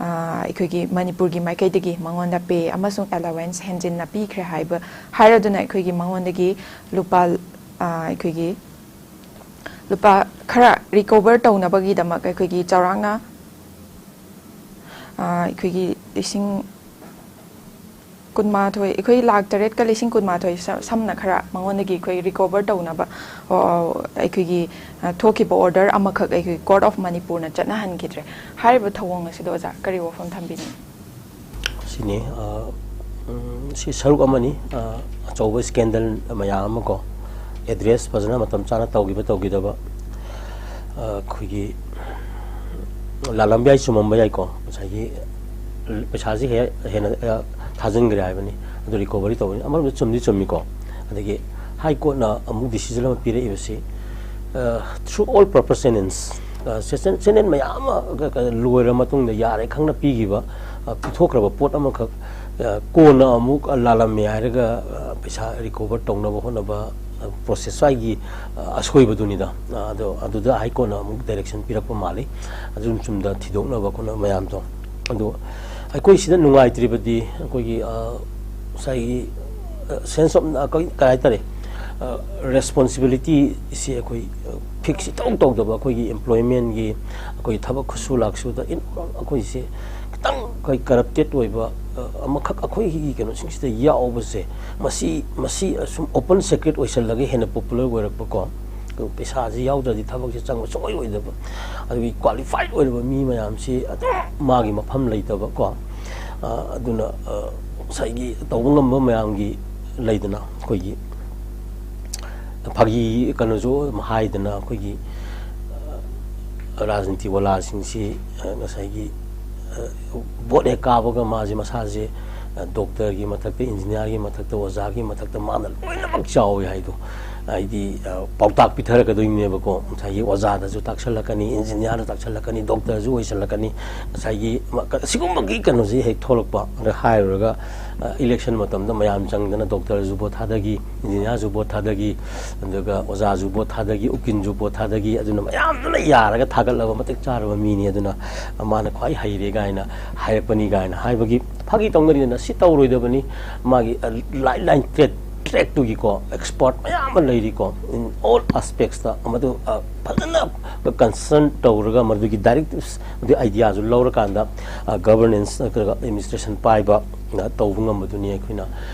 ꯑꯩꯈꯣꯏꯒꯤ ꯃꯅꯤꯄꯨꯔꯒꯤ ꯃꯥꯏꯀꯩꯗꯒꯤ ꯃꯉꯣꯟꯗ ꯄꯦ ꯑꯃꯁꯨꯡ ꯑꯦꯂꯥꯋꯦꯟꯁ ꯍꯦꯟꯖꯤꯟꯅ ꯄꯤꯈ꯭ꯔꯦ ꯍꯥꯏꯕ ꯍꯥꯏꯔꯗꯨꯅ ꯑꯩꯈꯣꯏꯒꯤ ꯃꯉꯣꯟꯗꯒꯤ ꯂꯨꯄꯥ ꯑꯩꯈꯣꯏꯒꯤ ꯂꯨꯄꯥ ꯈꯔ ꯔꯤꯀꯣꯚꯔ ꯇꯧꯅꯕꯒꯤꯗꯃꯛ ꯑꯩꯈꯣꯏꯒꯤ ꯆꯥꯎꯔꯥꯛꯅ ꯑꯩꯈꯣꯏꯒꯤ ꯂꯤꯁꯤꯡ ꯀꯨꯟꯃꯥꯊꯣꯏ, ꯑꯩꯈꯣꯏ ꯂꯥꯛ ꯇꯔꯦꯠꯀ ꯂꯤꯁꯤꯡ ꯀꯨꯟꯃꯥꯊꯣꯏ ꯁꯝꯅ ꯈꯔ ꯃꯉꯣꯟꯗꯒꯤ ꯑꯩꯈꯣꯏ ꯔꯤꯀꯣꯚꯔ ꯇꯧꯅꯕ ꯑꯩꯈꯣꯏꯒꯤ ꯊꯣꯛꯈꯤꯕ ꯑꯣꯔꯗꯔ ꯑꯃꯈꯛ ꯑꯩꯈꯣꯏ ꯀꯣꯔꯠ ꯑꯣꯐ ꯃꯅꯤꯄꯨꯔꯅ ꯆꯠꯅꯍꯟꯈꯤꯗ꯭ꯔꯦ꯫ ꯍꯥꯏꯔꯤꯕ ꯊꯧꯑꯣꯡ ꯑꯁꯤꯗ ꯑꯣꯖꯥ ꯀꯔꯤ ꯋꯥꯐꯝ ꯊꯝꯕꯤꯅꯤꯡꯏ? ꯁꯤꯅꯤ꯫ ꯁꯤ ꯁꯔꯨꯛ ꯑꯃꯅꯤ꯫ ꯑꯆꯧꯕ ꯁ꯭ꯀꯦꯟꯗꯜ ꯃꯌꯥꯝ ꯑꯃ ꯀꯣ, ꯑꯦꯗ꯭ꯔꯦꯁ ꯐꯖꯅ ꯃꯇꯝ ꯆꯥꯅ ꯇꯧꯈꯤꯕ ꯇꯧꯈꯤꯗꯕ, ꯑꯩꯈꯣꯏꯒꯤ ꯂꯥꯜꯂꯝꯕ ꯌꯥꯏ, ꯆꯨꯝꯃꯝꯕ ꯌꯥꯏꯀꯣ꯫ ꯉꯁꯥꯏꯒꯤ ꯄꯩꯁꯥꯁꯤ ꯍꯦ- ꯍꯦꯟꯅ ꯑ, ꯊꯥꯖꯤꯟꯈ꯭ꯔꯦ ꯍꯥꯏꯕꯅꯤ, ꯑꯗꯨ ꯔꯤꯀꯣꯚꯔꯤ ꯇꯧꯕꯅꯤ꯫ ꯑꯃꯔꯣꯝꯗ ꯆꯨꯝꯗꯤ ꯆꯨꯝꯃꯤꯀꯣ꯫ ꯑꯗꯒꯤ ꯍꯥꯏ ꯀꯣꯔꯠꯅ ꯑꯃꯨꯛ ꯗꯤꯁꯤꯖꯟ ꯑꯃ ꯄꯤꯔꯛꯏꯕꯁꯤ, through all purpose channels, channel ꯃꯌꯥꯝ ꯑꯃ ꯀ- ꯀ- ꯂꯣꯏꯔ ꯃꯇꯨꯡꯗ ꯌꯥꯔꯦ ꯈꯪꯅ ꯄꯤꯈꯤꯕ, ꯑ, ꯄꯤꯊꯣꯛꯈ꯭ꯔꯕ ꯄꯣꯠ ꯑꯃꯈꯛ, ꯑ, ꯀꯣꯟꯅ ꯑꯃꯨꯛ ꯂꯥꯜꯂꯝꯃꯦ ꯍꯥꯏꯔꯒ, ꯑ, ꯄꯩꯁꯥ ꯔꯤꯀꯣꯚꯔ ꯇꯧꯅꯕ ꯍꯣꯠꯅꯕ, ꯑ, ꯄ꯭ꯔꯣꯁꯦꯁ ꯁ꯭ꯋꯥꯏꯒꯤ, ꯑ, ꯑꯁꯣꯏꯕꯗꯨꯅꯤꯗ꯫ ꯑ, ꯑꯗꯣ ꯑꯗꯨꯗ ꯍꯥꯏ ꯀꯣꯔꯠꯅ ꯑꯃꯨꯛ ꯗꯥꯏꯔꯦꯛꯁꯟ ꯄꯤꯔꯛꯄ ꯃꯥꯜꯂꯤ, ꯑꯆꯨꯝ ꯆꯨꯝꯗ ꯊꯤꯗꯣꯛꯅꯕ ꯈꯣꯠꯅꯕ ꯃꯌꯥꯝꯗꯣ꯫ ꯑꯗꯣ ꯑꯩꯈꯣꯏ ꯁꯤꯗ ꯅꯨꯡꯉꯥꯏꯇ꯭ꯔꯤꯕꯗꯤ ꯑꯩꯈꯣꯏꯒꯤ, ꯑ, ꯉꯁꯥꯏꯒꯤ, ꯑ, ꯁꯦꯟꯁ ꯑꯣꯐ, ꯑꯩꯈꯣꯏ ꯀꯩ ꯍꯥꯏꯇꯥꯔꯦ, ꯔꯦꯁꯄꯣꯟꯁꯤꯕꯤꯂꯤꯇꯤꯁꯤ ꯑꯩꯈꯣꯏ, ꯑ, ꯐꯤꯛꯁ ꯏꯇꯧ ꯇꯧꯗꯕ ꯑꯩꯈꯣꯏꯒꯤ ꯑꯦꯝꯄ꯭ꯂꯣꯏꯃꯦꯟꯒꯤ, ꯑꯩꯈꯣꯏ ꯊꯕꯛ ꯈꯨꯠꯁꯨ ꯂꯥꯛꯁꯨꯗ ꯏꯟ-, ꯑꯩꯈꯣꯏꯁꯦ ꯈꯤꯇꯪ ꯑꯩꯈꯣꯏ ꯀꯔꯞꯇꯦꯠ ꯑꯣꯏꯕ, ꯑ, ꯑꯃꯈꯛ ꯑꯩꯈꯣꯏꯒꯤ ꯀꯩꯅꯣꯁꯤꯡꯁꯤꯗ ꯌꯥꯎꯕꯁꯦ, ꯃꯁꯤ, ꯃꯁꯤ ꯑꯁꯨꯝ ꯑꯣꯄꯟ ꯁꯦꯀ꯭ꯔꯦꯠ ꯑꯣꯏꯁꯜꯂꯒ ꯍꯦꯟꯅ ꯄꯣꯄꯨꯂꯔ ꯑꯣꯏꯔꯛꯄꯀꯣ꯫ ꯑꯗꯨ ꯄꯩꯁꯥꯁꯤ ꯌꯥꯎꯗ꯭ꯔꯗꯤ ꯊꯕꯛꯁꯤ ꯆꯪꯕ ꯁꯨꯡꯑꯣꯏ ꯑꯣꯏꯗꯕ, ꯑꯗꯨꯒꯤ ꯀ꯭ꯋꯥꯂꯤꯐꯥꯏꯠ ꯑꯣꯏꯔꯕ ꯃꯤ ꯃꯌꯥꯝꯁꯤ ꯑꯗꯨꯝ ꯃꯥꯒꯤ ꯃꯐꯝ ꯂꯩꯇꯕꯀꯣ꯫ ꯑ, ꯑꯗꯨꯅ, ꯑ, ꯉꯁꯥꯏꯒꯤ ꯇꯧꯕ ꯉꯝꯕ ꯃꯌꯥꯝꯒꯤ ꯂꯩꯗꯅ ꯑꯩꯈꯣꯏꯒꯤ ꯐꯥꯒꯤ ꯀꯩꯅꯣꯁꯨ ꯑꯗꯨꯝ ꯍꯥꯏꯗꯅ ꯑꯩꯈꯣꯏꯒꯤ, ꯑ, ꯔꯥꯖꯅꯤꯇꯤ ꯋꯥꯂꯥꯁꯤꯡꯁꯤ, ꯑ, ꯉꯁꯥꯏꯒꯤ, ꯑ, ꯚꯣꯠ ꯍꯦꯛ ꯀꯥꯕꯒ ꯃꯥꯁꯦ ꯃꯁꯥꯁꯦ, ꯑ, ꯗꯣꯛꯇꯔꯒꯤ ꯃꯊꯛꯇ, ꯏꯟꯖꯤꯅꯤꯌꯥꯔꯒꯤ ꯃꯊꯛꯇ, ꯑꯣꯖꯥꯒꯤ ꯃꯊꯛꯇ ꯃꯥꯅ ꯂꯣꯏꯅꯃꯛ ꯆꯥꯎꯋꯤ ꯍꯥꯏꯗꯣ꯫ ꯍꯥꯏꯗꯤ, ꯑ, ꯄꯥꯎꯇꯥꯛ ꯄꯤꯊꯔꯛꯀꯗꯣꯏꯅꯦꯕꯀꯣ꯫ ꯉꯁꯥꯏꯒꯤ ꯑꯣꯖꯥꯗꯁꯨ ꯇꯥꯛꯁꯜꯂꯛꯀꯅꯤ, ꯏꯟꯖꯤꯅꯤꯌꯥꯔꯗ ꯇꯥꯛꯁꯜꯂꯛꯀꯅꯤ, ꯗꯣꯛꯇꯔꯁꯨ ꯑꯣꯏꯁꯜꯂꯛꯀꯅꯤ꯫ ꯉꯁꯥꯏꯒꯤ ꯃ-, ꯀ-, ꯁꯤꯒꯨꯝꯕꯒꯤ ꯀꯩꯅꯣꯁꯤ ꯍꯦꯛ ꯊꯣꯛꯂꯛꯄ, ꯑꯗ ꯍꯥꯏꯔꯨꯔꯒ, ꯑ, ꯏꯂꯦꯛꯁꯟ ꯃꯇꯝꯗ ꯃꯌꯥꯝ ꯆꯪꯗꯅ ꯗꯣꯛꯇꯔꯁꯨ ꯚꯣꯠ ꯊꯥꯗꯈꯤ, ꯏꯟꯖꯤꯅꯤꯌꯥꯔꯁꯨ ꯚꯣꯠ ꯊꯥꯗꯈꯤ, ꯑꯗꯨꯒ ꯑꯣꯖꯥꯁꯨ ꯚꯣꯠ ꯊꯥꯗꯈꯤ, ꯎꯀꯤꯜꯁꯨ ꯚꯣꯠ ꯊꯥꯗꯈꯤ, ꯑꯗꯨꯅ ꯃꯌꯥꯝꯗꯨꯅ ꯌꯥꯔꯒ ꯊꯥꯒꯠꯂꯕ ꯃꯇꯤꯛ ꯆꯥꯔꯕ ꯃꯤꯅꯤ, ꯑꯗꯨꯅ ꯃꯥꯅ ꯈ꯭ꯋꯥꯏ ꯍꯩꯔꯦ ꯀꯥꯏꯅ ꯍꯥꯏꯔꯛꯄꯅꯤ ꯀꯥꯏꯅ ꯍꯥꯏꯕꯒꯤ ꯐꯥꯒꯤ ꯇꯧꯅꯔꯤꯗꯅ꯫ ꯁꯤ ꯇꯧꯔꯣꯏꯗꯕꯅꯤ꯫ ꯃꯥꯒꯤ, ꯑ, ꯂꯥꯏꯟ ꯂꯥꯏꯟ ꯇ꯭ꯔꯦꯛ ꯇ꯭ꯔꯦꯛꯇꯨꯒꯤꯀꯣ ꯑꯦꯛꯁꯄꯔꯠ ꯃꯌꯥꯝ ꯑꯃ ꯂꯩꯔꯤꯀꯣ, in all aspectsꯇ꯫ ꯃꯗꯨ, ꯑ, ꯐꯖꯅ ꯀꯟꯁꯔꯟ ꯇꯧꯔꯒ ꯃꯗꯨꯒꯤ ꯗꯥꯏꯔꯦꯛꯇꯤꯞꯁ, ꯑꯗꯨꯒꯤ ꯑꯥꯏꯗꯤꯌꯥꯁꯨ ꯂꯧꯔꯀꯥꯟꯗ, ꯑ, ꯒꯕꯔꯅꯦꯟꯁ ꯅꯠꯇ꯭ꯔꯒ ꯑꯦꯗꯃꯤꯅꯤꯁꯇ꯭ꯔꯦꯁꯟ ꯄꯥꯏꯕ, ꯑ, ꯇꯧꯕ ꯉꯝꯕꯗꯨꯅꯤ ꯑꯩꯈꯣꯏꯅ,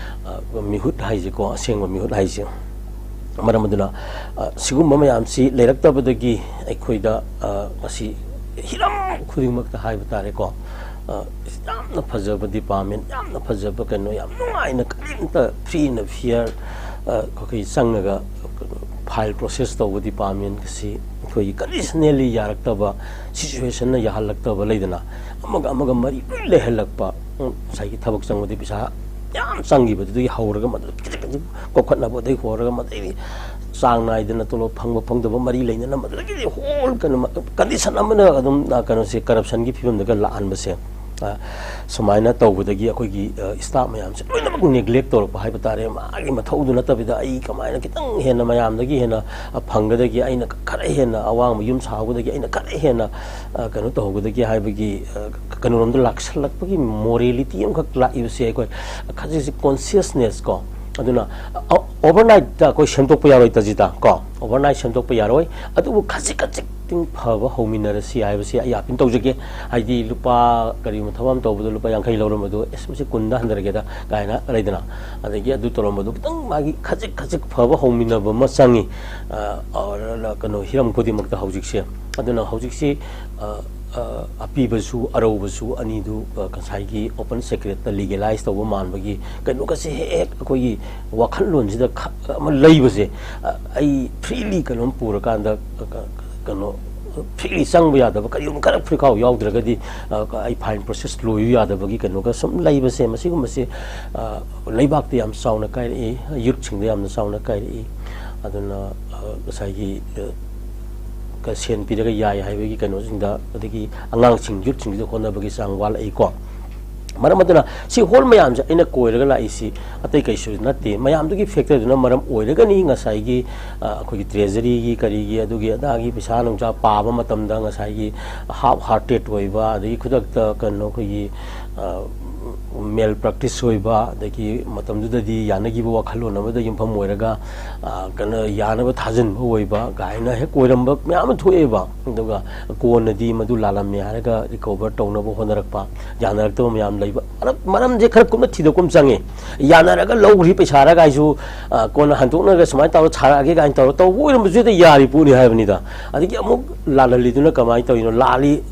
ꯑ, ꯃꯤꯍꯨꯠ ꯍꯥꯏꯁꯦꯀꯣ, ꯑꯁꯦꯡꯕ ꯃꯤꯍꯨꯠ ꯍꯥꯏꯁꯦ꯫ ꯃꯔꯝ ꯑꯗꯨꯅ, ꯑ, ꯁꯤꯒꯨꯝꯕ ꯃꯌꯥꯝꯁꯤ ꯂꯩꯔꯛꯇꯕꯗꯒꯤ ꯑꯩꯈꯣꯏꯗ, ꯑ, ꯉꯁꯤ ꯍꯤꯔꯝ ꯈꯨꯗꯤꯡꯃꯛꯇ ꯍꯥꯏꯕ ꯇꯥꯔꯦꯀꯣ, ꯑ, ꯌꯥꯝꯅ ꯐꯖꯕ ꯗꯤꯄꯥꯔꯠꯃꯦꯟ, ꯌꯥꯝꯅ ꯐꯖꯕ ꯀꯩꯅꯣ, ꯌꯥꯝ ꯅꯨꯡꯉꯥꯏꯅ ꯀꯔꯤꯝꯇ free and fair, ꯑ, ꯑꯩꯈꯣꯏ ꯆꯪꯉꯒ ꯐꯥꯏꯜ ꯄ꯭ꯔꯣꯁꯦꯁ ꯇꯧꯕ ꯗꯤꯄꯥꯔꯠꯃꯦꯟ ꯑꯁꯤ ꯑꯩꯈꯣꯏꯒꯤ ꯀꯟꯗꯤꯁꯅꯦꯜꯂꯤ ꯌꯥꯔꯛꯇꯕ, ꯁꯤꯆꯨꯋꯦꯁꯟꯅ ꯌꯥꯍꯜꯂꯛꯇꯕ ꯂꯩꯗꯅ, ꯑꯃꯒ ꯑꯃꯒ ꯃꯔꯤ ꯂꯣꯏ ꯂꯩꯍꯜꯂꯛꯄ, ꯎꯝ, ꯉꯁꯥꯏꯒꯤ ꯊꯕꯛ ꯆꯪꯕꯗꯤ ꯄꯩꯁꯥ ꯌꯥꯝ ꯆꯪꯈꯤꯕꯗꯨꯗꯒꯤ ꯍꯧꯔꯒ ꯃꯗꯨ ꯈꯤꯇꯪ ꯈꯤꯇꯪ ꯀꯣꯛꯈꯠꯅꯕ, ꯑꯗꯩ ꯍꯣꯔꯒ ꯃꯗꯩꯗꯤ ꯆꯥꯡ ꯅꯥꯏꯗꯅ ꯇꯣꯂꯣꯞ ꯐꯪꯕ ꯐꯪꯗꯕ ꯃꯔꯤ ꯂꯩꯅꯅ ꯃꯗꯨꯗꯒꯤꯗꯤ ꯍꯣꯜ ꯀꯩꯅꯣ ꯀꯟꯗꯤꯁꯟ ꯑꯃꯅ ꯑꯗꯨꯝ, ꯑ, ꯀꯩꯅꯣꯁꯦ, ꯀꯔꯞꯁꯟꯒꯤ ꯐꯤꯕꯝꯗꯒ ꯂꯥꯛꯍꯟꯕꯁꯦ꯫ ꯑ, ꯁꯨꯃꯥꯏꯅ ꯇꯧꯕꯗꯒꯤ ꯑꯩꯈꯣꯏꯒꯤ, ꯑ, ꯁ꯭ꯇꯥꯐ ꯃꯌꯥꯝꯁꯦ ꯂꯣꯏꯅꯃꯛ ꯅꯦꯒ꯭ꯂꯦꯛ ꯇꯧꯔꯛꯄ ꯍꯥꯏꯕ ꯇꯥꯔꯦ꯫ ꯃꯥꯒꯤ ꯃꯊꯧꯗꯨ ꯅꯠꯇꯕꯤꯗ ꯑꯩ ꯀꯃꯥꯏꯅ ꯈꯤꯇꯪ ꯍꯦꯟꯅ ꯃꯌꯥꯝꯗꯒꯤ ꯍꯦꯟꯅ, ꯑ, ꯐꯪꯒꯗꯒꯦ, ꯑꯩꯅ ꯈꯔ ꯍꯦꯟꯅ ꯑꯋꯥꯡꯕ ꯌꯨꯝ ꯁꯥꯍꯧꯒꯗꯒꯦ, ꯑꯩꯅ ꯈꯔ ꯍꯦꯟꯅ, ꯑ, ꯀꯩꯅꯣ ꯇꯧꯍꯧꯒꯗꯒꯦ ꯍꯥꯏꯕꯒꯤ, ꯑ, ꯀꯩꯅꯣꯔꯣꯝꯗ ꯂꯥꯛꯁꯜꯂꯛꯄꯒꯤ ꯃꯣꯔꯦꯂꯤꯇꯤ ꯑꯃꯈꯛ ꯂꯥꯛꯏꯕꯁꯦ ꯑꯩꯈꯣꯏ ꯈꯖꯤꯛꯁꯦ ꯀꯣꯟꯁꯤꯌꯁꯅꯦꯁ ꯀꯣ꯫ ꯑꯗꯨꯅ, ꯑ, ꯑꯣꯚꯔꯅꯥꯏꯠꯇ ꯑꯩꯈꯣꯏ ꯁꯦꯝꯗꯣꯛꯄ ꯌꯥꯔꯣꯏ ꯇꯥꯖꯤꯇꯥ ꯀꯣ, ꯑꯣꯚꯔꯅꯥꯏꯠ ꯁꯦꯝꯗꯣꯛꯄ ꯌꯥꯔꯣꯏ꯫ ꯑꯗꯨꯕꯨ ꯈꯖꯤꯛ ꯈꯖꯤꯛꯇꯤꯡ ꯐꯕ ꯍꯧꯃꯤꯟꯅꯔꯁꯤ ꯍꯥꯏꯕꯁꯤ ꯑꯩ ꯑꯥꯄꯤꯜ ꯇꯧꯖꯒꯦ꯫ ꯍꯥꯏꯗꯤ ꯂꯨꯄꯥ, ꯀꯔꯤꯒꯨꯝꯕ ꯊꯕꯛ ꯑꯃ ꯇꯧꯕꯗ ꯂꯨꯄꯥ ꯌꯥꯡꯈꯩ ꯂꯧꯔꯝꯕꯗꯣ, ꯑꯦꯁ, ꯃꯁꯤ ꯀꯨꯟꯗ ꯍꯟꯊꯔꯒꯦꯗ ꯀꯥꯏꯅ ꯂꯩꯗꯅ, ꯑꯗꯒꯤ ꯑꯗꯨ ꯇꯧꯔꯝꯕꯗꯣ ꯈꯤꯇꯪ ꯃꯥꯒꯤ ꯈꯖꯤꯛ ꯈꯖꯤꯛ ꯐꯕ ꯍꯧꯃꯤꯟꯅꯕ ꯑꯃ ꯆꯪꯉꯤ꯫ ꯑ, ꯑ, ꯀꯩꯅꯣ, ꯍꯤꯔꯝ ꯈꯨꯗꯤꯡꯃꯛꯇ ꯍꯧꯖꯤꯛꯁꯦ꯫ ꯑꯗꯨꯅ ꯍꯧꯖꯤꯛꯁꯤ, ꯑ, ꯑ, ꯑꯄꯤꯕꯁꯨ ꯑꯔꯧꯕꯁꯨ ꯑꯅꯤꯗꯨ, ꯑ, ꯉꯁꯥꯏꯒꯤ ꯑꯣꯄꯟ ꯁꯦꯀ꯭ꯔꯦꯠꯇ ꯂꯤꯒꯦꯂꯥꯏꯁ ꯇꯧꯕ ꯃꯥꯟꯕꯒꯤ ꯀꯩꯅꯣꯒꯁꯦ ꯍꯦꯛ ꯍꯦꯛ ꯑꯩꯈꯣꯏꯒꯤ ꯋꯥꯈꯜꯂꯣꯟꯁꯤꯗ ꯈ-, ꯑꯃ ꯂꯩꯕꯁꯦ, ꯑ, ꯑꯩ ꯐ꯭ꯔꯤꯂꯤ ꯀꯩꯅꯣꯝ ꯄꯨꯔꯀꯥꯟꯗ, ꯑ, ꯀ-, ꯀꯩꯅꯣ, ꯐ꯭ꯔꯤꯂꯤ ꯆꯪꯕ ꯌꯥꯗꯕ, ꯀꯔꯤꯒꯨꯝꯕ ꯈꯔ ꯐ꯭ꯔꯤꯈꯥꯎ ꯌꯥꯎꯗ꯭ꯔꯒꯗꯤ, ꯑ, ꯑꯩ ꯐꯥꯏꯟ ꯄ꯭ꯔꯣꯁꯦꯁ ꯂꯣꯏꯌꯨ ꯌꯥꯗꯕꯒꯤ ꯀꯩꯅꯣꯒ ꯁꯨꯝ ꯂꯩꯕꯁꯦ, ꯃꯁꯤꯒꯨꯝꯕꯁꯦ, ꯑ, ꯂꯩꯕꯥꯛꯇ ꯌꯥꯝ ꯆꯥꯎꯅ ꯀꯥꯏꯔꯛꯏ, ꯌꯨꯠꯁꯤꯡꯗ ꯌꯥꯝꯅ ꯆꯥꯎꯅ ꯀꯥꯏꯔꯛꯏ꯫ ꯑꯗꯨꯅ, ꯑ, ꯉꯁꯥꯏꯒꯤ, ꯑ, ꯀ-, ꯁꯦꯟ ꯄꯤꯔꯒ ꯌꯥꯏ ꯍꯥꯏꯕꯒꯤ ꯀꯩꯅꯣꯁꯤꯡꯗ, ꯑꯗꯒꯤ ꯑꯉꯥꯡꯁꯤꯡ, ꯌꯨꯠꯁꯤꯡꯁꯤꯗ ꯍꯣꯠꯅꯕꯒꯤ ꯆꯥꯡ ꯋꯥꯠꯂꯛꯏꯀꯣ꯫ ꯃꯔꯝ ꯑꯗꯨꯅ ꯁꯤ ꯍꯣꯜ ꯃꯌꯥꯝꯁꯦ ꯑꯩꯅ ꯀꯣꯏꯔꯒ ꯂꯥꯛꯏꯁꯤ ꯑꯇꯩ ꯀꯩꯁꯨ ꯅꯠꯇꯦ, ꯃꯌꯥꯝꯗꯨꯒꯤ ꯐꯦꯛꯇꯔꯗꯨꯅ ꯃꯔꯝ ꯑꯣꯏꯔꯒꯅꯤ ꯉꯁꯥꯏꯒꯤ, ꯑ, ꯑꯩꯈꯣꯏꯒꯤ ꯇ꯭ꯔꯦꯖꯔꯤꯒꯤ ꯀꯔꯤꯒꯤ ꯑꯗꯨꯒꯤ ꯑꯗꯥꯒꯤ ꯄꯩꯁꯥ ꯅꯨꯡꯁꯥ ꯄꯥꯕ ꯃꯇꯝꯗ ꯉꯁꯥꯏꯒꯤ ꯍꯥꯐ ꯍꯥꯔꯇꯦꯠ ꯑꯣꯏꯕ, ꯑꯗꯒꯤ ꯈꯨꯗꯛꯇ ꯀꯩꯅꯣ ꯑꯩꯈꯣꯏꯒꯤ, ꯑ, ꯃꯦꯜ ꯄ꯭ꯔꯦꯛꯇꯤꯁ ꯑꯣꯏꯕ, ꯑꯗꯒꯤ ꯃꯇꯝꯗꯨꯗꯗꯤ ꯌꯥꯅꯈꯤꯕ ꯋꯥꯈꯜꯂꯣꯟ ꯑꯃꯗ ꯌꯨꯝꯐꯝ ꯑꯣꯏꯔꯒ, ꯑ, ꯀꯩꯅꯣ ꯌꯥꯅꯕ ꯊꯥꯖꯤꯟꯕ ꯑꯣꯏꯕ ꯀꯥꯏꯅ ꯍꯦꯛ ꯑꯣꯏꯔꯝꯕ ꯃꯌꯥꯝ ꯑꯃ ꯊꯣꯛꯑꯦꯕ꯫ ꯑꯗꯨꯒ ꯀꯣꯟꯅꯗꯤ ꯃꯗꯨ ꯂꯥꯜꯂꯝꯃꯦ ꯍꯥꯏꯔꯒ ꯔꯤꯀꯣꯚꯔ ꯇꯧꯅꯕ ꯍꯣꯠꯅꯔꯛꯄ, ꯌꯥꯅꯔꯛꯇꯕ ꯃꯌꯥꯝ ꯂꯩꯕ꯫ ꯃꯔꯝ-, ꯃꯔꯝꯁꯦ ꯈꯔ ꯀꯨꯞꯅ ꯊꯤꯗꯣꯛꯄ ꯑꯃ ꯆꯪꯉꯤ꯫ ꯌꯥꯅꯔꯒ ꯂꯧꯈ꯭ꯔꯤ ꯄꯩꯁꯥꯔ ꯀꯥꯏꯁꯨ, ꯑ, ꯀꯣꯟꯅ ꯍꯟꯗꯣꯛꯅꯔꯒ ꯁꯨꯃꯥꯏꯅ ꯇꯧꯔ ꯁꯥꯔꯛꯑꯒꯦ ꯀꯥꯏꯅ ꯇꯧꯔ ꯇꯧꯕ ꯑꯣꯏꯔꯝꯕꯁꯨ ꯍꯦꯛꯇ ꯌꯥꯔꯤ ꯄꯣꯠꯅꯤ ꯍꯥꯏꯕꯅꯤꯗ꯫ ꯑꯗꯒꯤ ꯑꯃꯨꯛ ꯂꯥꯜꯍꯜꯂꯤꯗꯨꯅ ꯀꯃꯥꯏꯅ ꯇꯧꯔꯤꯅꯣ? ꯂꯥꯜꯂꯤ,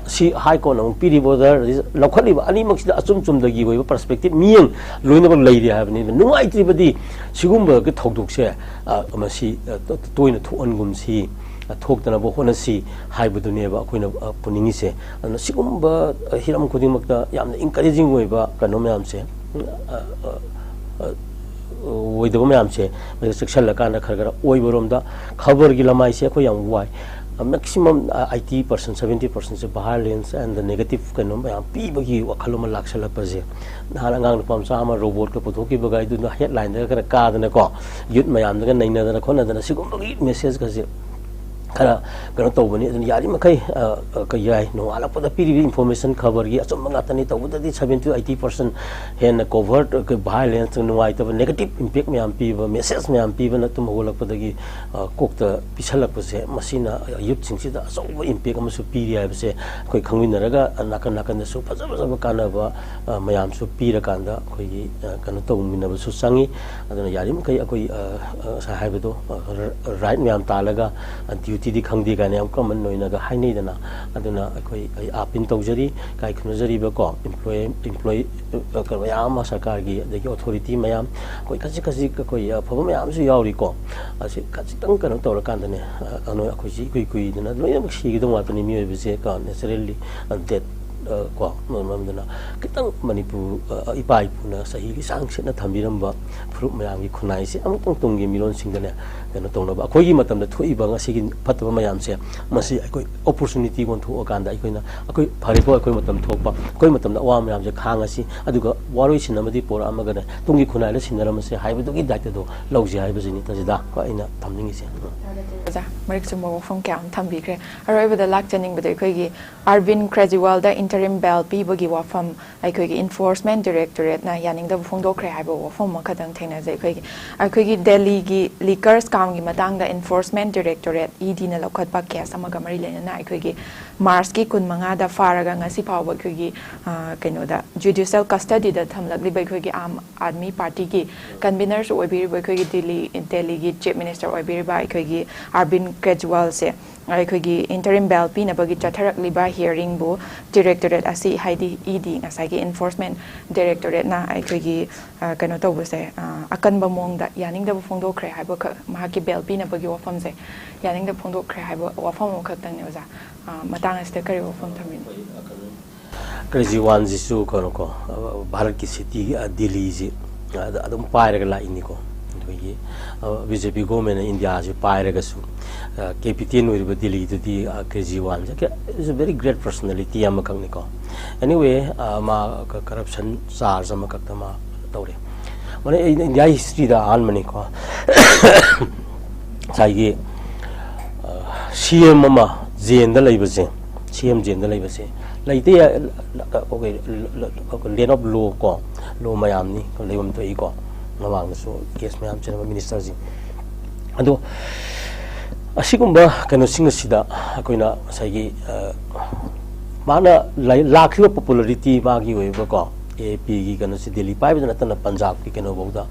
ꯁꯤ ꯍꯥꯏ ꯀꯣꯔꯠꯅ ꯑꯃꯨꯛ ꯄꯤꯔꯤꯕ ꯑꯣꯔꯗꯔ, ꯂꯧꯈꯠꯂꯤꯕ ꯑꯅꯤꯃꯛꯁꯤꯗ ꯑꯆꯨꯝ ꯆꯨꯝꯗꯒꯤ ꯑꯣꯏꯕ ꯄꯔꯁꯄꯦꯛꯇꯤꯞ, ꯃꯤꯠꯌꯦꯡ ꯂꯣꯏꯅꯃꯛ ꯂꯩꯔꯤ ꯍꯥꯏꯕꯅꯤ꯫ ꯅꯨꯡꯉꯥꯏꯇ꯭ꯔꯤꯕꯗꯤ ꯁꯤꯒꯨꯝꯕꯒꯤ ꯊꯧꯗꯣꯛꯁꯦ, ꯑ, ꯃꯁꯤ, ꯑ, ꯇꯣ-, ꯇꯣꯏꯅ ꯊꯣꯛꯍꯟꯒꯨꯝꯁꯤ꯫ ꯊꯣꯛꯇꯅꯕ ꯍꯣꯠꯅꯁꯤ ꯍꯥꯏꯕꯗꯨꯅꯦꯕ ꯑꯩꯈꯣꯏꯅ, ꯑ, ꯄꯨꯅꯤꯡꯉꯤꯁꯦ꯫ ꯑꯗꯨꯅ ꯁꯤꯒꯨꯝꯕ, ꯑ, ꯍꯤꯔꯝ ꯈꯨꯗꯤꯡꯃꯛꯇ ꯌꯥꯝꯅ encouraging ꯑꯣꯏꯕ ꯀꯩꯅꯣ ꯃꯌꯥꯝꯁꯦ, ꯎꯝ, ꯑ, ꯑ, ꯑ, ꯑꯣꯏꯗꯕ ꯃꯌꯥꯝꯁꯦ ꯃꯁꯤ ꯆꯦꯛꯁꯤꯜꯂꯀꯥꯟꯗ ꯈꯔ ꯈꯔ ꯑꯣꯏꯕꯔꯣꯝꯗ ꯈꯕꯔꯒꯤ ꯂꯃꯥꯏꯁꯦ ꯑꯩꯈꯣꯏ ꯌꯥꯝ ꯋꯥꯏ꯫ Maximum, ꯑ, eighty percent, seventy percent say violence and the negative ꯀꯩꯅꯣ ꯃꯌꯥꯝ ꯄꯤꯕꯒꯤ ꯋꯥꯈꯜ ꯑꯃ ꯂꯥꯛꯁꯜꯂꯛꯄꯁꯦ꯫ ꯅꯍꯥꯟ ꯑꯉꯥꯡ ꯅꯨꯄꯥ ꯃꯆꯥ ꯑꯃ ꯔꯣꯕꯣꯠꯀ ꯄꯨꯊꯣꯛꯈꯤꯕꯒ ꯑꯗꯨꯅ headline ꯗꯒ ꯈꯔ ꯀꯥꯗꯅꯀꯣ, youth ꯃꯌꯥꯝꯗꯒ ꯅꯩꯅꯗꯅ ꯈꯣꯠꯅꯗꯅ ꯁꯤꯒꯨꯝꯕꯒꯤ message ꯀꯁꯦ ꯈꯔ ꯀꯩꯅꯣ ꯇꯧꯕꯅꯤ꯫ ꯑꯗꯨꯅ ꯌꯥꯔꯤꯃꯈꯩ, ꯑ, ꯑ, ꯀꯩ ꯌꯥꯏ, ꯅꯣꯡꯉꯥꯜꯂꯛꯄꯗ ꯄꯤꯔꯤꯕ information ꯈꯕꯔꯒꯤ ꯑꯆꯨꯝꯕ ꯉꯥꯛꯇꯅꯤ, ꯇꯧꯕꯗꯗꯤ seventy to eighty percent ꯍꯦꯟꯅ covert, ꯑꯩꯈꯣꯏ violence, ꯅꯨꯡꯉꯥꯏꯇꯕ negative impact ꯃꯌꯥꯝ ꯄꯤꯕ, message ꯃꯌꯥꯝ ꯄꯤꯕꯅ ꯇꯨꯝ ꯍꯧꯒꯠꯂꯛꯄꯗꯒꯤ, ꯑ, ꯀꯣꯛꯇ ꯄꯤꯁꯜꯂꯛꯄꯁꯦ, ꯃꯁꯤꯅ youth ꯁꯤꯡꯁꯤꯗ ꯑꯆꯧꯕ impact ꯑꯃꯁꯨ ꯄꯤꯔꯤ ꯍꯥꯏꯕꯁꯦ ꯑꯩꯈꯣꯏ ꯈꯪꯃꯤꯟꯅꯔꯒ, ꯑ, ꯅꯥꯀꯟ ꯅꯥꯀꯟꯗꯁꯨ ꯐꯖ ꯐꯖꯕ ꯀꯥꯟꯅꯕ, ꯑ, ꯃꯌꯥꯝꯁꯨ ꯄꯤꯔꯀꯥꯟꯗ ꯑꯩꯈꯣꯏꯒꯤ, ꯑ, ꯀꯩꯅꯣ ꯇꯧꯃꯤꯟꯅꯕꯁꯨ ꯆꯪꯉꯤ꯫ ꯑꯗꯨꯅ ꯌꯥꯔꯤꯃꯈꯩ ꯑꯩꯈꯣꯏ, ꯑ, ꯑ, ꯉꯁꯥꯏ ꯍꯥꯏꯕꯗꯣ, ꯑ, ꯔ-, right ꯃꯌꯥꯝ ꯇꯥꯜꯂꯒ, ꯑ, duty ꯗꯤ ꯈꯪꯗꯦ ꯀꯥꯏꯅ ꯌꯥꯝ common ꯑꯣꯏꯅꯒ ꯍꯥꯏꯅꯩꯗꯅ꯫ ꯑꯗꯨꯅ ꯑꯩꯈꯣꯏ, ꯑꯩ appeal ꯇꯧꯖꯔꯤ, ꯏꯀꯥꯏ ꯈꯨꯝꯅꯖꯔꯤꯕꯀꯣ, employee, employee, ꯑ, ꯀꯩꯅꯣ ꯃꯌꯥꯝ ꯑꯃ, ꯁꯔꯀꯥꯔꯒꯤ, ꯑꯗꯒꯤ authority ꯃꯌꯥꯝ, ꯑꯩꯈꯣꯏ ꯈꯖꯤꯛ ꯈꯖꯤꯛ ꯑꯩꯈꯣꯏ ꯑꯐꯕ ꯃꯌꯥꯝꯁꯨ ꯌꯥꯎꯔꯤꯀꯣ꯫ ꯑꯁꯤ ꯈꯖꯤꯛꯇꯪ ꯀꯩꯅꯣ ꯇꯧꯔꯀꯥꯟꯗꯅꯦ, ꯑ, ꯀꯩꯅꯣ, ꯑꯩꯈꯣꯏꯁꯤ ꯏꯀꯨꯏ ꯀꯨꯏꯗꯅ ꯂꯣꯏꯅꯃꯛ ꯁꯤꯒꯗꯧ ꯉꯥꯛꯇꯅꯤ, ꯃꯤꯑꯣꯏꯕꯁꯦ ꯀꯣ, naturally, ꯑ, death, ꯑ, ꯀꯣ, ꯃꯔꯝ ꯑꯗꯨꯅ ꯈꯤꯇꯪ ꯃꯅꯤꯄꯨꯔ, ꯑ, ꯏꯄꯥ ꯏꯄꯨꯅ ꯆꯍꯤ ꯂꯤꯁꯥꯡ ꯁꯤꯠꯅ ꯊꯝꯕꯤꯔꯝꯕ ꯐꯨꯔꯨꯞ ꯃꯌꯥꯝꯒꯤ ꯈꯨꯟꯅꯥꯏꯁꯦ ꯑꯃꯨꯛꯇꯪ ꯇꯨꯡꯒꯤ ꯃꯤꯔꯣꯟꯁꯤꯡꯗꯅꯦ ꯀꯩꯅꯣ ꯇꯧꯅꯕ꯫ ꯑꯩꯈꯣꯏꯒꯤ ꯃꯇꯝꯗ ꯊꯣꯛꯏꯕ ꯉꯁꯤꯒꯤ ꯐꯠꯇꯕ ꯃꯌꯥꯝꯁꯦ, ꯃꯁꯤ ꯑꯩꯈꯣꯏ opportunity ꯑꯣꯟꯊꯣꯛꯑꯀꯥꯟꯗ ꯑꯩꯈꯣꯏꯅ, ꯑꯩꯈꯣꯏ ꯐꯔꯦꯀꯣ, ꯑꯩꯈꯣꯏ ꯃꯇꯝ ꯊꯣꯛꯄ, ꯑꯩꯈꯣꯏ ꯃꯇꯝꯗ ꯑꯋꯥꯕ ꯃꯌꯥꯝꯁꯦ ꯈꯥꯡꯉꯁꯤ, ꯑꯗꯨꯒ ꯋꯥꯔꯣꯏꯁꯤꯟ ꯑꯃꯗꯤ ꯄꯣꯔꯛꯑꯝꯃꯒꯅꯦ ꯇꯨꯡꯒꯤ ꯈꯨꯟꯅꯥꯏꯗ ꯁꯤꯟꯅꯔꯝꯃꯁꯦ ꯍꯥꯏꯕꯗꯨꯒꯤ ꯗꯥꯏꯇꯗꯣ ꯂꯧꯁꯦ ꯍꯥꯏꯕꯁꯤꯅꯤ ꯇꯥꯖꯤꯗ ꯑꯩꯅ ꯊꯝꯅꯤꯡꯉꯤꯁꯦ꯫ ꯎꯝ꯫ ꯑꯣꯖꯥ, ꯃꯔꯤꯛ ꯆꯨꯝꯕ ꯋꯥꯐꯝ ꯀꯌꯥ ꯑꯃ ꯊꯝꯕꯤꯈ꯭ꯔꯦ꯫ ꯑꯔꯣꯏꯕꯗ ꯂꯥꯛꯆꯅꯤꯡꯕꯗ ꯑꯩꯈꯣꯏꯒꯤ ꯑꯔꯕꯤꯟ ꯀ꯭ꯔꯦꯖꯤꯋꯥꯜꯗ interim bail ꯄꯤꯕꯒꯤ ꯋꯥꯐꯝ ꯑꯩꯈꯣꯏꯒꯤ enforcement directorate ꯅ ꯌꯥꯅꯤꯡꯗꯕ ꯐꯣꯡꯗꯣꯛꯈ꯭ꯔꯦ ꯍꯥꯏꯕ ꯋꯥꯐꯝ ꯑꯃꯈꯛꯇꯪ ꯊꯦꯡꯅꯖꯩ꯫ ꯑꯩꯈꯣꯏꯒꯤ, ꯑꯩꯈꯣꯏꯒꯤ ꯗꯦꯜꯂꯤꯒꯤ liquor scam ꯒꯤ ꯃꯇꯥꯡꯗ enforcement directorate, E D ꯅ ꯂꯧꯈꯠꯄ case ꯑꯃꯒ ꯃꯔꯤ ꯂꯩꯅꯅ ꯑꯩꯈꯣꯏꯒꯤ March ꯀꯤ ꯀꯨꯟꯃꯉꯥꯗ ꯐꯥꯔꯒ ꯉꯁꯤ ꯐꯥꯎꯕ ꯑꯩꯈꯣꯏꯒꯤ, ꯑ, ꯀꯩꯅꯣꯗ judicial custody ꯗ ꯊꯝꯂꯛꯂꯤꯕ ꯑꯩꯈꯣꯏꯒꯤ ꯑꯥꯝ ꯑꯥꯗꯃꯤ ꯄꯥꯔꯇꯤꯒꯤ convener ꯁꯨ ꯑꯣꯏꯕꯤꯔꯤꯕ ꯑꯩꯈꯣꯏꯒꯤ ꯗꯤꯜꯂꯤ, ꯗꯦꯜꯂꯤꯒꯤ chief minister ꯑꯣꯏꯕꯤꯔꯤꯕ ꯑꯩꯈꯣꯏꯒꯤ ꯑꯔꯕꯤꯟ ꯀ꯭ꯔꯦꯖꯤꯋꯥꯜꯁꯦ ꯑꯩꯈꯣꯏꯒꯤ interim bail ꯄꯤꯅꯕꯒꯤ ꯆꯠꯊꯔꯛꯂꯤꯕ hearingꯕꯨ directorate ꯑꯁꯤ, ꯍꯥꯏꯗꯤ ꯏ ꯗꯤ, ꯉꯁꯥꯏꯒꯤ enforcement directorateꯅ ꯑꯩꯈꯣꯏꯒꯤ, ꯑ, ꯀꯩꯅꯣ ꯇꯧꯕꯁꯦ, ꯑ, ꯑꯀꯟꯕ ꯃꯑꯣꯡꯗ ꯌꯥꯅꯤꯡꯗꯕ ꯐꯣꯡꯗꯣꯛꯈ꯭ꯔꯦ ꯍꯥꯏꯕꯈꯛ, ꯃꯍꯥꯛꯀꯤ bail ꯄꯤꯅꯕꯒꯤ ꯋꯥꯐꯝꯁꯦ ꯌꯥꯅꯤꯡꯗꯕ ꯐꯣꯡꯗꯣꯛꯈ꯭ꯔꯦ ꯍꯥꯏꯕ ꯋꯥꯐꯝ ꯑꯃꯈꯛꯇꯪꯅꯦ ꯑꯣꯖꯥ꯫ ꯑ, ꯃꯇꯥꯡ ꯑꯁꯤꯗ ꯀꯔꯤ ꯋꯥꯐꯝ ꯊꯝꯕꯤꯅꯤ? ꯀ꯭ꯔꯦꯖꯤꯋꯥꯟꯁꯤꯁꯨ ꯀꯩꯅꯣꯀꯣ, ꯚꯥꯔꯠꯀꯤ city, ꯗꯤꯜꯂꯤꯁꯤ ꯑꯗꯨꯝ ꯄꯥꯏꯔꯒ ꯂꯥꯛꯏꯅꯤꯀꯣ꯫ ꯑꯩꯈꯣꯏꯒꯤ ꯕꯤ ꯖꯦ ꯄꯤ ꯒꯣꯔꯃꯦꯟꯅ ꯏꯟꯗꯤꯌꯥꯁꯤ ꯄꯥꯏꯔꯒꯁꯨ, capital ꯑꯣꯏꯔꯤꯕ ꯗꯤꯜꯂꯤꯗꯨꯗꯤ ꯀ꯭ꯔꯦꯖꯤꯋꯥꯟꯁꯦ is a very great personality ꯑꯃꯈꯛꯅꯤꯀꯣ꯫ Anyway, ꯃꯥ corruption charge ꯑꯃꯈꯛꯇ ꯃꯥ ꯇꯧꯔꯦ꯫ ꯃꯥꯅ ꯏꯟꯗꯤꯌꯥ historyꯗ ꯑꯍꯥꯟꯕꯅꯤꯀꯣ꯫ ꯉꯁꯥꯏꯒꯤ ꯁꯤ ꯑꯦꯝ ꯑꯃ ꯖꯦꯟꯗ ꯂꯩꯕꯁꯦ, ꯁꯤ ꯑꯦꯝ ꯖꯦꯟꯗ ꯂꯩꯕꯁꯦ ꯂꯩꯇꯦ, land of law ꯀꯣ, law ꯃꯌꯥꯝꯅꯤ ꯂꯩꯐꯝ ꯊꯣꯛꯏꯀꯣ꯫ ꯃꯃꯥꯡꯗꯁꯨ case ꯃꯌꯥꯝ ꯆꯦꯟꯅꯕ ministerꯁꯤꯡ꯫ ꯑꯗꯣ ꯑꯁꯤꯒꯨꯝꯕ ꯀꯩꯅꯣꯁꯤꯡ ꯑꯁꯤꯗ ꯑꯩꯈꯣꯏꯅ ꯉꯁꯥꯏꯒꯤ, ꯑ, ꯃꯥꯅ ꯂꯥꯛꯈꯤꯕ popularity ꯃꯥꯒꯤ ꯑꯣꯏꯕꯀꯣ, ꯑꯦ ꯑꯦ ꯄꯤꯒꯤ ꯀꯩꯅꯣꯁꯤ ꯗꯤꯜꯂꯤ ꯄꯥꯏꯕꯗ ꯅꯠꯇꯅ ꯄꯟꯖꯥꯕꯀꯤ ꯀꯩꯅꯣꯐꯥꯎꯗ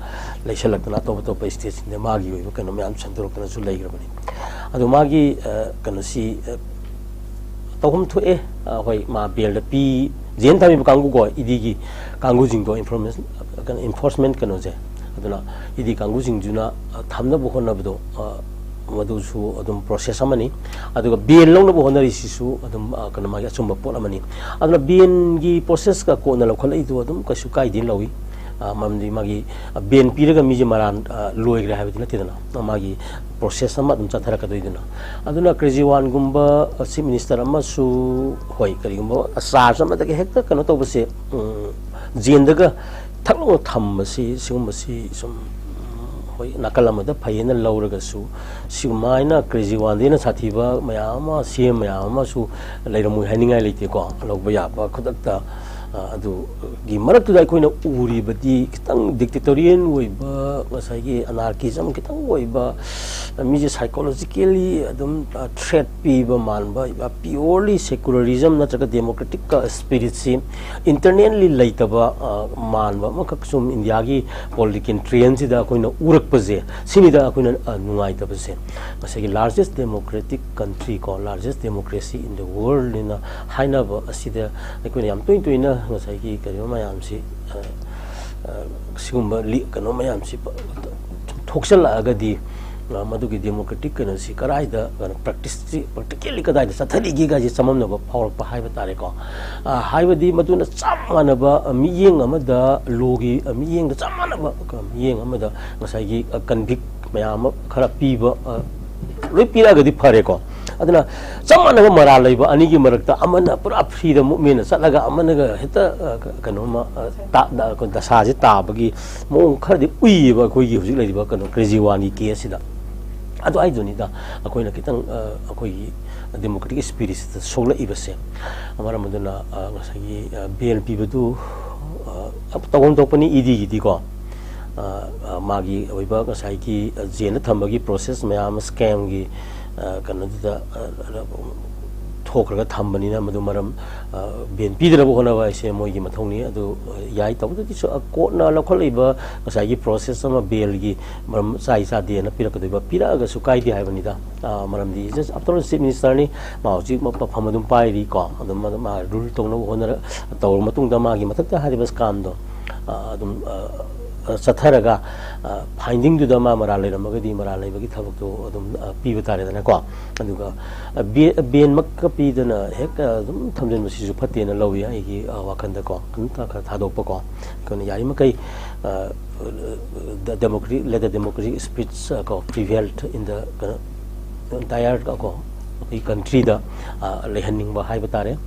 ꯂꯩꯁꯜꯂꯛꯇꯅ ꯑꯇꯣꯞ ꯑꯇꯣꯞꯄ stateꯁꯤꯡꯗ ꯃꯥꯒꯤ ꯑꯣꯏꯕ ꯀꯩꯅꯣ ꯃꯌꯥꯝ ꯁꯟꯗꯣꯔꯛꯇꯅꯁꯨ ꯂꯩꯈ꯭ꯔꯕꯅꯤ꯫ ꯑꯗꯣ ꯃꯥꯒꯤ, ꯑ, ꯀꯩꯅꯣꯁꯤ, ꯑ, ꯇꯧꯐꯝ ꯊꯣꯛꯑꯦ꯫ ꯑ, ꯍꯣꯏ, ꯃꯥ bailꯗ ꯄꯤ, ꯖꯦꯟ ꯊꯝꯃꯤꯕ ꯀꯥꯡꯕꯨꯀꯣ, ꯏ ꯗꯤꯒꯤ ꯀꯥꯡꯕꯨꯁꯤꯡꯗꯣ, information, ꯀꯩꯅꯣ, enforcement ꯀꯩꯅꯣꯁꯦ, ꯑꯗꯨꯅ ꯏ ꯗꯤ ꯀꯥꯡꯕꯨꯁꯤꯡꯗꯨꯅ, ꯑ, ꯊꯝꯅꯕ ꯍꯣꯠꯅꯕꯗꯣ, ꯑ, ꯃꯗꯨꯁꯨ ꯑꯗꯨꯝ process ꯑꯃꯅꯤ꯫ ꯑꯗꯨꯒ bail ꯂꯧꯅꯕ ꯍꯣꯠꯅꯔꯤꯁꯤꯁꯨ ꯑꯗꯨꯝ, ꯑ, ꯀꯩꯅꯣ, ꯃꯥꯒꯤ ꯑꯆꯨꯝꯕ ꯄꯣꯠ ꯑꯃꯅꯤ꯫ ꯑꯗꯨꯅ bailꯒꯤ processꯀ ꯀꯣꯟꯅ ꯂꯧꯈꯠꯂꯛꯏꯗꯣ ꯑꯗꯨꯝ ꯀꯩꯁꯨ ꯀꯥꯏꯗꯦ ꯂꯧꯏ꯫ ꯑ, ꯃꯔꯝꯗꯤ ꯃꯥꯒꯤ, ꯑ, bail ꯄꯤꯔꯒ ꯃꯤꯁꯦ ꯃꯔꯥꯟ, ꯑ, ꯂꯣꯏꯈ꯭ꯔꯦ ꯍꯥꯏꯕꯗꯤ ꯅꯠꯇꯦꯗꯅ, ꯃꯥꯒꯤ process ꯑꯃ ꯑꯗꯨꯝ ꯆꯠꯊꯔꯛꯀꯗꯣꯏꯗꯨꯅ꯫ ꯑꯗꯨꯅ ꯀ꯭ꯔꯦꯖꯤꯋꯥꯟꯒꯨꯝꯕ, ꯑ, chief minister ꯑꯃꯁꯨ, ꯍꯣꯏ, ꯀꯔꯤꯒꯨꯝꯕ charge ꯑꯃꯗꯒꯤ ꯍꯦꯛꯇ ꯀꯩꯅꯣ ꯇꯧꯕꯁꯦ, ꯎꯝ, ꯖꯦꯟꯗꯒ ꯊꯛ ꯂꯥꯎꯅ ꯊꯝꯕꯁꯤ, ꯁꯤꯒꯨꯝꯕꯁꯤ ꯁꯨꯝ, ꯎꯝ, ꯍꯣꯏ, ꯅꯥꯀꯜ ꯑꯃꯗ ꯐꯩꯌꯦꯅ ꯂꯧꯔꯒꯁꯨ, ꯁꯤꯒꯨꯃꯥꯏꯅ ꯀ꯭ꯔꯦꯖꯤꯋꯥꯟꯗꯒꯤ ꯍꯦꯟꯅ ꯁꯥꯊꯤꯕ ꯃꯌꯥꯝ ꯑꯃ, ꯁꯤ ꯑꯦꯝ ꯃꯌꯥꯝ ꯑꯃꯁꯨ ꯂꯩꯔꯝꯃꯣꯏ ꯍꯥꯏꯅꯤꯡꯉꯥꯏ ꯂꯩꯇꯦꯀꯣ꯫ ꯂꯧꯕ ꯌꯥꯕ ꯈꯨꯗꯛꯇ ꯑ, ꯑꯗꯨꯒꯤ ꯃꯔꯛꯇꯨꯗ ꯑꯩꯈꯣꯏꯅ ꯎꯔꯤꯕꯗꯤ ꯈꯤꯇꯪ dictatorial ꯑꯣꯏꯕ, ꯉꯁꯥꯏꯒꯤ anarchism ꯈꯤꯇꯪ ꯑꯣꯏꯕ, ꯑ, ꯃꯤꯁꯦ psychologically ꯑꯗꯨꯝ, ꯑ, threat ꯄꯤꯕ ꯃꯥꯟꯕ, ꯑ, purely secularism ꯅꯠꯇ꯭ꯔꯒ democratic spiritꯁꯤ internally ꯂꯩꯇꯕ, ꯑ, ꯃꯥꯟꯕ ꯑꯃꯈꯛ ꯁꯨꯝ ꯏꯟꯗꯤꯌꯥꯒꯤ political trendꯁꯤꯗ ꯑꯩꯈꯣꯏꯅ ꯎꯔꯛꯄꯁꯦ, ꯁꯤꯅꯤꯗ ꯑꯩꯈꯣꯏꯅ, ꯑ, ꯅꯨꯡꯉꯥꯏꯇꯕꯁꯦ꯫ ꯉꯁꯥꯏꯒꯤ largest democratic country ꯀꯣ, largest democracy in the worldꯅ ꯍꯥꯏꯅꯕ ꯑꯁꯤꯗ ꯑꯩꯈꯣꯏꯅ ꯌꯥꯝ ꯇꯣꯏ ꯇꯣꯏꯅ ꯉꯁꯥꯏꯒꯤ ꯀꯩꯅꯣ ꯃꯌꯥꯝꯁꯤ, ꯑ, ꯑ, ꯁꯤꯒꯨꯝꯕ ꯂꯤ-, ꯀꯩꯅꯣ ꯃꯌꯥꯝꯁꯤ ꯄ-, ꯊꯣꯛꯆꯜꯂꯛꯑꯒꯗꯤ, ꯑ, ꯃꯗꯨꯒꯤ democratic ꯀꯩꯅꯣꯁꯤ ꯀꯗꯥꯏꯗ, ꯀꯩꯅꯣ, practiceꯁꯤ, practically ꯀꯗꯥꯏꯗ ꯆꯠꯊꯔꯤꯒꯦ ꯀꯥꯏꯁꯦ ꯆꯃꯝꯅꯕ ꯐꯥꯎꯔꯛꯄ ꯍꯥꯏꯕ ꯇꯥꯔꯦꯀꯣ꯫ ꯑ, ꯍꯥꯏꯕꯗꯤ ꯃꯗꯨꯅ ꯆꯞ ꯃꯥꯟꯅꯕ, ꯑ, ꯃꯤꯠꯌꯦꯡ ꯑꯃꯗ, lawꯒꯤ, ꯑ, ꯃꯤꯠꯌꯦꯡꯗ ꯆꯞ ꯃꯥꯟꯅꯕ, ꯑ, ꯃꯤꯠꯌꯦꯡ ꯑꯃꯗ ꯉꯁꯥꯏꯒꯤ, ꯑ, convict ꯃꯌꯥꯝ ꯑꯃ ꯈꯔ ꯄꯤꯕ, ꯑ, ꯂꯣꯏ ꯄꯤꯔꯛꯑꯒꯗꯤ ꯐꯔꯦꯀꯣ꯫ ꯑꯗꯨꯅ ꯆꯞ ꯃꯥꯟꯅꯕ ꯃꯔꯥꯜ ꯂꯩꯕ ꯑꯅꯤꯒꯤ ꯃꯔꯛꯇ ꯑꯃꯅ ꯄꯨꯔꯥ freeꯗ movement ꯆꯠꯂꯒ ꯑꯃꯅꯒ ꯍꯦꯛꯇ, ꯑ, ꯀ-, ꯀꯩꯅꯣꯝꯃ, ꯑ, ꯇꯥ-, ꯗ-, ꯑꯩꯈꯣꯏ ꯗꯁꯥꯁꯦ ꯇꯥꯕꯒꯤ ꯃꯑꯣꯡ ꯈꯔꯗꯤ ꯎꯏꯌꯦꯕ ꯑꯩꯈꯣꯏꯒꯤ ꯍꯧꯖꯤꯛ ꯂꯩꯔꯤꯕ ꯀꯩꯅꯣ ꯀꯦꯖ꯭ꯔꯤꯋꯥꯜꯒꯤ caseꯁꯤꯗ꯫ ꯑꯗꯨ ꯍꯥꯏꯗꯨꯅꯤꯗ ꯑꯩꯈꯣꯏꯅ ꯈꯤꯇꯪ, ꯑ, ꯑꯩꯈꯣꯏꯒꯤ democratic spiritꯁꯤꯗ ꯁꯣꯛꯂꯛꯏꯕꯁꯦ꯫ ꯃꯔꯝ ꯑꯗꯨꯅ, ꯑ, ꯉꯁꯥꯏꯒꯤ, ꯑ, bail ꯄꯤꯕꯗꯨ, ꯑ, ꯇꯧꯐꯝ ꯊꯣꯛꯄꯅꯤ EDꯒꯤꯗꯤꯀꯣ꯫ ꯑ, ꯑ, ꯃꯥꯒꯤ ꯑꯣꯏꯕ ꯉꯁꯥꯏꯒꯤ, ꯑ, jailꯗ ꯊꯝꯕꯒꯤ process ꯃꯌꯥꯝ ꯑꯃ scamꯒꯤ, ꯑ, ꯀꯩꯅꯣꯗꯨꯗ, ꯑ, ꯑ, ꯊꯣꯛꯈ꯭ꯔꯒ ꯊꯝꯕꯅꯤꯅ ꯃꯗꯨ ꯃꯔꯝ, ꯑ, bail ꯄꯤꯗꯅꯕ ꯍꯣꯠꯅꯕ ꯍꯥꯏꯁꯦ ꯃꯣꯏꯒꯤ ꯃꯊꯧꯅꯤ꯫ ꯑꯗꯨ, ꯑ, ꯌꯥꯏ꯫ ꯇꯧꯕꯇꯕꯨ ꯑ, courtꯅ ꯂꯧꯈꯠꯂꯛꯏꯕ ꯉꯁꯥꯏꯒꯤ process ꯑꯃ bailꯒꯤ ꯃꯔꯝ ꯆꯥꯏ ꯆꯥꯗꯦꯅ ꯄꯤꯔꯛꯀꯗꯣꯏꯕ, ꯄꯤꯔꯛꯑꯒꯁꯨ ꯀꯥꯏꯗꯦ ꯍꯥꯏꯕꯅꯤꯗ꯫ ꯑ, ꯃꯔꯝꯗꯤ just after all chief ministerꯅꯤ, ꯃꯥ ꯍꯧꯖꯤꯛ ꯃ-, ꯃꯐꯝ ꯑꯗꯨꯝ ꯄꯥꯏꯔꯤꯀꯣ꯫ ꯑꯗꯨꯝ, ꯑꯗꯨꯝ ꯃꯥ rule ꯇꯧꯅꯕ ꯍꯣꯠꯅꯔ-, ꯇꯧꯔ ꯃꯇꯨꯡꯗ ꯃꯥꯒꯤ ꯃꯊꯛꯇ ꯍꯥꯏꯔꯤꯕ scamꯗꯣ, ꯑ, ꯑꯗꯨꯝ, ꯑ, ꯑ, ꯆꯠꯊꯔꯒ, ꯑ, findingꯗꯨꯗ ꯃꯥ ꯃꯔꯥꯜ ꯂꯩꯔꯝꯃꯒꯗꯤ ꯃꯔꯥꯜ ꯂꯩꯕꯒꯤ ꯊꯕꯛꯇꯣ ꯑꯗꯨꯝ, ꯑ, ꯄꯤꯕ ꯇꯥꯔꯦꯗꯅꯀꯣ꯫ ꯑꯗꯨꯒ, ꯑ, be-, bailꯃꯛꯀ ꯄꯤꯗꯅ ꯍꯦꯛ, ꯑ, ꯑꯗꯨꯝ ꯊꯝꯖꯤꯟꯕꯁꯤꯁꯨ ꯐꯠꯇꯦꯅ ꯂꯧꯏ ꯑꯩꯒꯤ, ꯑ, ꯋꯥꯈꯜꯗꯀꯣ꯫ ꯑꯗꯨꯝ ꯊ-, ꯈꯔ ꯊꯥꯗꯣꯛꯄꯀꯣ꯫ ꯑꯩꯈꯣꯏꯅ ꯌꯥꯔꯤꯃꯈꯩ, ꯑ, the democratic, let the democratic spirits, ꯑ, ꯀꯣ, prevailed in the, ꯀꯩꯅꯣ, entire, ꯑ, ꯀꯣ, ꯑꯩꯈꯣꯏ countryꯗ, ꯑ, ꯂꯩꯍꯟꯅꯤꯡꯕ ꯍꯥꯏꯕ ꯇꯥꯔꯦ꯫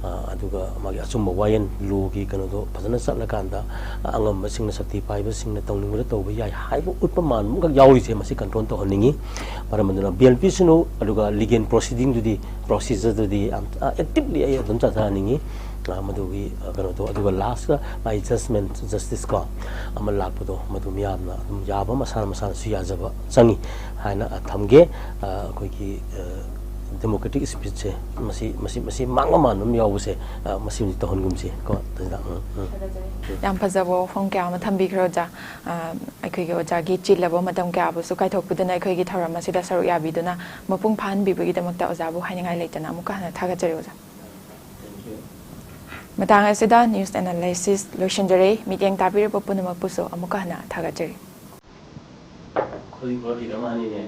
ꯑ, ꯑꯗꯨꯒ ꯃꯥꯒꯤ ꯑꯆꯨꯝꯕ ꯋꯥꯌꯦꯜ, lawꯒꯤ ꯀꯩꯅꯣꯗꯣ ꯐꯖꯅ ꯆꯠꯂꯀꯥꯟꯗ, ꯑ, ꯑꯉꯝꯕꯁꯤꯡꯅ, ꯁꯛꯇꯤ ꯄꯥꯏꯕꯁꯤꯡꯅ ꯇꯧꯅꯤꯡꯕꯗ ꯇꯧꯕ ꯌꯥꯏ ꯍꯥꯏꯕ ꯎꯠꯄ ꯃꯥꯟꯕ ꯑꯃꯈꯛ ꯌꯥꯎꯔꯤꯁꯦ, ꯃꯁꯤ control ꯇꯧꯍꯟꯅꯤꯡꯉꯤ꯫ ꯃꯔꯝ ꯑꯗꯨꯅ bail ꯄꯤꯁꯅꯨ, ꯑꯗꯨꯒ legal proceedingꯗꯨꯗꯤ, procedureꯗꯨꯗꯤ ꯌꯥꯝ, ꯑ, actively ꯑꯩ ꯑꯗꯨꯝ ꯆꯠꯊꯍꯟꯅꯤꯡꯉꯤ꯫ ꯑ, ꯃꯗꯨꯒꯤ, ꯑ, ꯀꯩꯅꯣꯗꯣ, ꯑꯗꯨꯒ ꯂꯥꯁꯇ ꯃꯥꯒꯤ ꯖꯁꯃꯦꯟ, ꯖꯁꯇꯤꯁ ꯀꯣ, ꯑꯃ ꯂꯥꯛꯄꯗꯣ, ꯃꯗꯨ ꯃꯤꯌꯥꯝꯅ ꯑꯗꯨꯝ ꯌꯥꯕ, ꯃꯁꯥꯅ ꯃꯁꯥꯅꯁꯨ ꯌꯥꯖꯕ ꯆꯪꯉꯤ ꯍꯥꯏꯅ, ꯑ, ꯊꯝꯒꯦ꯫ ꯑ, ꯑꯩꯈꯣꯏꯒꯤ, ꯑ, ꯗꯦꯃꯣꯀ꯭ꯔꯦꯇꯤꯛ ꯁ꯭ꯄꯤꯔꯤꯠꯁꯦ, ꯃꯁꯤ, ꯃꯁꯤ, ꯃꯁꯤ ꯃꯥꯡꯕ ꯃꯥꯟꯕ ꯑꯃ ꯌꯥꯎꯕꯁꯦ, ꯑ, ꯃꯁꯤꯃꯗꯤ ꯇꯧꯍꯟꯒꯨꯝꯁꯤ ꯀꯣ, ꯇꯥꯖꯤꯟꯗ꯫ ꯎꯝ, ꯎꯝ꯫ ꯌꯥꯝ ꯐꯖꯕ ꯋꯥꯐꯝ ꯀꯌꯥ ꯑꯃ ꯊꯝꯕꯤꯈ꯭ꯔꯦ, ꯑꯣꯖꯥ꯫ ꯑ, ꯑꯩꯈꯣꯏꯒꯤ ꯑꯣꯖꯥꯒꯤ ꯆꯤꯜꯂꯕ ꯃꯇꯝ ꯀꯌꯥꯕꯨꯁꯨ ꯀꯥꯏꯊꯣꯛꯄꯤꯗꯨꯅ ꯑꯩꯈꯣꯏꯒꯤ ꯊꯧꯔꯝ ꯑꯁꯤꯗ ꯁꯔꯨꯛ ꯌꯥꯕꯤꯗꯨꯅ ꯃꯄꯨꯡ ꯐꯥꯍꯟꯕꯤꯕꯒꯤꯗꯃꯛꯇ ꯑꯣꯖꯥꯕꯨ ꯍꯥꯏꯅꯤꯡꯉꯥꯏ ꯂꯩꯇꯅ ꯑꯃꯨꯛꯀ ꯍꯟꯅ ꯊꯥꯒꯠꯆꯔꯤ, ꯑꯣꯖꯥ꯫ ꯃꯇꯥꯡ ꯑꯁꯤꯗ ꯅ꯭ꯌꯨꯁ ꯑꯦꯅꯥꯂꯥꯏꯁꯤꯁ ꯂꯣꯏꯁꯤꯟꯖꯔꯦ꯫ ꯃꯤꯠꯌꯦꯡ ꯇꯥꯕꯤꯔꯤꯕ ꯄꯨꯝꯅꯃꯛꯄꯨꯁꯨ ꯑꯃꯨꯛꯀ ꯍꯟꯅ ꯊꯥꯒꯠꯆꯔꯤ꯫ ꯈꯨꯗꯤꯡꯃꯛꯀꯤꯗꯃꯛ ꯑꯅꯤꯅꯦ꯫